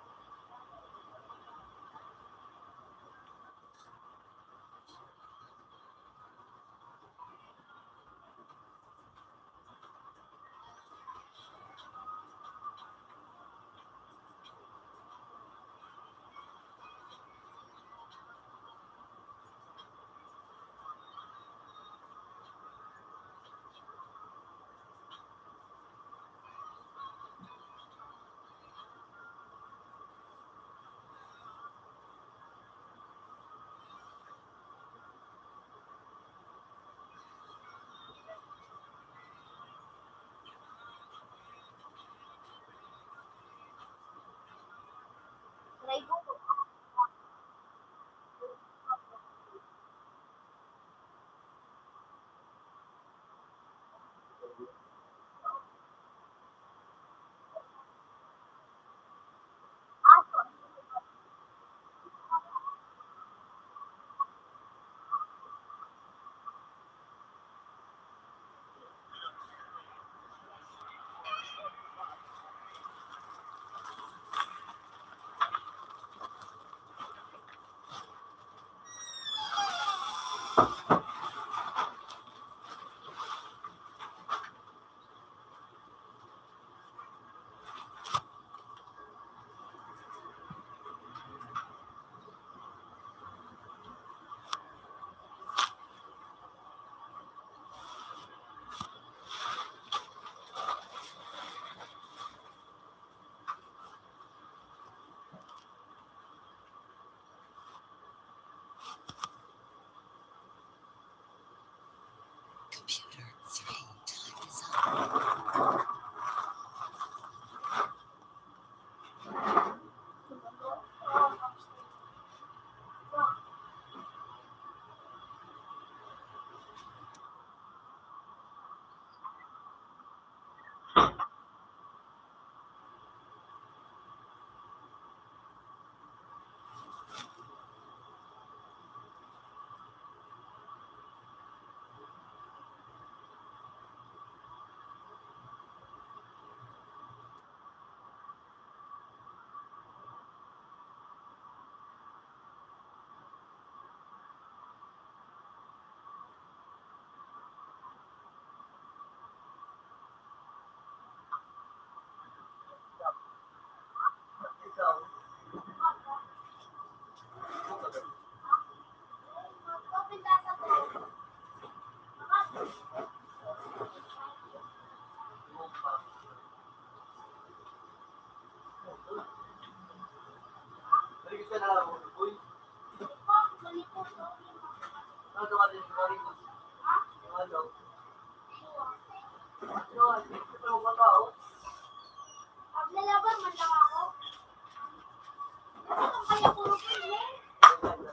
Computer three, time is up.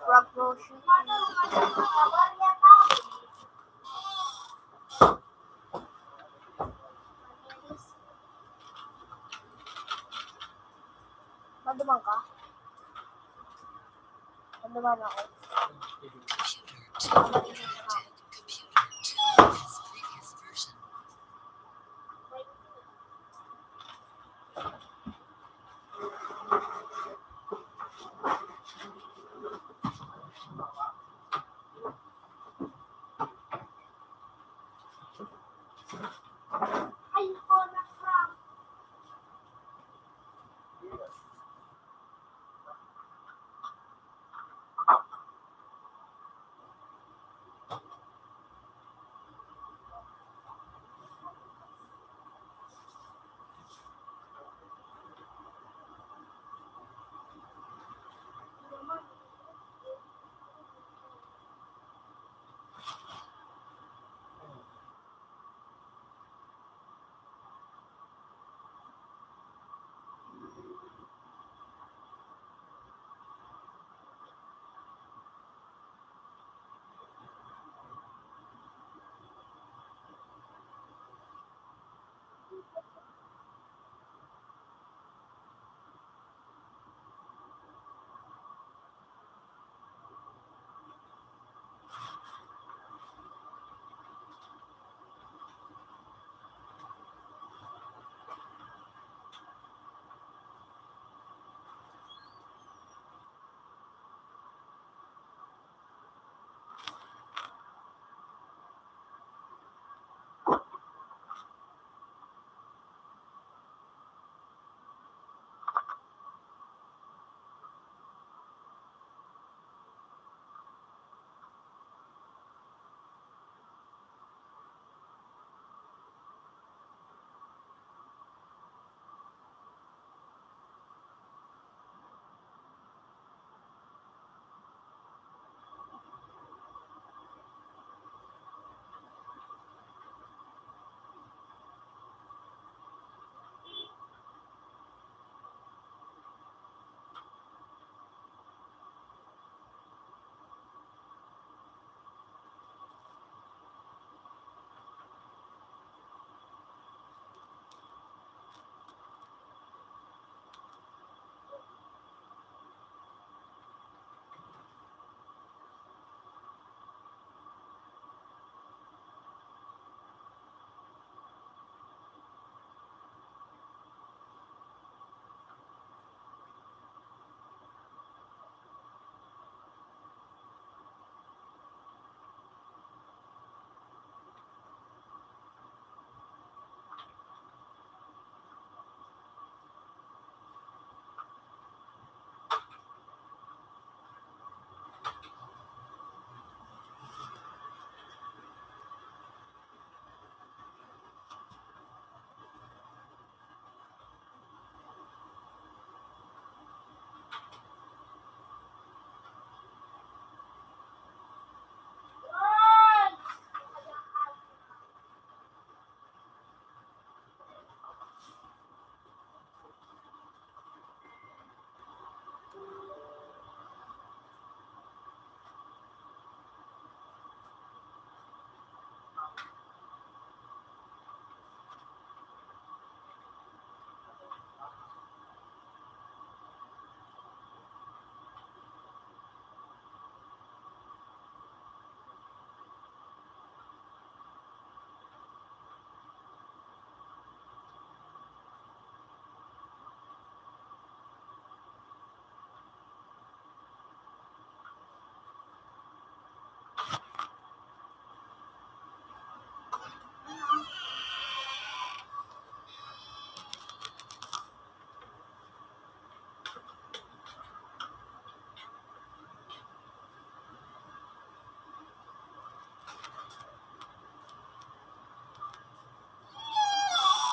Frog Roshi. Maduman ka? Maduman ako.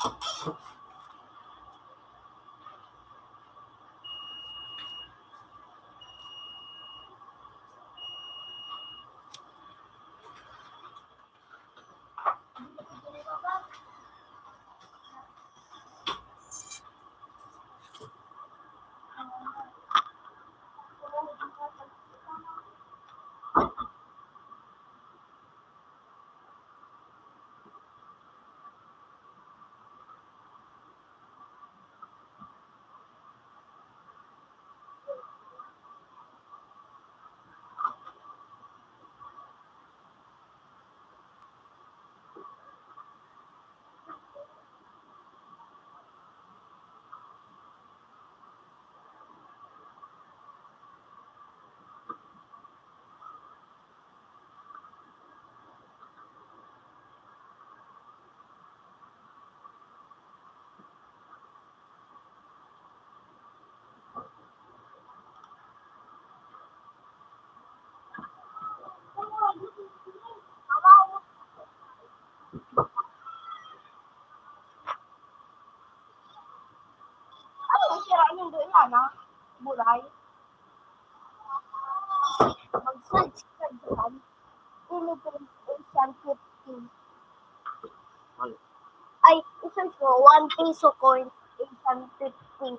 Ano yung sira nindo iyan, ha? Bulay? Mag-search ka dyan. Philippines Asian fifty. Ay, i-search mo, one peso coin, Asian fifty.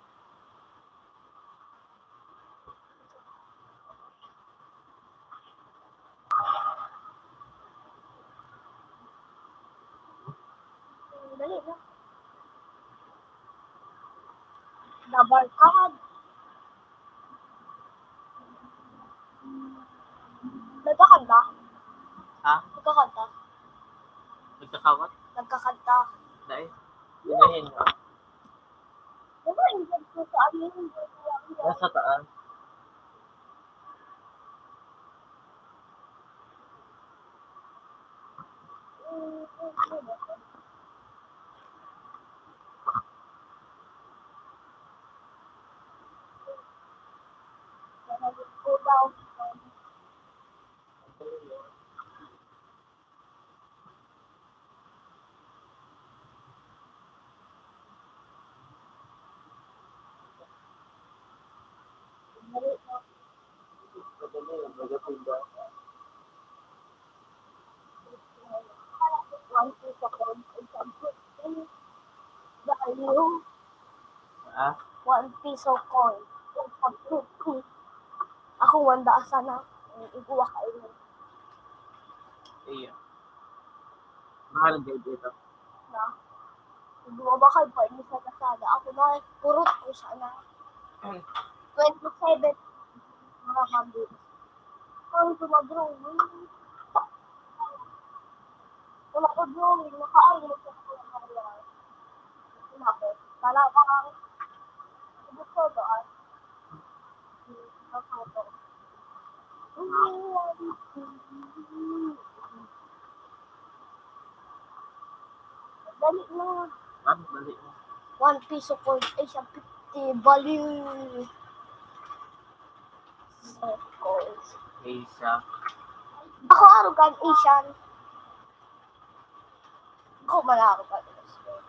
Dali na. Double card. Nagkakanta? Ha? Nagkakanta? Nagkakawat? Nagkakanta. Dai? Inahin mo. Diba, injured ko sa ano yun? Nasa taas. One piso coin, isang fifty. Dahil yung Ah? One piso coin, isang fifty. Ako, one daan sana. Eh, iguwa kayo. Iyo. Mahal ang grade dito. Na? Bumabakal pa, hindi sa Lazada. Ako na, kurot ko sana. Twenty-seven. Mga pambilis. Ang gumagawin. Wala ko drawing, nakaarog mo sa mga mga. Wala ko. Wala pa ang gusto ko, ah. Nakato. Dali na. Ano, dali na. One piso coin, ay, siya, fifty, baliw. Of course. Asia. Ako, arog kan Asian. Ako, malaro ka.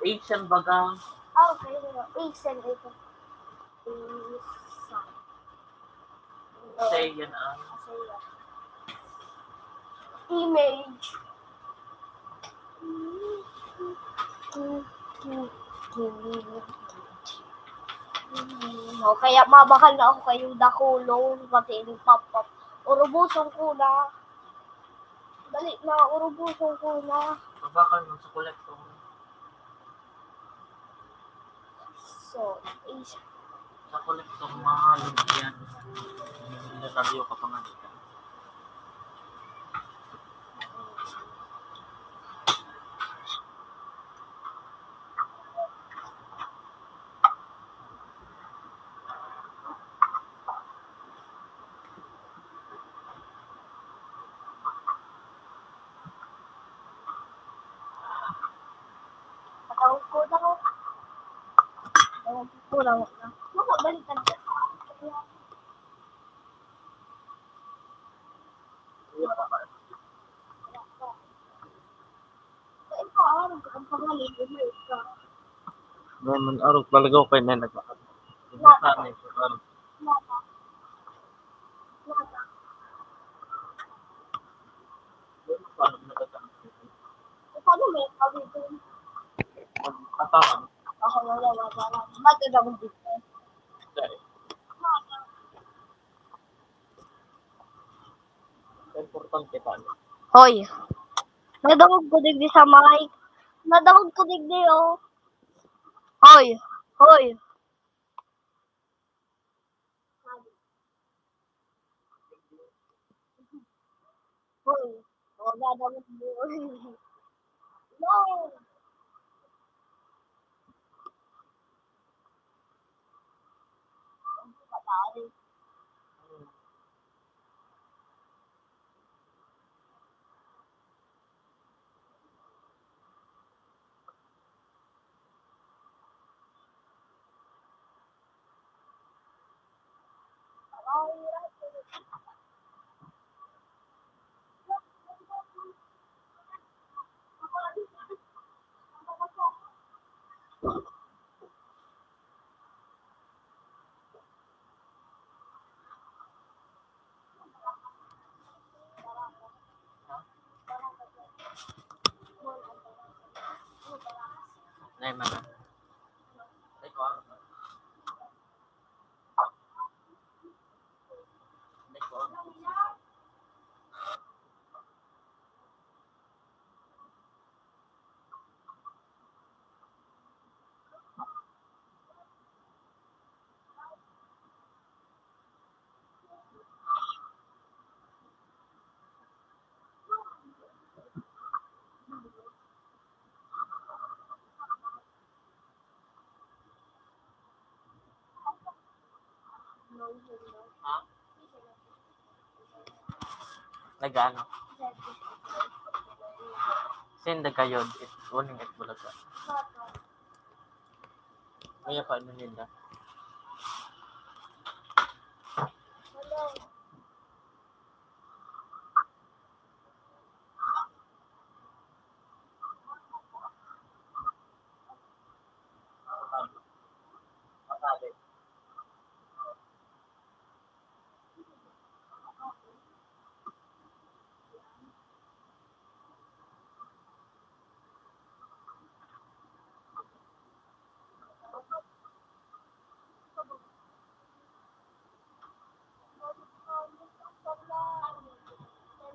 Asian baga. Ah, okay, no. Asian, Asian. Asian. Asian, ah. Asian. Image. O, kaya mabakal na ako kayo, dakulon, pati yung pop-up. Urubuson ko na. Dali na, urubuson ko na. Mabakal mo sa kolektor. So, is Sa kolektor, mahalog yan. Milyonaryo ka pa nga dito. Patawag ko daw. Patawag ko daw. Mabalik ka na. Sa ikaw, ang pangalan mo, may ka. Ngayon, arog, palagaw kay may nag-, nag-, Paano may kami dun? Ako na lang, wala lang. Ba't ka daw dito? Importante pa, no? Hoy. Nadangog ko digdi sa mic. Nadangog ko digdi, oh. Hoy. Hoy. Hoy. Wala na mo. No. Nay, mana. Nay, ko. Nay, ko. Ha? Nag-ano? Send kayo, it, uning it bulaga. Kaya pa, ano nila?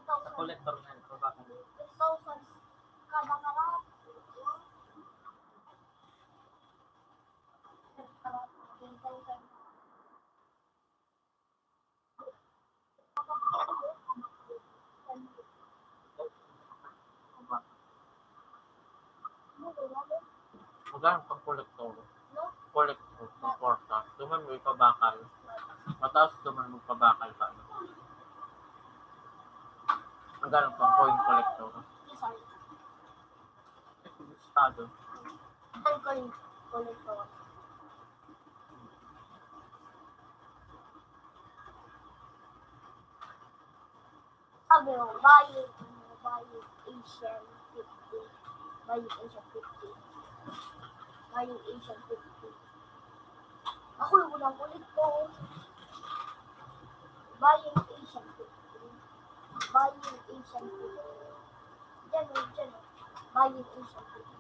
Sa kolektor na ito, bakit? Magkano pang kolektor? Kolektor, pang kwarta. Duman mo ipabakal. Mataas duman magpabakal pa. Magkano pang coin collector? Estado. Ang coin collector. Sabi mo, buying, ano, buying Asian fifty. Buying Asian fifty. Buying Asian fifty. Ako yung unang ulit ko. Buying Asian fifty. Buying Asian fifty. Diyan, oh, diyan, oh. Buying Asian fifty.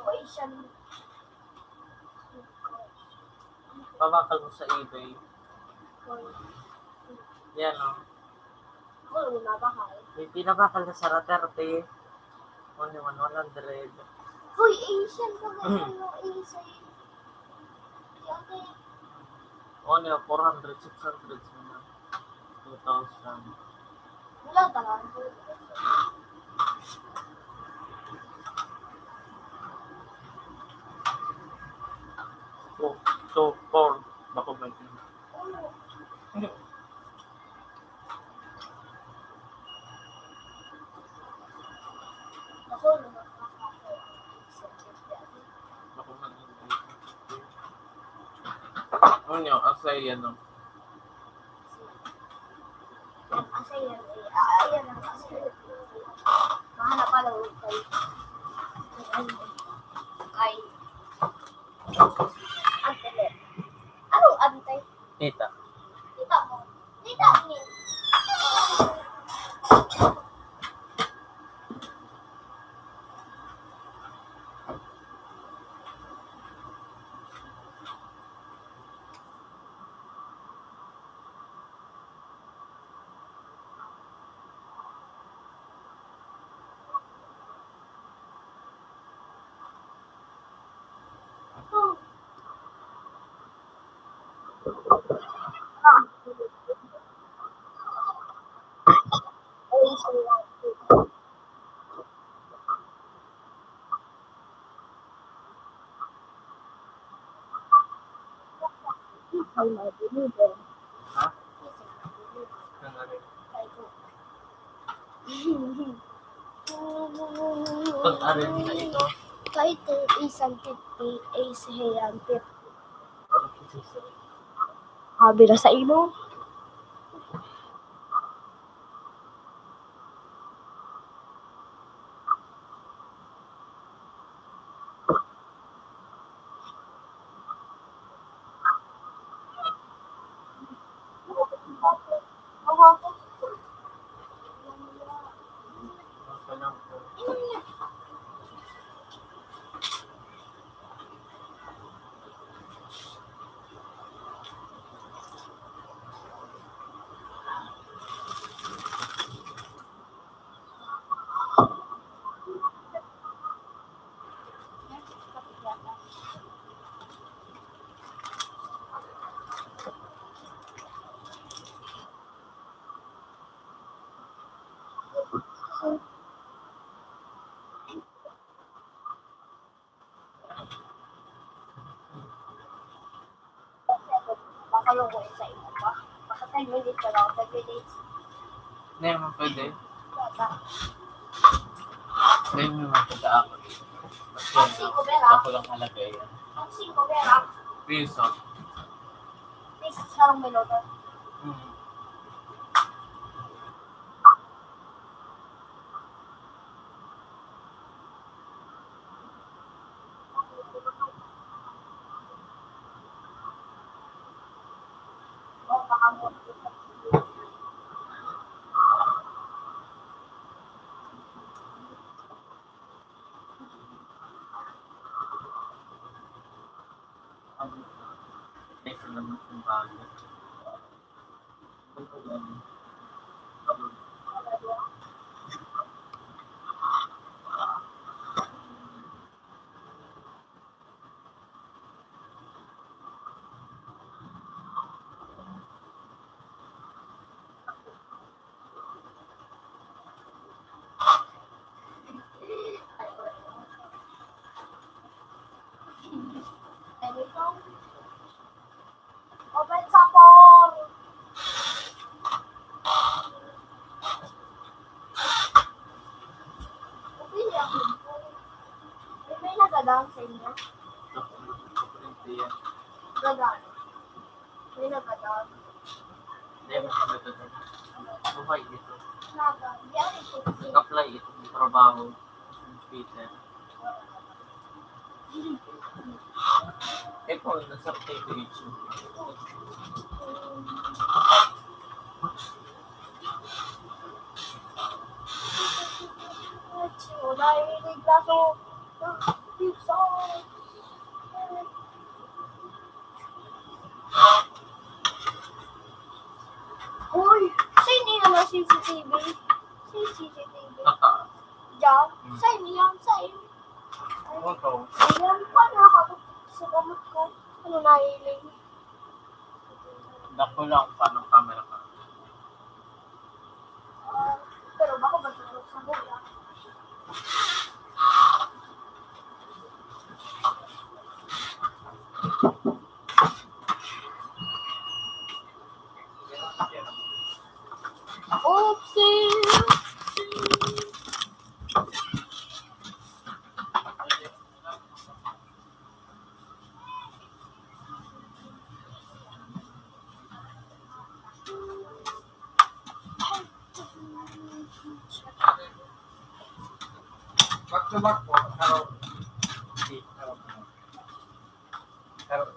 Buying Asian. Babakal mo sa eBay. Yan, oh. Wala, wala ba kayo? May pinabakal na sa Rotterdam. Only one, one hundred. Hoy, Asian ka ba? Ano, Asian? Ate. Only four hundred, six hundred na. Two thousand. Wala talaga. Two, two, four. Bako ba yun? Ako, nakakapagod. Bako man yun. Ano niya? Asay yan, no? Yan, asay yan. Eh, ah, yan, ang asay yan. Mahanap pa lang kay, kay, ano, kay, Ante. Ano, Ante? Tita. Tita mo. Tita mo. Ay, mabilis eh. Ha? Ang ano? Pag-aral nila ito. Kahit isang fifty, ay siya yan, fifty. Sabi na sa imo. Makalungkot sa imo pa. Baka ten minutes na lang, ten minutes. Hindi naman pwede. Bata. Hindi naman pwede ako. Ang singko, pera. Ako lang halaga yan. Ang singko, pera. Piso. Piso, sarong minuto. Hmm. Open sa four. Okay, ako. May nagagawa sa inyo? Gagawa. May nagagawa. Hindi, mas maganda. Buhay dito. Nag-apply itong trabaho. Peter. Eh, kung nasa P P H. Wala, hindi kaso. Uy, sa inyo naman C C T V. Sa C C T V. Diyan. Hmm. Sa inyo yan, sa inyo. Ay, oo, to. Ayan pa, nakakabot sa gamot ko. Ano, nailing? Dako lang, paano camera ka? Pero baka matulog sa bola. Oopsie! Lumak po, karong, di, karong, karong,